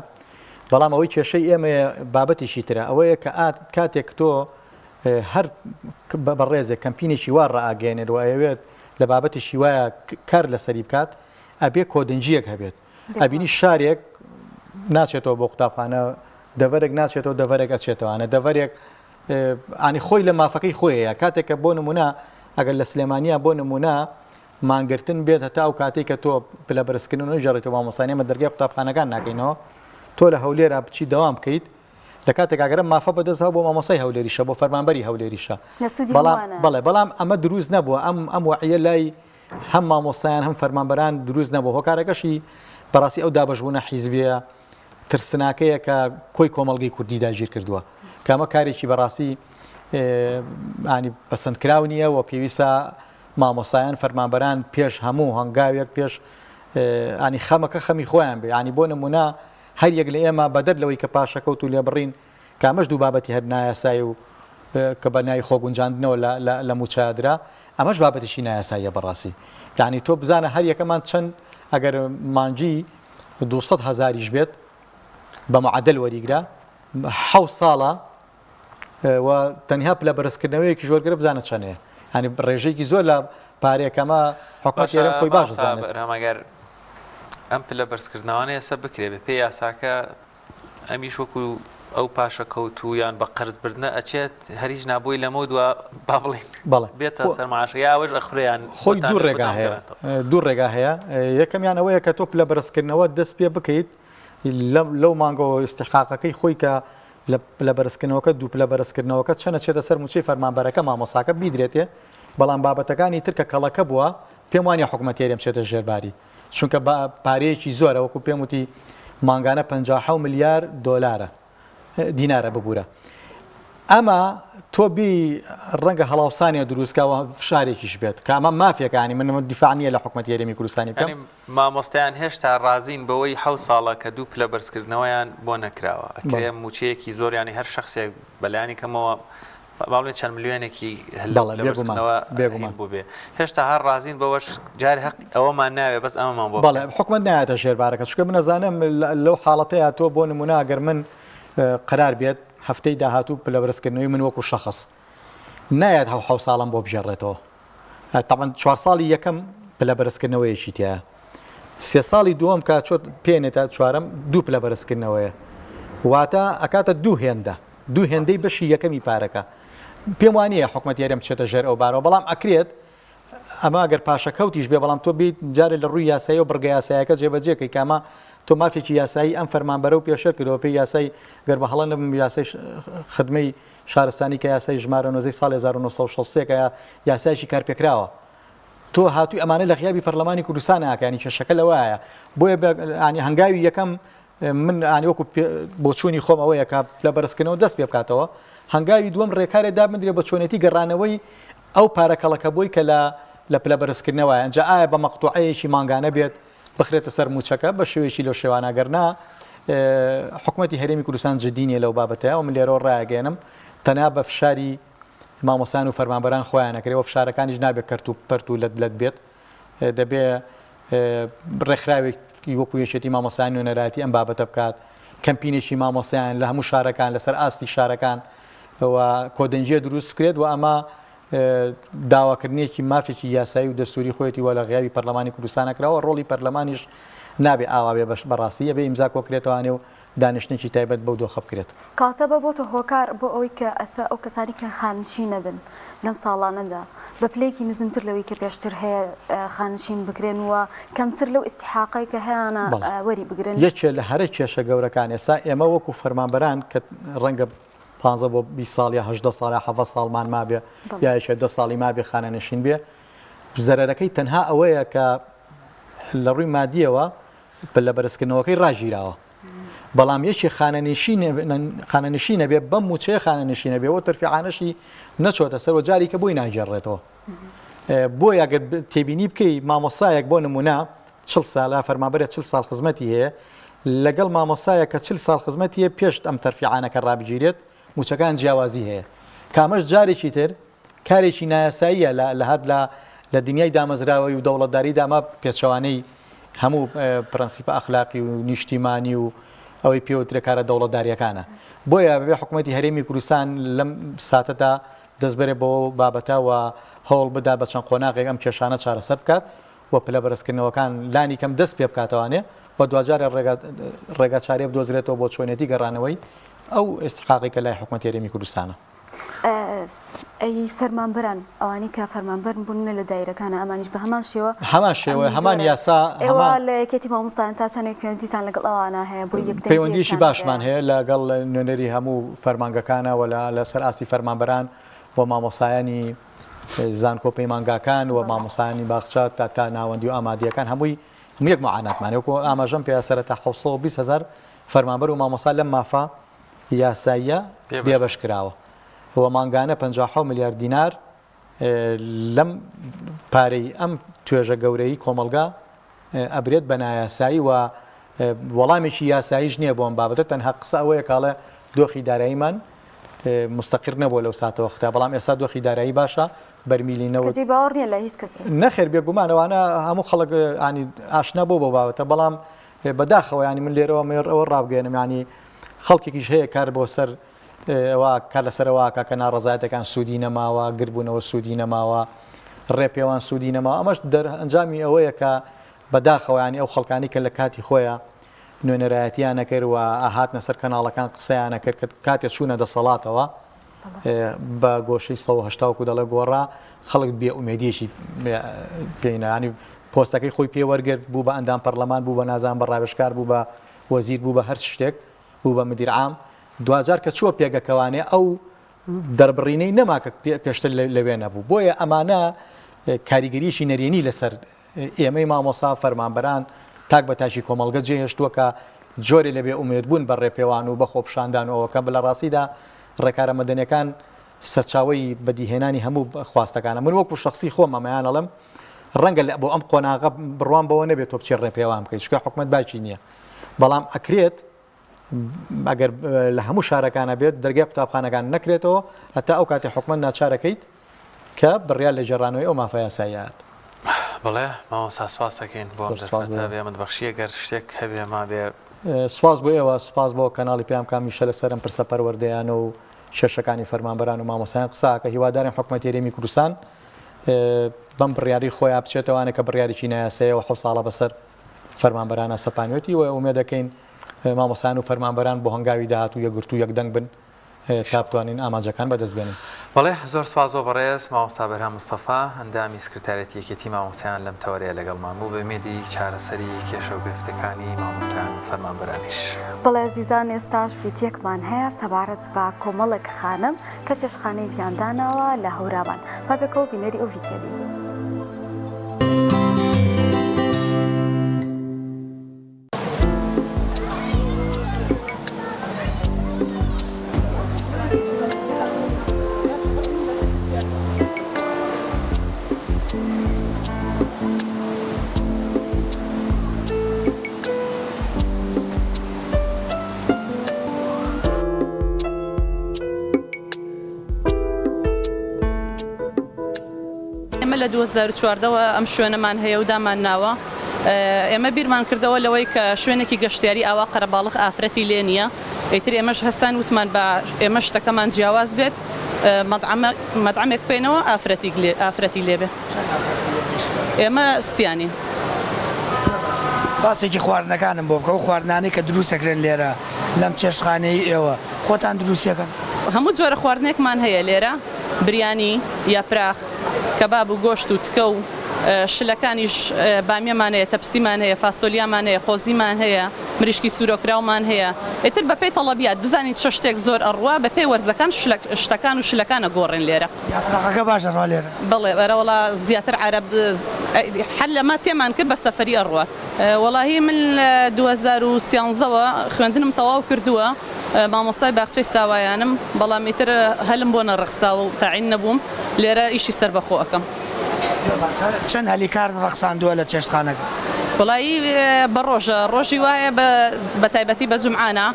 Speaker 15: بەڵام ئەوەی کێشەی ئێمەیە بابەتێکی ترە ئەوەیە کە کاتێک تۆ هەر بەڕێزێک کەمپینێکی وا ڕائەگەیەنێت و ئەیەوێت لە بابەتێکی وایە کار لەسەری بکات ئەبێ کۆدەنگییەک هەبێت ئەبینی شارێک ناچێتەوە بۆ قوتابخانە دەڤەرێک ناچێتەوە دەڤەرێک ئەچێتەوانە دەڤەرێک ئانی خۆی لە مافەکەی خۆیە کاتێک کە بۆ نمونە ئەگەر لە سلێمانیا بۆ نمونە مانگرتن بێت هەتا ئەو کاتێک کە تۆ پلە بەرزکردن و ژێڕێتەوە مامۆستانی ئەمە دەرگای قوتابخانەکان ناکەینەوە تۆ لە هەولێرا بچی دەوام بکەیت لە کاتێک ئەگەر ئەم مافە بەدەست هاو بۆ مامۆستای هەولێریشە بۆ فەرمانبەری هەولێریشە
Speaker 2: لە سوودی
Speaker 15: بەڵام
Speaker 2: هەمووانە.
Speaker 15: بەڵێ بەڵام ئەمە دروست نەبووە ئەم ئەم وەعیە لای هەم مامۆستایان هەم فەرمانبەران دروست نەبووە هۆکارەکەشی بەڕاستی ئەو دابەشبوونە حیزبیە ترسناکەیە کە کۆی کۆمەڵگەی کوردی داگیر کردووە کە ئەمە کارێکی بەڕاستی ئانی پەسەندکراو نییە و پێویستە مامۆستایان فەرمانبەران پێش هەموو هەنگاوێک پێش ئانی خەمەکە خەمی خۆیان بێ ینی بۆ نمونە هەر یەک لە ئێمە بەدەر لەوەی کە پاشەکەوت و لێبڕین کە ئەمەش دوو بابەتی هەر نایاسایی و کە بە ناوی خۆگونجاندنەوە لە لە لە مووچە درا ئەمەش بابەتێکی نایاساییە بەڕاستی یانی تۆ بزانە هەر یەکەمان چەند ئەگەر مانگی 200 هەزاریش بێت بە معدل وەریگرە حەو ساڵە و تەنها پلە بەرزکردنەوەیەکیش وەرگرە بزانە چەنەیە ینی ڕێژەیەکی زۆر لە پارەیەکەمە حکومەت ئێران خۆی باش دەزانێت.
Speaker 1: بەرهەم ئەگەر ئەم پلە بەرزکردنەوانە ئێستا بکرێ بە پێی یاساکە ئەمیش وەکو ئەو پاشەکەوت و یان بە قەرز بردنە ئەچێت هەریش نابووی لەمە دوا با بڵێین بێتە سەر معاش یا ئەوەش ئەخورێیان
Speaker 15: خۆی دوو ڕێگا هەیە دوو ڕێگا هەیە یەکەمیان ئەوەیە کە تۆ پلە بەرزکردنەوە دەست پێ بکەیت لەو مانگەوە ئیستحقاقەکەی خۆی کە لە پلە بەرزکردنەوەکە دوو پلە بەرزکردنەوەکە چەند ئەچێتە سەر مووچەی فەرمانبەرەکە مامۆستاکە بیدرێتێ بەڵام بابەتەکانی تر کە کەڵەکە بووە پێم وانیە حکومەتی هەرێم بچێتە ژێر باری چونکە بە پارەیەکی زۆرە وەکو پێم وتی مانگانە 57 ملیار دۆلارە دینارە ببورە ئەمە تۆ بی ڕەنگە هەڵاوسانێ دروستکەوە فشارێکیش بێت کە ئەمە مافێکانی من دیفاع نییە لە حکومەتی هەرێمی کوردستانی بکەم
Speaker 1: مامۆستایان هێشتا ڕازین بەوەی حەوت ساڵە کە دوو پلە بەرزکردنەوەیان بۆ نەکراوە ئەکرێ موچەیەکی زۆر یانی هەر شەخسێک بەلایەنی کەمەوە با بڵێین چەند ملیۆنێکی هەر لەو پلە بەرزکردنەوە هین بووبێ هێشتا هەر ڕازین بەوەش جارێ هەق ئەوەمان ناوێ بەس ئەمەمان بۆ
Speaker 15: بەڵێ حکومەت نایەتە ژێر بارەکە چونکە من ئەزانم لەو حاڵەتەیە تۆ بۆ نمونە ئەگەر من قەرار بێت هەفتەی داهاتوو پلە بەرزکردنەوەی من وەکو شەخس نایەت هەو حەو ساڵم بۆ بگێڕێتەوە تەبعەن چوار ساڵی یەکەم پلە بەرزکردنەوەیەکی تیایە سێ ساڵی دووەم کە چۆت پێنێتە چوارەم دوو پلە بەرزکردنەوەیە واتە ئەکاتە دوو هێندە دوو هێندەی بەشی یەکەمی پارەکە پێم وانە حکومەت هەرێم بچێتە ژێر ئەو بارەوە بەڵام ئەکرێت ئەمە ئەگەر پاشەکەوتیش بێ بەڵام تۆ بیت جارێ لە ڕووی یاسایی و بڕگە یاسایەکە جێبەجێکەی کامە تۆ مافێکی یاسایی ئەم فەرمانبەرە و پێشێل کردەوە پێی یاسای گەر بە هەڵە نەبم یاسای خدمەی شارستانی کە یاسای ژمارە 19 ساڵی 1963 کە یاسایەکی کارپێکراوە تۆ هاتووی ئەمانە لە غیابی پەرلەمانی کوردستان ناکانی کێشەکە لەوایە بۆیە ینی هەنگاوی یەکەم من ینی وەکو بۆچوونی خۆم ئەوەیە کە لە بەرزکردنەوە دەست پێ بکاتەوە هەنگاوی دووەم ڕێکارێ دابندرێ بە چۆنێتی گەڕانەوەی ئەو پارە کەڵەکە بۆی کە لە لە پلە بەرزکردنەوە ئەنجا ئایا بە مەقتوعەیەکی مانگانە بێت بخرێتە سەر مووچەکە بە شێوەیەکی لەو شێوانە گەر نا حکومەتی هەرێمی کوردستان جدی نییە لەو بابەتەیە و من لێرەوە ڕایەگەیەنم تەنها بە فشاری مامۆستایان و فەرمانبەران خۆیان ئەکرێ و فشارەکانیش نابێت کەرت و پەرت و لەت لەت بێت دەبێ ڕێکخراوێکی وەکو یەکێتی مامۆستایان نوێنەرایەتی ئەم بابەتە بکات کەمپینێکی مامۆستایان لە هەموو شارەکان لەسەر ئاستی شارەکان و کۆدەنگیە دروست بکرێت و ئەمە داواکردنێکی مافێکی یاسایی و دەستوری خۆیەتی و لە غیابی پەرلەمانی کوردستانە کراوە، ڕۆڵی پەرلەمانیش نابێ ئاوا بێ بەڕاستی ئەبێ ئیمزا کۆکرێتەوانێ و دانیشتنێکی تایبەت بەو دۆخە بکرێت.
Speaker 2: کەواتە بە بۆتە هۆکار بۆ ئەوەی کە ئەسە ئەو کەسانی کە خانشین نەبن لەم ساڵانەدا بە پلەیەکی نزمتر لەوەی کە پێشتر هەیە خانشین بکرێن و کەمتر لەو ئیستیحاقەی کە هەیانە وەری بگرن.
Speaker 15: یەکێ لە هەرە کێشە گەورەکان ئێستا ئێمە وەکو فەرمانبەران کە ڕەنگە پانزە بۆ 20 ساڵ یا 18 ساڵ یا 17 ساڵمان مابێ یا یەکێ دە ساڵی مابێ خانەنشین بێ زەرەرەکەی تەنها ئەوەیە کە لە ڕووی مادیەوە لە بەرزکردنەوەکەی ڕاگیراوە بەڵام یەکی خانەنشی نەبێ بەم موچەیە خانەنشی نەبێ و تەرفیعانەشی نەچۆتە سەر و جاری کە بۆی ناگێڕێتەوە بۆیە ئەگەر تێبینی بکەی مامۆسایەک بۆ نمونە چل ساڵە فەرمانبەرە چل ساڵ خزمەتی هەیە لەگەڵ مامۆسایە کە چل ساڵ خزمەتی هەیە پێشت ئەم تەرفیعانەکە ڕابگیرێت موچەکان جیاوازی هەیە کامەش جارێکی تر کارێکی نایاساییە لە لە هەر لە لە دنیای دامەزراوەی و دەوڵەتداریدا ئەمە پێچەوانەی هەموو پرەنسیپە ئەخلاقی و نیشتیمانی و ئەوەی پێوترێ کارە دەوڵەتدارییەکانە. بۆیە بەبێ حکوومەتی هەرێمی کوردستان لەم ساتەدا دەست بەرێ بەو بابەتە و هەوڵ بدا بە چەند قۆناغێک ئەم کێشانە چارەسەر بکات و پلە بەرزکردنەوەکان لانی کەم دەست پێ بکاتەوانێ و دواجار ڕێگا ڕێگا چارەیە بدۆزرێتەوە بۆ چۆنێتی گەڕانەوەی ئەو ئیستحقاقەی کە لای حکوومەتی هەرێمی کوردستانە.
Speaker 2: ئەی فەرمانبەران ئەوانەی کە فەرمانبەرن بوون لە دایرەکانە ئەمانیش بە هەمان شێوە
Speaker 15: هەمان شێوە هەمان یاسا
Speaker 2: ئێوە لە یەکێتی مامۆستایان تا چەندێک پەیوەندیتان لەگەڵ ئەوانە هەیە بۆ یەک
Speaker 15: پەیوەندیشی باشمان هەیە لەگەڵ نوێنەری هەموو فەرمانگەکانە و لەسەر ئاستی فەرمانبەران و مامۆستایانی زانکۆ پەیمانگاکان و مامۆستایانی باخچە تا تا ناوەندی و ئامادیەکان هەمووی هەموو یەک معاناتمان وەکو ئاماژەم پێ سەرەتا 720 هزار فەرمانبەر و مامۆستا لەم مافە یاساییە بێبەش کراوە و مانگانە 57 ملیار دینار لەم پارەی ئەم توێژە گەورەی کۆمەڵگا ئەبرێت بە نایاسایی و وەڵامێکی یاساییش نییە بۆ ئەم بابەتە تەنها قسە ئەوەیە کاڵێ دۆخی داراییمان مستەقر نەبووە لەو ساتەوەختە بەڵام ئێستا دۆخی دارایی باشە بەرمیلی نەوت
Speaker 2: جێی باوەڕ نییە لای هیچ کەسێک.
Speaker 15: نەخێر بێگومان ئەوانە هەموو خەڵک ینی ئاشنا بۆ بۆ بابەتە بەڵام بەداخەوە ینی من لێرەوە مێڕ ئەوە ڕابگەێنم ینی خەڵکێکیش هەیە کار بۆ سەر ئەوە کار لەسەر ئەوە ئەکا کە ناڕەزایەتەکان سوودی نەماوە، گردبوونەوە سوودی نەماوە، ڕێپێوان سوودی نەماوە، ئەمەش دەرئەنجامی ئەوەیە کە بەداخەوە یانی ئەو خەڵکانی کە لە کاتی خۆیا نوێنەرایەتیان ئەکرد و ئەهاتنە سەر کەناڵەکان قسەیان ئەکرد کە کاتێ چوونە دەسەڵاتەوە بە گۆشەی 180 وەکو دەڵێ گۆڕا خەڵک بێ ئومێدیەکی پێینا ینی پۆستەکەی خۆی پێ وەرگرت بوو بە ئەندام پەرلەمان بوو بە نازان بە ڕاوێژکار بوو بە وەزیر بوو بە هەر شتێک بوو بە مدیر عام، دواجار کە چووە پێگەکەوانێ ئەو دەربڕینەی نەما کە پێشتر لەوێ نەبوو. بۆیە ئەمانە کاریگەریی نەرێنی لەسەر ئێمەی مامۆستا، فەرمانبەران، تاک بە تاکی کۆمەڵگە جێهێشتووە کە جۆرێ لە بێ ئومێدبوون بە ڕێپێوان و بە خۆپیشاندان و ئەوەکە لە ڕاستیدا ڕێکارە مەدەنیەکان سەرچاوەی بەدیهێنانی هەموو خواستەکانە. من وەکو شەخسی خۆم ئەمەیان ئەڵێم ڕەنگە بۆ ئەم قۆناغە بڕوام بەوە نەبێت تۆ بچی ڕێپێوان بکەیت چونکە حکومەت باکی نییە بەڵام ئەکرێت ئەگەر لە هەموو شارەکانە بێت دەرگای قوتابخانەکان نەکرێتەوە هەتا ئەو کاتی حکومەت ناچارەکەیت کە بڕیار لە گێڕانەوەی ئەو مافە یاساییات.
Speaker 1: بەڵێ مامۆستا سپاس دەکەین بۆ ئەم دەرفەتە بێ بەخشی گەر شتێک هەبێ مابێ.
Speaker 15: سپاس بۆ ئێوە سپاس بۆ کەناڵی پەیام کە هەمیشە لەسەر ئەم پرسە پەروەردەیانە و کێشەکانی فەرمانبەران و مامۆستایان قسە ئەکا هیوادارین حکومەتی هەرێمی کوردستان بەم بڕیارەی خۆیان بچێتەوانێ کە بڕیارێکی نایاساییە و حەوت ساڵە بەسەر فەرمانبەرانە سەپانوێتی و ئومێدەکەین مامۆستایان و فەرمانبەران بۆ هەنگاوی داهاتوو یەکگرتوو یەکدەنگ بن تا بتوانین ئامانجەکان بەدەست بێنین.
Speaker 1: بەڵێ زۆر سوپاس بۆ بەڕێز مامۆستا بەرهەم مستەفا ئەندامی سکرتاریەتی یەکێتی مامۆستایان لەم تەوەرەیە لەگەڵمان بوو بە ئومێدی چارەسەری کێشە و گرفتەکانی مامۆستایان و فەرمانبەرانیش.
Speaker 2: بەڵێ ئەزیزان ئێستاش ڤیدیۆکمان هەیە سەبارەت بە کۆمەڵێک خانم کە چێشتخانەیەکیان داناوە لە هەورامان با پێکەوە بینەری ئەو ڤیدیۆ بین.
Speaker 16: ئێمە لە 2014 وە ئەم شوێنەمان هەیە و دامان ناوە ئێمە بیرمان کردەوە لەوەی کە شوێنێکی گەشتیاری ئاوا قەرەباڵغ ئافرەتی لێ نییە ئیتر ئێمەش هەستان وتمان با ئێمە شتەکەمان جیاواز بێت مەتعەمێک بکەینەوە ئافرەتی لێ بێ ئێمە سیانین.
Speaker 7: باسێکی خواردنەکانم بۆ بکە، ئەو خواردنانەی کە دروست ئەکرێن لێرە لەم چێشتخانەیەی ئێوە خۆتان دروستی ئەکەن؟
Speaker 16: هەموو جۆرە خواردنێکمان هەیە لێرە، بریانی، یاپراخ، کەباب و گۆشت و تکە و شلەکانیش بامیەمان هەیە، تەپسیمان هەیە، فاسۆلیامان هەیە، قۆزیمان هەیە، مریشکی سوورۆکراومان هەیە، ئیتر بەپێی تەڵەبیات بزانین چ شتێک زۆر ئەڕوا، بەپێی وەرزەکان شتەکان و شلەکان ئەگۆڕێن لێرە.
Speaker 7: یاپراخەکە باش ئەڕوا لێرە؟
Speaker 16: بەڵێ ئەرەوەڵا زیاتر عەرەب هەر لەمە تێمان کرد بە سەفەری ئەڕوات. وەڵاهی من لە 2013 وە خوێندنم تەواو کردووە مامۆستای باخچەی ساوایانم بەڵام ئیتر هەلم بۆ نەڕەخساوە و تەعین نەبووم لێرە ئیشی سەربەخۆ ئەکەم.
Speaker 7: زۆر باشە چەند هەلی کارت ڕەخساندووە لە چێشتخانەکە؟
Speaker 16: وەڵایی بە ڕۆژە ڕۆژی وایە بە تایبەتی بە جومعانە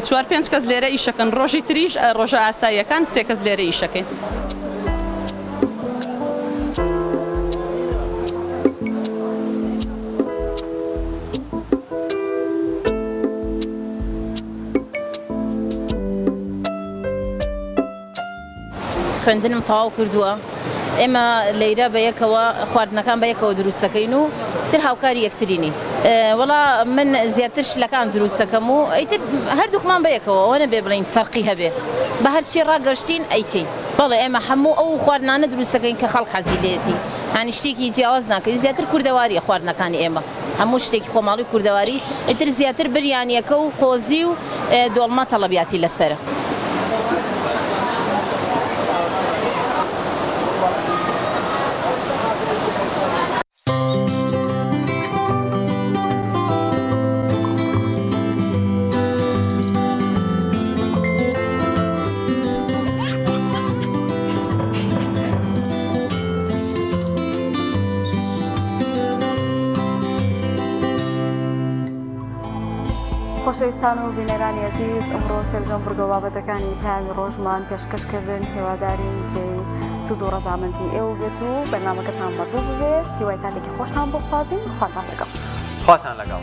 Speaker 16: چوار پێنج کەس لێرە ئیشەکەن ڕۆژی تریش ڕۆژە ئاساییەکان سێ کەس لێرە ئیشەکەین.
Speaker 17: خوێندنم تەواو کردووە ئێمە لەیرە بە یەکەوە خواردنەکان بە یەکەوە دروست دەکەین و تر هاوکاری یەکترینی وەڵا من زیاتر شلەکان دروست دەکەم و ئیتر هەردووکمان بە یەکەوە ئەوە نەبێ بڵێین فەرقی هەبێ بە هەرچی ڕاگەشتین ئەیکەین بەڵێ ئێمە هەموو ئەو خواردنانە دروست دەکەین کە خەڵک حەزی لێیەتی یانی شتێکی جیاواز ناکەین زیاتر کوردەواریە خواردنەکانی ئێمە هەموو شتێکی خۆماڵی و کوردەواری ئیتر زیاتر بریانیەکە و قۆزی و دۆڵمە تەڵەبیاتی لەسەرە.
Speaker 2: خۆشەویستان و بینەرانی ئەزیز ئەمڕۆ سەرجەم بڕگە و بابەتەکانی پەیامی ڕۆژمان پێشکەش کردن هیوادارین جێی سوود و ڕەزامەندی ئێوە بێت و بەرنامەکەتان بەدڵ ببێ هیوای کاتێکی خۆشتان بۆ خوازین خواتان لەگەڵ
Speaker 1: خواتان لەگەڵ.